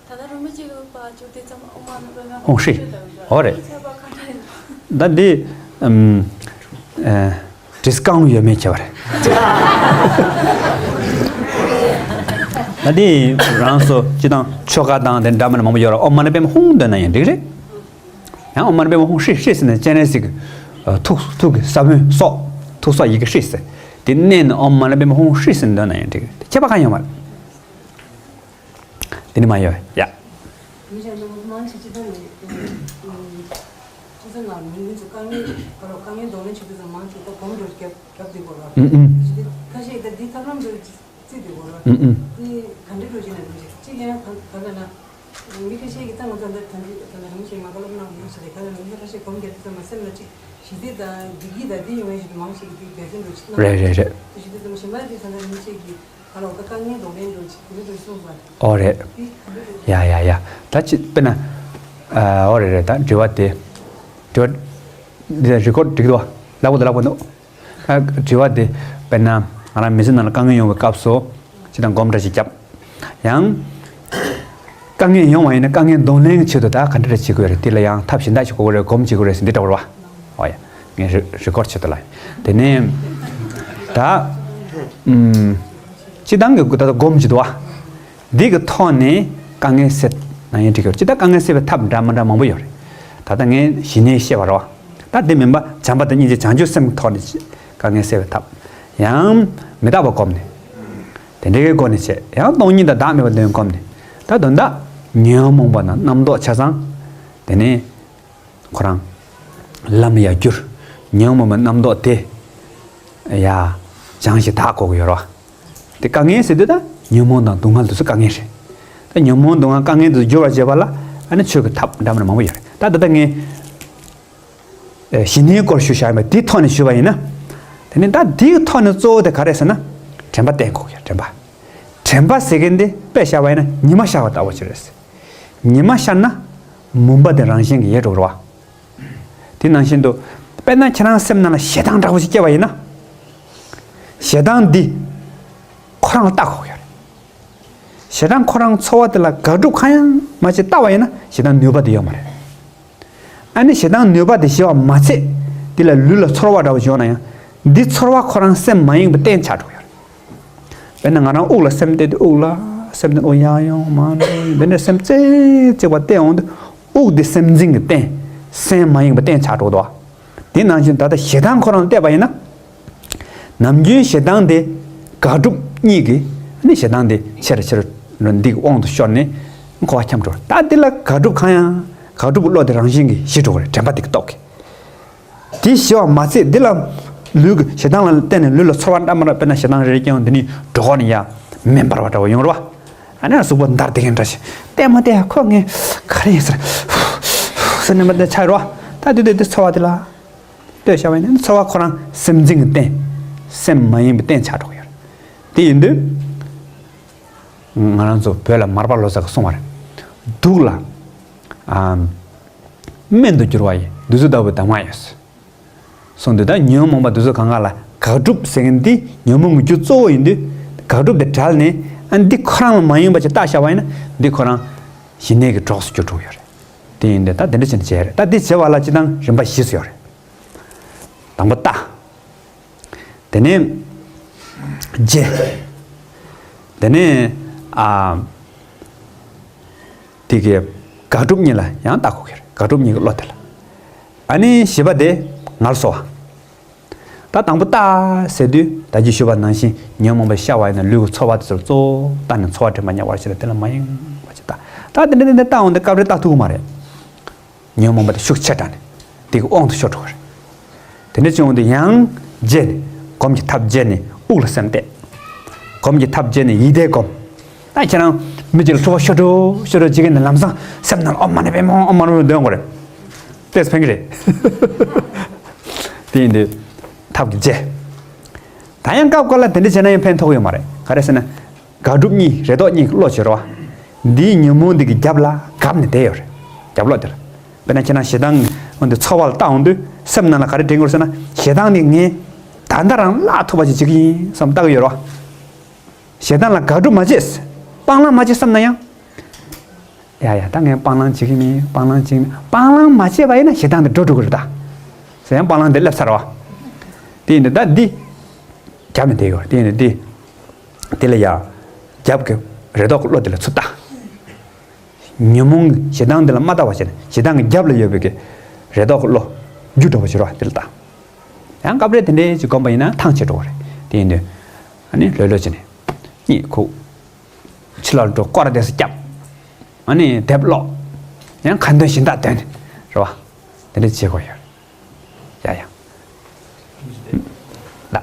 ད་ལྟ་རིན་པོ་ཆེ་གི་པར་བཅུག་དུས་ཙམ་ཨོཾ་མ་ཎི་པདྨེ་ཧཱུྃ་ཧྲཱིཿ་ཧྲཱིཿ་ལབ་ཀྱི་ཡོད་ར། ཨོ་རེད། ཁྱད་པར་ག་འདྲ་ཡིན། ད་འདི་ཨམ་ཨེ་འདྲིས་རྐང་ཡོད་མེད་ཁྱད་པར། ད་འདི་རང་སོ་སྤྱི་དང་ཆོ་ག་དང་དེ་འདྲ་མིན་མང་པོ་ཡོད་ར། ཨོཾ་མ་ཎི་པདྨེ་ཧཱུྃ་འདོན་ན་ཡང་འགྲིག་རེད། ཡང་ཨོཾ་མ་ཎི་པདྨེ་ཧཱུྃ་ཧྲཱིཿ་ཧྲཱིཿ་ཟེར་ནས་སྤྱན་རས་གཟིགས་ཀྱི་ཐུགས་ཐུགས་ཀྱི་ས་བོན་སོགས་ཐུགས་སྲོག་ཡི་གེ་ཧྲཱིཿ་ཟེར། དེ་མནན་ནས་ཨོཾ་མ་ཎི་པདྨེ་ཧཱུྃ་ཧྲཱིཿ་ཟེར་འདོན་ན་ཡང་འགྲིག་ཁྱད་པར་གང་ཡང་མ་རེད། དེ་ནི་མ་ཡོད་ཡ། མི་གཞན་ལ་མང་ཆེ་ཆེ་ཐོག་ནས་ཆུ་ཚོད་ལྔ་མི་མི་ཚོ་དཀའ་ངལ་དཀའ་ངལ་གདོང་ལེན་བྱེད་དུས་ཙམ་མང་ཆེ་ད་གོམ་བགྲོད་རྒྱབ་རྒྱབ་བསྡད་དགོས་ར། ཨུ་ཨུ། ཁ་ཤས་ད་འདི་ཐབས་ལམ་འདི་རྩིས་བསྡད་དགོས་ར། ཨུ་ཨུ། དེ་ག་འདྲ་འགྲོ་བྱེད་ན་འགྲོ་བྱེད། ཡང་ག་ག་ལ་ལ། མི་ཁ་ཤས་ཀྱིས་ད་ང་ཚོ་འདིར་ཐམས་ཅད་ད་ལ་རིམ་བཞིན་མ་ག་སློབ་གནང་ཡོང་ཟེར་ཏེ་ག་ལ་ལ་མི་ཁ་ཤས་སྒོམ་རྒྱག་དུས་ཙམ་པ་སེམས་ལ་ཅིག་ཞི་བདེ་དང་བདེ་སྐྱིད་དང་འདི་ཡོང་བའི་ཞིག་མང་ཞིག་གིས་འདི་འབད་བརྩོན་འགྲོ་ཅིག་གནང་། རེད་རེད་རེད། ཞི་བདེ་དང་ཞི་བདེ་དེ་ད་ལ་རིམ་བཞིན་གྱིས་ག་ལ་འོ་ད་དཀའ་ངལ་འདོགས་ལན་འགྲོ་ཅིག་དེ་འདྲ་འགྲོ་གསུངས་པ། ཨོ་རེད། འདི་ག་འདྲ་འགྲོ། ཡ་ཡ་ཡ། ད་ཅི་དཔེར་ན། ཨ་ཨོ་རེད་རེད། ད་དྲི་བ་དེ། དྲི་བ་འདི་རི་ཀོར་འགྲིག་འདུག་བ། ལག་པ་འདུག་ལག་པ་འདུག་ཨ་དྲི་བ་དེ་དཔེར་ན་ང་རང་མི་ཚེ་ནང་ལ་དཀའ་ངལ་ཡོང་བའི་སྐབས་སུ་ཅི་དང་སྒོམ་འདྲ་ཞིག་བརྒྱབ། ཡང་། དཀའ་ངལ་ཡོང་བ་ཡིན་ན་དཀའ་ངལ་གདོང་ལེན་གྱི་ཆེད་དུ་ད་ག་འདྲ་རེ་བྱེད་དགོས་རེད། དེ་ལ་ཡང་ཐབས་གཞན་དག་ཞིག་དགོས་རེད། སྒོམ་བྱེད་དགོས་རེད་ཟེར་འདི་འདྲ་བ་རེད་བ། ཨོ་ཡ། ངས་རི་རི་ཀོར་ཆེད་དུ་ལ། དེ་ནས། ད། ཨུམ། སྤྱི་བཏང་གི་ད་ལྟ་སྒོམ་བྱེད་དུ་བ། འདི་གི་ཐོག་ནས་དཀའ་ངལ་སེལ་ན་ཡང་འགྲིག་གི་རེད། སྤྱི་ད་དཀའ་ངལ་སེལ་བའི་ཐབས་འདྲ་མི་འདྲ་མང་པོ་ཡོད་རེད། ད་ལྟ་ངས་གཞི་ནས་བཤད་པ་རེད་བ། ད་དེ་མིན་པ་བྱམས་པ་དང་སྙིང་རྗེ་བྱང་ཆུབ་སེམས་ཐོག་ནས་དཀའ་ངལ་སེལ་བའི་ཐབས། ཡང་མི་རྟག་པ་སྒོམ་ནས། དེ་འདྲའི་སྒོ་ནས་བྱས། ཡང་སྟོང་ཉིད་དང་བདག་མེད་པ་དོན་སྒོམ་ནས། ད་དོན་དག་ཉོན་མོངས་པ་དང་རྣམ་རྟོག་ཆ་ཚང་། དེ་ནས་ཁོ་རང་ལམ་ཡར་བསྒྱུར། ཉོན་མོངས་པའི་རྣམ་རྟོག་དེ་ཡ་སྦྱང་ཞིང་དག་དགོས་ཀྱི་ཡོད་རེད་བ། དེ་དཀའ་ངལ་ཟེར་དུས་ད་ཉོན་མོངས་དང་སྡུག་བསྔལ་དེ་ཚོ་དཀའ་ངལ་རེད། ད་ཉོན་མོངས་སྡུག་བསྔལ་དཀའ་ངལ་དེ་ཚོ་སྒྱུར་བར་བྱེད་པ་ལ་ཨ་ནི་ཆོས་ཀྱི་ཐབས་འདྲ་མི་འདྲ་མང་པོ་ཡོད་རེད། ད་ད་ལྟ་ངས་ཨེ་ཞི་གནས་སྐོར་ཞུ་བཞག་ཡིན་པ་དེའི་ཐོག་ནས་ཞུས་པ་ཡིན་ན། དེ་ནི་ད་དེའི་ཐོག་ནས་གཙོ་བོ་དེ་ག་རེ་ཟེར་ན། དྲན་པ་བསྟེན་དགོས་ཀྱི་རེད། དྲན་པ། དྲན་པ་ཟེར་མཁན་དེ་དཔེ་བཞག་པ་ཡིན་ན་ཉི་མ་ཤར་བ་ལྟ་བུ་ཅིག་རེད། ཉི་མ་ཤར་ན་མུན་པ་དེ་རང་བཞིན་གྱིས་ཡལ་འགྲོ་གི་རེད་བ། དེ་ནང་བཞིན་དུ་དཔེར་ན་ཁྱེད་རང་སེམས་ནང་ལ་ཞེ་སྡང་འདྲ་བོ་ཞིག་སྐྱེས་པ་ཡིན་ན། ཞེ་སྡང་འདི་ཁོ་རང་ལ་བལྟ་དགོས་ཀྱི་རེད། ཞེ་སྡང་ཁོ་རང་ཚོར་བ་དེ་ལ་དགག་སྒྲུབ་གང་ཡང་མ་བྱས་བལྟ་བ་ཡིན་ན་ཞེ་སྡང་ནུས་པ་དེ་ཡོད་མ་རེད། ཨ་ནི་ཞེ་སྡང་ནུས་པ་དེ་ཞི་བ་མ་ཚད། དེ་ལ་ལུས་ལ་ཚོར་བ་འདྲ་བོ་ཞིག་ཡོང་ན་ཡང་། འདི་ཚོར་བ་ཁོ་རང་སེམས་མ་ཡེངས་པའི་རྟེན་ཆགས་འགྲོ་གི་ཡོད་རེད། དཔེར་ན་ང་རང་དབུགས་ལ་སེམས་གཏད་དུས་དབུགས་ལ་སེམས་གཏད། དབུགས་ཡར་ཡོང་མར་འགྲོ་འདི་འདྲ་སེམས་རྩེ་གཅིག་པ་གཏད་འོང་དུས་དབུགས་འདི་སེམས་འཛིན་གྱི་རྟེན། སེམས་མ་ཡེངས་པའི་རྟེན་ཆགས་འགྲོ་གི་འདུག་དེ་ནང་བཞིན་ད་ལྟ་ཞེ་སྡང་ཁོ་རང་གཏད་པ་ཡིན་ན། ནམ་རྒྱུན་ཞེ་སྡང་དེ་དགག་སྒྲུབ་གཉིས་ཀྱིས་ནི་ཞེ་སྡང་དེ་ཆེ་རུ་ཆེ་རུ་འགྲོ། འདི་གི་དབང་དུ་ཤོར་ནས་འཁོར་བ་འཁྱམས་འགྲོ། ད་འདི་ལ་དགག་སྒྲུབ་གང་ཡང་། དགག་སྒྲུབ་ཀྱི་བློ་དེ་རང་བཞིན་གྱིས་ཞི་འགྲོ་གི་རེད། དྲན་པ་དེ་གི་སྟོབས་ཀྱིས། དེ་ཞི་བ་མ་ཚད་འདི་ལ་ལུས་ཀྱི་ཞེ་སྡང་ལ་བརྟེན་ནས་ལུས་ལ་ཚོར་བ་འདྲ་མི་འདྲ། དཔེར་ན་ཞེ་སྡང་རེ་རེ་སྐྱེ་ཡོང་། འདི་ནི་གྲོད་ཁོག་ནས་ཡར་མེ་འབར་བ་འདྲ་བོ་ཡོང་རེད་བ། ཨ་ནི་གཟུགས་པོ་འདར་བསྡད་མཁན་འདྲ་ཞིག་བལྟས་མ་བལྟས་ཁོ་ངས་ག་རེ་ཡིན་ཟེར་ཟེར་ནས་མ་བལྟས་ཆགས་རེད་བ། ད་དེ་དེ་དེ་ཚོར་བ་དེ་ལ་ལྟོས་བྱ་བ་ཡིན་ན་ཚོར་བ་ཁོ་རང་སེམས་འཛིན་གྱི་རྟེན། སེམས་མ་ཡེངས་པའི་རྟེན་ཆགས་འགྲོ་གི་ཡོད་རེད། དེ་ཡིན་དུས་ང་རང་ཚོ་བོད་ལ་མར་པ་ལོ་ཙཱ་གིས་གསུངས་པ་རེད། དུག་ལ་ཨ་སྨན་དུ་འགྱུར་བ་ཡི། འདི་ཚོ་ལྟ་བུའི་གདམས་ངག་ཡོད། གསུངས་དུས་ད་ཉོན་མོངས་པ་འདི་ཚོ་གང་ག་ལ་དགག་སྒྲུབ་ཟེར་མཁན་འདི་ཉོན་མོངས་ཀྱི་རྒྱུ་གཙོ་བོ་ཡིན་དུས། དགག་སྒྲུབ་དེ་བྲལ་ནས་ཨ་འདི་ཁོ་རང་ལ་མ་ཡེངས་པ་ཅིག་བལྟ་བཞག་པ་ཡིན་ན་འདི་ཁོ་རང་ཞི་གནས་ཀྱི་གྲོགས་སུ་གྱུར་འགྲོ་གི་ཡོད་རེད། དེ་ཡིན་དུས་ད་དེ་འདྲ་བྱས་ནས་བྱས་རེད། ད་འདི་བྱེད་པ་ལ་སྤྱིར་བཏང་རིམ་པ་བཞི་ཙམ་ཡོད་རེད། དང་པོ་ལྟ། དེ་ནས་བརྗེ། དེ་ནས་ཨ་དེ་གི་དགག་སྒྲུབ་གཉིས་ལ་ཡང་བལྟ་དགོས་ཀྱི་རེད། དགག་སྒྲུབ་གཉིས་ཀྱི་བློ་དེ་ལ། ཨ་ནི་བཞི་པ་དེ་ངལ་གསོ་བ། ད་དང་པོ་ལྟ་ཟེར་དུས་ད་གིན་ཞུས་པ་ནང་བཞིན་ཉོན་མོངས་པ་ཤར་བ་ཡིན་ན་ལུས་ཀྱི་ཚོར་བ་དེ་ཚོར་གཙོ་བོ་ལྟ་ནས་ཚོར་བ་དྲན་པ་ཉམས་པར་བྱེད་ལ་དེ་ལ་མ་ཡེངས་པ་ཅིག་ལྟ། ད་དེ་འདྲ་དེ་འདྲ་ལྟ་འོང་དུས་སྐབས་རེ་ལྟ་ཐུབ་ཀྱི་མ་རེད། ཉོན་མོངས་པ་དེ་ཤུགས་ཆེ་དྲགས་ནས་དེ་གི་དབང་དུ་ཤོར་འགྲོ་གི་རེད། དེ་འདྲ་བྱུང་དུས་ཡང་བརྗེ་ནས་སྒོམ་གྱི་ཐབས་བརྗེ་ནས་དབུགས་ལ་སེམས་གཏད། སྒོམ་གྱི་ཐབས་བརྗེ་ནས་ཡིད་བཟླས་སྒོམ། ད་ཁྱེད་རང་མི་གཅིག་ལ་ཐུག་པ་ཤོར་འགྲོ་ཤོར་འགྲོ་བྱེད་ཀྱི་འདུག་ལམ་སང་སེམས་ནང་ཨོཾ་མ་ཎི་པདྨེ་ཧཱུྃ། ཨོཾ་མ་ཎི་པདྨེ་ཧཱུྃ་འདོན་དགོས་རེད། ཏོག་ཙམ་ཕན་གྱི་རེད། དེ་ཡིན་དུས་ཐབས་ཀྱིས་བརྗེ། ད་ཡང་སྐབས་འགའ་ལ་དེ་འདྲ་བྱས་ན་ཡང་ཕན་ཐོགས་ཡོད་མ་རེད། ག་རེ་ཟེར་ན། དགག་སྒྲུབ་གཉིས་རེ་དོགས་གཉིས་ཀྱི་བློ་བྱེད་རོགས། འདིའི་ཉོན་མོངས་འདི་གི་རྒྱབ་ལ་བཀབ་ནས་བསྡད་ཡོད་རེད། རྒྱབ་ལོགས་དེ་ལ། དཔེར་ན་ཁྱེད་རང་ཞེ་སྡང་འོན་ཏེ་ཚོར་བ་ལ་བལྟ་འོང་དུས་སེམས་ནང་ལ་ག་རེ་དྲན་དགོས་ཟེར་ན། ཞེ་སྡང་ནི་ངས་ད་ལྟ་རང་བརླག་ཐུབ་པ་ཞིག་བྱེད་ཀྱི་ཡིན་བསམ་བལྟ་གི་ཡོད་རེད་བ། ཞེ་སྡང་ལ་དགག་སྒྲུབ་མ་བྱས། སྤང་བླང་མ་བྱས་བསམ་ན་ཡང་། ཡ་ཡ་ད་ངས་སྤང་བླང་བྱེད་ཀྱི་མིན། སྤང་བླང་བྱེད་ཀྱི་མིན། སྤང་བླང་མ་བྱས་པ་ཡིན་ན་ཞེ་སྡང་དེ་འགྲོ་འགྲོ་གི་རེད་ད། ཟེར་ཡང་སྤང་བླང་དེ་སླེབས་ཚར་བ། དེ་ཡིན་དུས་ད་འདི། རྒྱབ་ནས་བསྡད་ཡོད་རེད། དེ་ཡིན་དུས་འདི། དེ་ལ་ཡ། རྒྱབ་ཀྱི་རེ་དོགས་ཀྱི་བློ་དེ་ལ་ཚུར་ལྟ། ཉོན་མོངས་ཞེ་སྡང་འདི་ལ་མ་ལྟ་བ་བྱས་ནས་ཞེ་སྡང་གི་རྒྱབ་ལ་ཡོད་པའི་གི་རེ་དོགས་ཀྱི་བློ་རྒྱུ་འགྲོ་བ་བྱེད་རོགས་དེ་ལ་ལྟ། ཡང་སྐབས་རེ་དེ་འདྲའི་ཅིག་སྒོམ་པ་ཡིན་ན་ཐང་ཆད་འགྲོ་བ་རེད། དེ་ཡིན་དུས་ཨ་ནི་ལྷོད་ལྷོད་བྱས་ནས་གཉིད་ཁུག་ཕྱི་ལོགས་འགྲོ་སྐོར་ར་དེ་ཚོ་བརྒྱབ། ཨ་ནི་དེབ་ཀློག་ཡང་ཁ་འདོན་གཞན་དག་འདོན་རེད་བ། དེ་འདྲ་བྱེད་དགོས་ཡོད། ཡ་ཡ། ལ།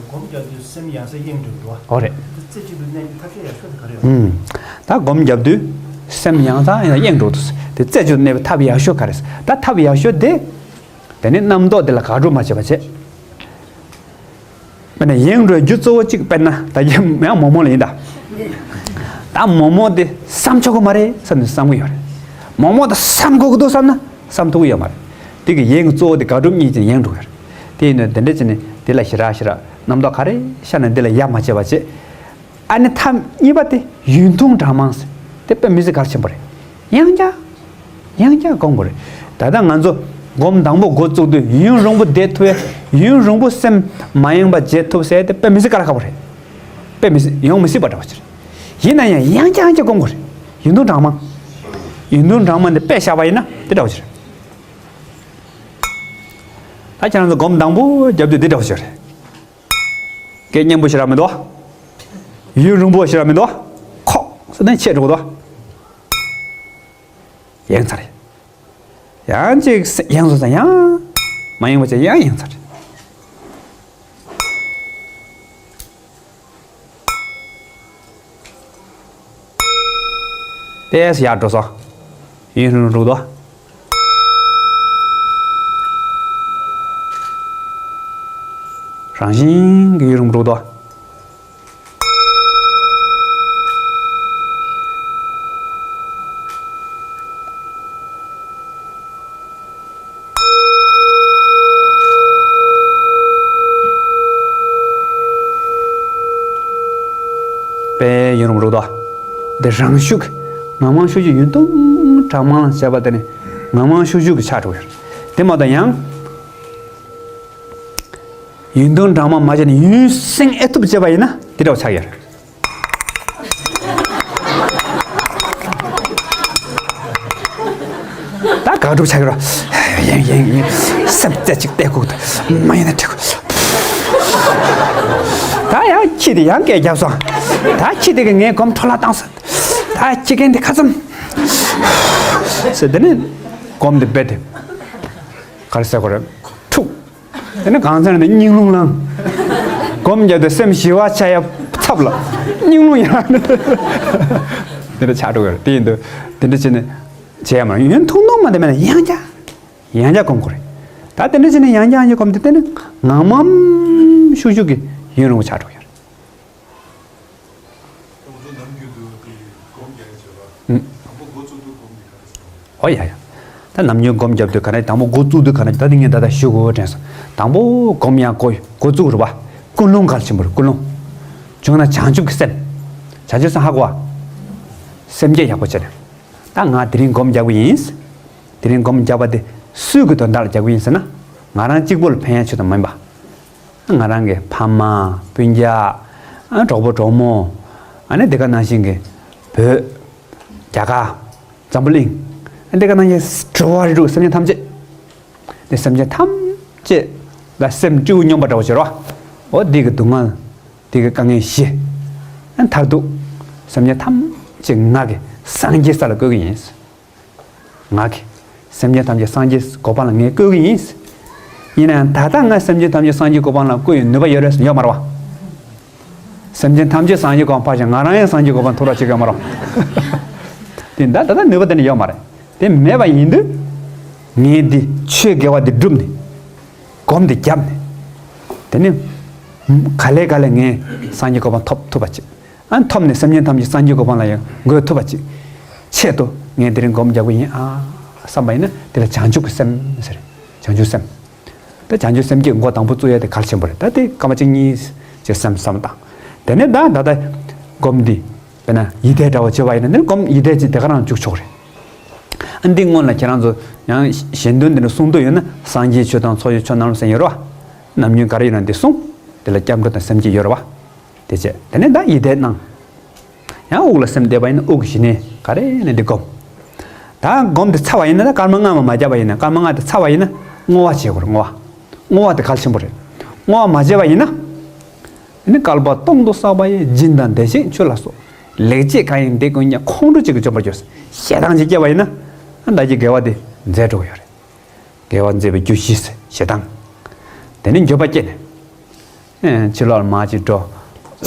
སྒོམ་རྒྱག་དུས་སེམས་ཡང་སེ་གཡེང་འགྲོ་འདུག་བ། ཨོ་རེད། དེ་རྩེ་གཅིག་ཏུ་གནས་ཀྱི་ཐབས་ཤེས་ཡག་ཤོས་དེ་ག་རེ་ཡོད། ཨུམ། ད་སྒོམ་རྒྱབ་དུས་སེམས་ཡང་དང་ཡང་གཡེང་འགྲོ་འདུག་དེ་རྩད་གཅོད་གནས་པའི་ཐབས་ཡག་ཤོས་ག་རེ། ད་ཐབས་ཡག་ཤོས་དེ། དེ་ནི་རྣམ་རྟོག་དེ་ལ་དགག་སྒྲུབ་མ་བྱེད་པ་བྱེད། དཔེར་ན་གཡེང་འགྲོའི་རྒྱུ་གཙོ་བོ་གཅིག་དཔེར་ན་ད་ཡང་མོག་མོག་ལ་ཡིན་ད། ད་མོག་མོག་དེ་བསམ་ཆོག་གི་མ་རེད་བསམ་ནས་བསམ་གི་ཡོད་རེད། མོག་མོག་དེ་བསམ་དགོས་ཀྱི་འདུག་བསམ་ན་བསམ་ཐུབ་ཀྱི་ཡོད་མ་རེད། དེ་གི་གཡེང་གཙོ་བོ་དེ་དགག་སྒྲུབ་གཉིས་ཀྱིས་གཡེང་འགྲོ་གི་རེད། དེ་ཡིན་ན་དེ་འདྲ་བྱས་ནས་དེ་ལ་ཞེ་དྲག་ཞེ་དྲག་རྣམ་རྟོག་ག་རེ་ཤར་ན་དེ་ལ་ཡ་མ་བྱེད་པ་བྱེད། ཨ་ནི་ཐབས་གཉིས་པ་དེ་ཡུན་ཐུང་གྲངས་མང་ཟེར། དེ་དཔེ་མི་སྲིད་གལ་ཆེན་པོ་རེད། ཡང་བསྐྱར། ཡང་བསྐྱར་སྒོམ་དགོས་རེད། ད་ལྟ་ང་ཚོ་སྒོམ་དང་པོ་འགོ་བཙུགས་དུས་ཡུན་རིང་པོ་བསྡད་ཐུབ་པས་ཡུན་རིང་པོ་སེམས་མ་ཡེངས་པ་བྱེད་ཐུབ་ཟེར་དེ་དཔེ་མི་སྲིད་དཀའ་ལས་ཁག་པོ་རེད། དཔེ་མི་སྲིད་ཡོང་མི་སྲིད་པ་འདྲ་བོ་ཅིག་རེད། ཡིན་ན་ཡང་ཡང་བསྐྱར་ཡང་བསྐྱར་སྒོམ་དགོས་རེད། ཡུན་ཐུང་གྲངས་མང་། ཡུན་ཐུང་གྲངས་མང་དེ་དཔེ་བཞག་པ་ཡིན་ན་དེ་འདྲ་བོ་ཅིག་རེད། ད་ཁྱེད་རང་ཚོ་སྒོམ་དང་པོ་རྒྱབ་དུས་དེ་འདྲ་བོ་ཅིག་རེད། སྐད་སྙན་པོ་ཞེ་དྲག་མི་འདུག་ཡུན་རིང་པོ་ཞེ་དྲག་མི་འདུག་ཁོག་ཟེར་ནས་ཆད་འགྲོ་གི་འདུག་ཡེངས་ཚར་རེད། ཡང་གཅིག་ཡེངས་སོང་ཙང་ཡང་མ་ཡེངས་པ་བྱས་ཡང་ཡེངས་ཚར་རེད། ཏོག་ཙམ་ཡར་འགྲོ་སོང་། ཡུན་རིང་རུ་འདུག་རང་བཞིན་གྱིས་ཡུན་རིང་རུ་འདུག་དཔེ་ཡུན་རིང་རུ་འདུག་འདི་རང་ཤུགས་ཀྱིས་ངང་མང་ཤུགས་ཀྱིས་ཡུན་ཐུང་གྲངས་མང་ལ་བྱས་པ་དེ་ནི་ངང་མང་ཤུགས་ཤུགས་ཀྱིས་ཆགས་འགྲོ་གི་རེད། དེ་མ་གཏོགས་ཡང་། ཡུན་ཐུང་གྲངས་མང་མ་བྱས་ནས་ཡུན་སེང་ཨེ་ཐུབ་བྱས་པ་ཡིན་ན་དེ་འདྲ་བོ་ཆགས་ཡོད་རེད། ད་དགག་སྒྲུབ་ཆགས་ཡོད་རེད། ཡིན་ཡིན་ཡིན། སེམས་རྩེ་གཅིག་གཏད་དགོས་འདུག་མ་ཡིན་ན་འགྲིག་གི་ད་ཡང་ཁྱི་དེ་ཡང་སྐད་བརྒྱབ་སོང་། ད་ཁྱི་དེ་གིས་ངའི་སྒོམ་འཕྲོ་བརླག་བཏང་སོང་། ད་ཁྱི་རྒན་དེ་ཁ་ཙམ་ཟེར་དེ་ནས་སྒོམ་དེ་རྦད་དེ་ག་རེ་ཟེར་དགོས་རེད། འཁྲུག་དེ་ནས་གང་ཚར་ནས་སྙིང་རླུང་ལངས། སྒོམ་བརྒྱབ་དུས་སེམས་ཞི་བ་ཆགས་ཡ་ཚབ་ལ་སྙིང་རླུང་ཡང་དེ་འདྲ་ཆགས་འགྲོ་གི་རེད། དེ་ཡིན་དུས་དེ་འདྲ་བྱས་ནས་བྱས་ཡ་མ་རེད། ཡུན་ཐུང་ཐུང་མ་དེ་མེད་ན་ཡང་བསྐྱར་ཡང་བསྐྱར་སྒོམ་དགོས་རེད། ད་དེ་འདྲ་བྱས་ནས་ཡང་བསྐྱར་ཡང་བསྐྱར་སྒོམ་དུས་དེ་ནི་ངང་མང་ཤུགས་ཤུགས་ཀྱིས་ཡུན་རིང་པོ་ཆགས་འགྲོ་གི་རེད། ཁོང་ཚོ་ནམ་རྒྱུན་དུ་དེ་སྒོམ་རྒྱག་ཡ་བྱེད་པ། ཨུམ། དང་པོ་འགོ་བཙུགས་དུས་སྒོམ་གྱི་ག་རེ་བྱེད་པ། ཨོ་ཡ་ཡ། ད་ནམ་རྒྱུན་སྒོམ་རྒྱབ་དུས་ག་རེ་དང་པོ་འགོ་བཙུགས་དུས་ག་རེ་ད་དེ་ངས་ད་ལྟ་ཞུ་དགོས་དྲན་སོང་། དང་པོ་སྒོམ་ཡང་འགོ་འགོ་བཙུགས་རེད་པ། ཀུན་སློང་གལ་ཆེན་པོ་རེད་ཀུན་སློང་། བྱུང་ན་བྱང་ཆུབ་ཀྱི་སེམས། བྱང་ཆུབ་སེམས་ཧ་གོ་བ། སེམས་བསྐྱེད་ཡག་པོ་བྱས་ནས། ད་ང་དེ་རིང་སྒོམ་རྒྱག་གི་ཡིན། དེ་རིང་སྒོམ་རྒྱག་པ་དེ་སུའི་གི་དོན་དག་ལ་རྒྱག་གི་ཡིན་ཟེར་ན། ང་རང་གཅིག་པོ་ལ་ཕན་ཡ་ཆེད་དུ་མིན་པ། ང་རང་གི་ཕ་མ། སྤུན་ཀྱག་ཨ། གྲོགས་པོ་གྲོགས་མོ། ཨ་ནི་དེ་ག་ནང་བཞིན་གྱི་བོད། རྒྱ་གར། འཛམ་བུ་གླིང་། ཨ། དེ་ག་ནང་བཞིན་འགྲོ་བ་རིགས་དྲུག་སེམས་ཅན་ཐམས་ཅད། དེ་སེམས་ཅན་ཐམས་ཅད་ལ་སེམས་སྤྲེའུ་སྨྱོན་པ་འདྲ་བོ་བྱེད་རོགས། འོ་དེ་གི་སྡུག་བསྔལ། དེ་གི་དཀའ་ངལ་ཞི། ཨ། མཐར་ཐུག་སེམས་ཅན་ཐམས་ཅད་ང་གིས་སངས་རྒྱས་ས་ལ་བཀོད་ཀྱི་ཡིན། ང་གིས་སེམས་ཅན་ཐམས་ཅད་སངས་རྒྱས་གོ་འཕང་ལ་ངས་བཀོད་ཀྱི་ཡིན། ཡིན་ན་ཡང་ད་ལྟ་ང་སེམས་ཅན་ཐམས་ཅད་སངས་རྒྱས་གོ་འཕང་ལ་བཀོད་ཡོད་ནུས་པ་ཡོད་རེད་ཡོད་མ་རེད་པ། སེམས་ཅན་ཐམས་ཅད་སངས་རྒྱས་གོ་འཕང་ཕར་ཕྱིན་ང་རང་ཡང་སངས་རྒྱས་གོ་འཕང་ཐོབ་ར་བྱེད་དགོས་མ་རེད་པ། དེ་ད་ད་ལྟ་ནུས་པ་དེ་འདྲ་ཡོད་མ་རེད། དེ་མེད་པ་ཡིན་དུས། ངས་འདི་ཆོས་དགེ་བ་འདི་བསྒྲུབས་ནས། སྒོམ་འདི་བརྒྱབ་ནས། དེ་ནས། ག་ལེ་ག་ལེ་ངས་སངས་རྒྱས་གོ་འཕང་ཐོབ་ཐུབ་པ་བྱེད། ཨ། ཐོབ་ནས་སེམས་ཅན་ཐམས་ཅད་སངས་རྒྱས་གོ་འཕང་ལ་ཡང་འགོད་ཐུབ་པ་ཅིག་ཆེད་དུ་ངས་དེ་རིང་སྒོམ་རྒྱག་གི་ཡིན་ཨ་བསམ་པ་ཡིན་ན་དེ་ལ་བྱང་ཆུབ་ཀྱི་སེམས་ཟེར། བྱང་ཆུབ་སེམས། ད་བྱང་ཆུབ་སེམས་བསྐྱེད་འགོ་དང་པོ་བཙུགས་ཡ་དེ་གལ་ཆེན་པོ་རེད། ད་དེ་སྐར་མ་གཅིག་གཉིས་ཅིག་སེམས་བསམ་བཏང་། དེ་ནས་ད་ད་ལྟ་སྒོམ་འདི་དཔེར་ན་ཡིད་བཟླས་འདྲ་བོ་བྱས་པ་ཡིན་ན་ནི་སྒོམ་ཡིད་བཟླས་ཅིག་དེ་ག་རང་བཅུག་ཆོག་རེད། ཨ། འདི་སྔོན་ལ་ཁྱེད་རང་ཚོ་ཡང་གཞན་དོན་འདི་འདྲ་གསུང་འདོད་ཡོད་ན་སངས་རྒྱས་ཆོས་དང་ཚོགས་ཀྱི་མཆོག་རྣམས་ལ་ཟེར་ཡོད་རེད་པ། ནམ་རྒྱུན་ག་རེ་ཡོད་ན་འདི་གསུངས། དེ་ལ་སྐྱབས་འགྲོ་དང་སེམས་བསྐྱེད་ཡོད་རེད་པ། དེ་བྱས་དེ་ནས་ད་ཡིད་བཟླས་གནང་། ཡང་དབུགས་ལ་སེམས་གཏད་པ་ཡིན་ན་དབུགས་གཞི་ནས་ག་རེ་ནས་འདི་སྒོམ། ད་སྒོམ་དེ་ཚར་བ་ཡིན་ན་ད་སྐར་མ་ལྔ་མ་མ་བརྒྱབ་པ་ཡིན་ན་སྐར་མ་ལྔ་དེ་ཚར་བ་ཡིན་ན་བསྔོ་བ་བྱེད་དགོས་རེད་བསྔོ་བ། བསྔོ་བ་དེ་གལ་ཆེན་པོ་རེད། བསྔོ་བ་མ་བྱས་པ་ཡིན་ན། དེ་ནི་བསྐལ་པ་སྟོང་དུ་བསགས་པ་ཡི་སྦྱིན་དང་བདེ་གཤེགས་མཆོད་ལ་སོགས། ལེགས་སྤྱད་གང་ཡིན་དེ་ཀུན་ཀྱང་ཁོང་ཁྲོ་གཅིག་གིས་འཇོམས་པར་འགྱུར། ཞེ་སྡང་གཅིག་སྐྱེས་པ་ཡིན་ན། ད་ཀྱི་དགེ་བ་དེ་འཛད་འགྲོ་གི་ཡོད་རེད། དགེ་བ་མཛད་པའི་རྒྱུ་བཞི་ཟེར་ཞེ་སྡང་། དེ་ནས་འགྱོད་པ་སྐྱེས་ནས། ཨེ། ཕྱི་ལོགས་ལ་མར་ཅིག་འགྲོ།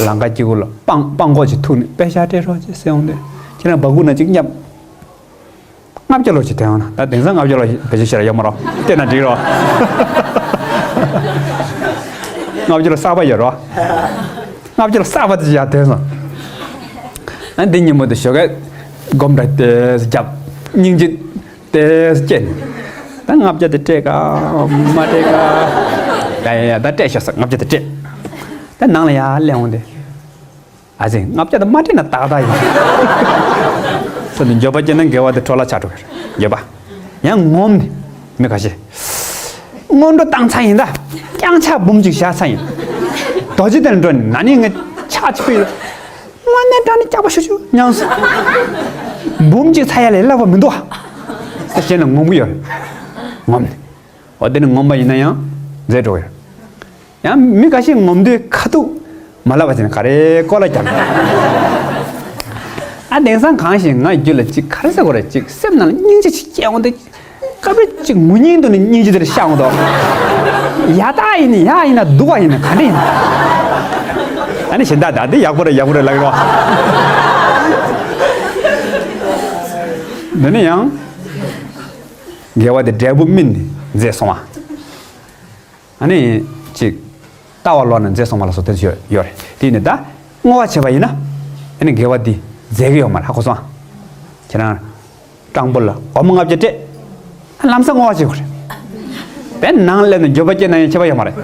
ལམ་ཁ་དཀྱིལ་འཁོར་ལ་སྤང་སྤང་སྒོ་ཅིག་ཐུག་ནས་པད་ཤག་སྤྲད་རོགས་ཅེས་ཟེར་འོང་དུས། ཁྱེད་རང་སྦ་ཁུག་ནང་གཅིག་བརྙབ། ལྔ་བརྒྱ་ལོ་ཞིག་དོན་ཡོང་ན། ད་དེང་སང་ལྔ་བརྒྱ་ལོ་ཞིག་བེད་སྤྱོད་བྱེད་ཡ་ཡོད་མ་རེད། བལྟས་ན་འགྲིག་རེད། ལྔ་བརྒྱ་ལོ་གསར་པ་ཡོད་རེད། ལྔ་བརྒྱ་ལོ་གསར་པ་དེ་ཡར་དོན་སོང་། ཨ་འདི་ཉིན་མོ་དེ་ཞོགས་ཀས་སྒོམ་ར་དེ་རྒྱབ། སྙིང་རྗེ་དེ་སྐྱེས་ནས། ད་ལྔ་བརྒྱ་དེ་སྤྲད་ག་མ་སྤྲད་ག་ཡ་ཡ་ཡ། ད་སྤྲད་ཤོག་ཟེར། ལྔ་བརྒྱ་དེ་སྤྲད། ད་ནང་ལ་ཡར་སླེབས་འོང་དེ། ཨ་ཙི། ལྔ་བརྒྱ་དེ་མ་སྤྲད་ན་ཏག་ཏག་ཡིན། ཟེར་ནས་འགྱོད་པ་སྐྱེས་ན་དགེ་བ་དེ་འཕྲོ་བརླག་ཆགས་འགྲོ་གི་རེད། འགྱོད་པ། ཡང་ངོམ་ནས། མི་ཁ་ཤས། སྔོན་འགྲོ་བཏང་ཚར་ཡིན་ད། རྐྱང་ཕྱག་འབུམ་གཅིག་བཞག་ཚར་ཡིན། རྡོ་རྗེ་གདན་འགྲོ་ནས་ན་ནིང་ངས་ཕྱག་གཅིག་ཕུལ་ཡོད། དངོས་གནས་དྲང་གནས་སྐྱག་པ་ཤོར་ཤོར་མྱངས་སོང་། འབུམ་གཅིག་ཚར་ཡ་ལས་སླ་པོ་མི་འདུག་ཨ། ཟེར་བྱས་ནས་ངོམ་གི་ཡོད་རེད། ངོམ་ནས། འོ་དེ་ནི་ངོམ་པ་ཡིན་ན་ཡང་འཛད་འགྲོ་གི་རེད། ཡང་མི་འགའ་ཞིག་ངོམ་དུས་ཁ་ཐུག་མ་ལབ་པ་བྱས་ནས་ག་རེ་ཀོ་ལ་རྒྱབ། ཨ་དེང་སང་གང་ཞིག་ང་རྒྱུད་ལ་ཅིག་ག་རེ་ཟེར་དགོས་རེད། ཅིག་སེམས་ནང་ལ་སྙིང་རྗེ་ཅིག་སྐྱེ་འོང་དུས། སྐབས་རེ་ཅིག་ངུ་སྙིང་འདུག་ནས་སྙིང་རྗེ་དེར་ཤར་འོང་དོ། ཡ་ད་ཡིན་ནི་ཡ་ཡིན་ན་སྡུག་པ་ཡིན་ན་ག་འདྲ་ཡིན་ན། ཨ་ནི་གཞན་དག་ད་འདི་ཡག་པོ་རེད་ཡག་པོ་རེད་ལབ་ཀྱི་རེད། འདི་ནི་ཡང་། དགེ་བ་དེ་འབྲས་བུ་སྨིན་ནས་མཛེས་སོང་བ། ཨ་ནི་ཅིག་ལྟ་བ་ལོག་ནས་མཛེས་སོང་བ་ལ་སོགས་དེ་ཚོ་ཡོད་ཡོད་རེད། དེ་ནི་ད་བསྔོ་བ་བྱས་པ་ཡིན་ན། ཨ་ནི་དགེ་བ་འདི་མཛད་ཀྱི་ཡོད་མ་རེད། ཧ་གོ་སོང་ཨ། ཁྱེད་རང་སྤྲང་པོ་ལ་སྒོར་མོ་ལྔ་བརྒྱ་སྤྲད། ལམ་སང་བསྔོ་བ་བྱེད་དགོས་རེད། དཔེ་ནང་སླེབས་ནས་འགྱོད་པ་སྐྱེས་ན་ཡང་ཁྱད་པར་ཡོད་མ་རེད།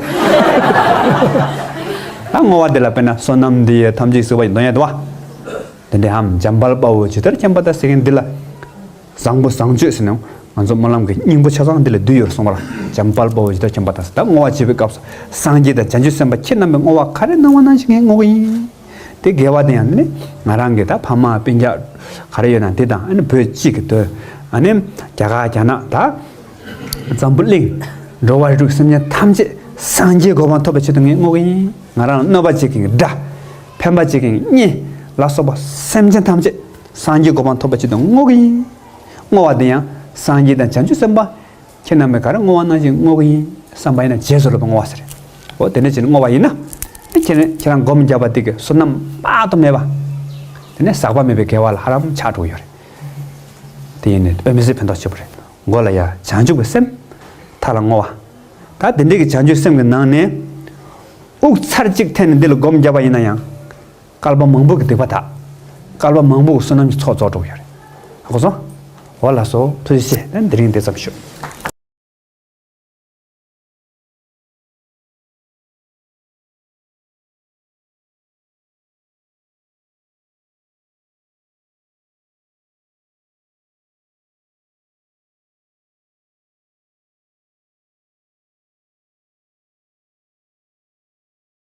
ད་བསྔོ་བ་འདི་ལ་དཔེར་ན་བསོད་ནམས་འདི་ཡིས་ཐམས་ཅད་གཟིགས་པ་ཡི་འདོན་ཡ་འདུག་བ། དེ་འདྲའམ་འཇམ་དཔལ་དཔའ་བོས་ཇི་ལྟར་མཁྱེན་པ་དང་ཟེར་མཁན་འདི་ལ། བཟང་པོ་བཟང་སྤྱོད་ཟེར་ནའང་ང་ཚོ་སྨོན་ལམ་གྱི་སྙིང་པོ་ཆ་ཚང་འདི་ལ་འདུས་ཡོད་གསུངས་པ་ལ། འཇམ་དཔལ་དཔའ་བོས་ཇི་ལྟར་མཁྱེན་པ་དང་ཟེར། ད་བསྔོ་བ་བྱེད་པའི་སྐབས་སུ་སངས་རྒྱས་དང་བྱང་ཆུབ་སེམས་དཔའ་ཁྱེད་རྣམ་པས་བསྔོ་བ་ག་རེ་གནང་བ་ནང་བཞིན་ངས་བསྔོ་གི་ཡིན། དེ་དགེ་བ་དེ་ཡང་ནི་ང་རང་གི་ད་ཕ་མ་སྤུན་ཀྱག་ག་རེ་ཡོད་ན་དེ་དང་། ཨ་ནི་བོད་སྤྱི་གི་དོན། ཨ་ནི་རྒྱ་གར་རྒྱ་ནག་ད་འཛམ་བུ་གླིང་འགྲོ་བ་རིགས་དྲུག་སེམས་ཅན་ཐམས་ཅད་སངས་རྒྱས་གོ་འཕང་ཐོབ་པའི་ཆེད་དུ་ངས་བསྔོ་གི་ཡིན། ང་རང་གནོད་པ་བྱེད་མཁན་གྱི་དགྲ། ཕན་པ་བྱེད་མཁན་གྱི་གཉེན་ལ་སོགས་པ་སེམས་ཅན་ཐམས་ཅད་སངས་རྒྱས་གོ་འཕང་ཐོབ་པའི་ཆེད་དུ་བསྔོ་གི་ཡིན། བསྔོ་བ་དེ་ཡང་སངས་རྒྱས་དང་བྱང་ཆུབ་སེམས་དཔའ་ཁྱེད་རྣམ་པས་ག་རེ་བསྔོ་བ་ནང་བཞིན་བསྔོ་གི་ཡིན་བསམ་པ་ཡིན་ན་རྗེས་སུ་སློབ་པའི་བསྔོ་བ་ཟེར། འོ་དེ་འདྲ་བྱས་ནས་བསྔོ་བ་ཡིན་ན། ཁྱེད་རང་ཁྱེད་རང་སྒོམ་བརྒྱབ་པ་དེ་གི་བསོད་ནམས་དཔག་ཏུ་མེད་པ། དེ་ནས་ཟག་པ་མེད་པའི་དགེ་བ་ལ་ཧ་ལམ་ཆགས་འགྲོ་གི་ཡོད་རེད། དེ་ཡིན་ནས་དབུ་མའི་ཕན་ཐོགས་ཆེ་པོ་རེད། མགོ་ལ་ཡ་བྱང་ཆུབ་ཀྱི་སེམས། མཐའ་ལ་བསྔོ་བ། ད་དེ་འདྲའི་གི་བྱང་ཆུབ་སེམས་ཀྱི་ནང་ནས། དབུགས་ཚར་གཅིག་འཐེན་ནས་འདི་ལ་སྒོམ་བརྒྱབ་པ་ཡིན་ན་ཡང་། བསྐལ་པ་མང་པོ་གི་སྡིག་པ་དག་བསྐལ་པ་མང་པོ་གི་བསོད་ནམས་ཀྱི་ཚོགས་རྫོགས་འགྲོ་གི་ཡོད་རེད། ཧ་གོ་སོང་། འོ་ལགས་སོ། ཐུགས་རྗེ་ཆེ། ད་འདི་རིང་འདི་ཙམ་ཞུ།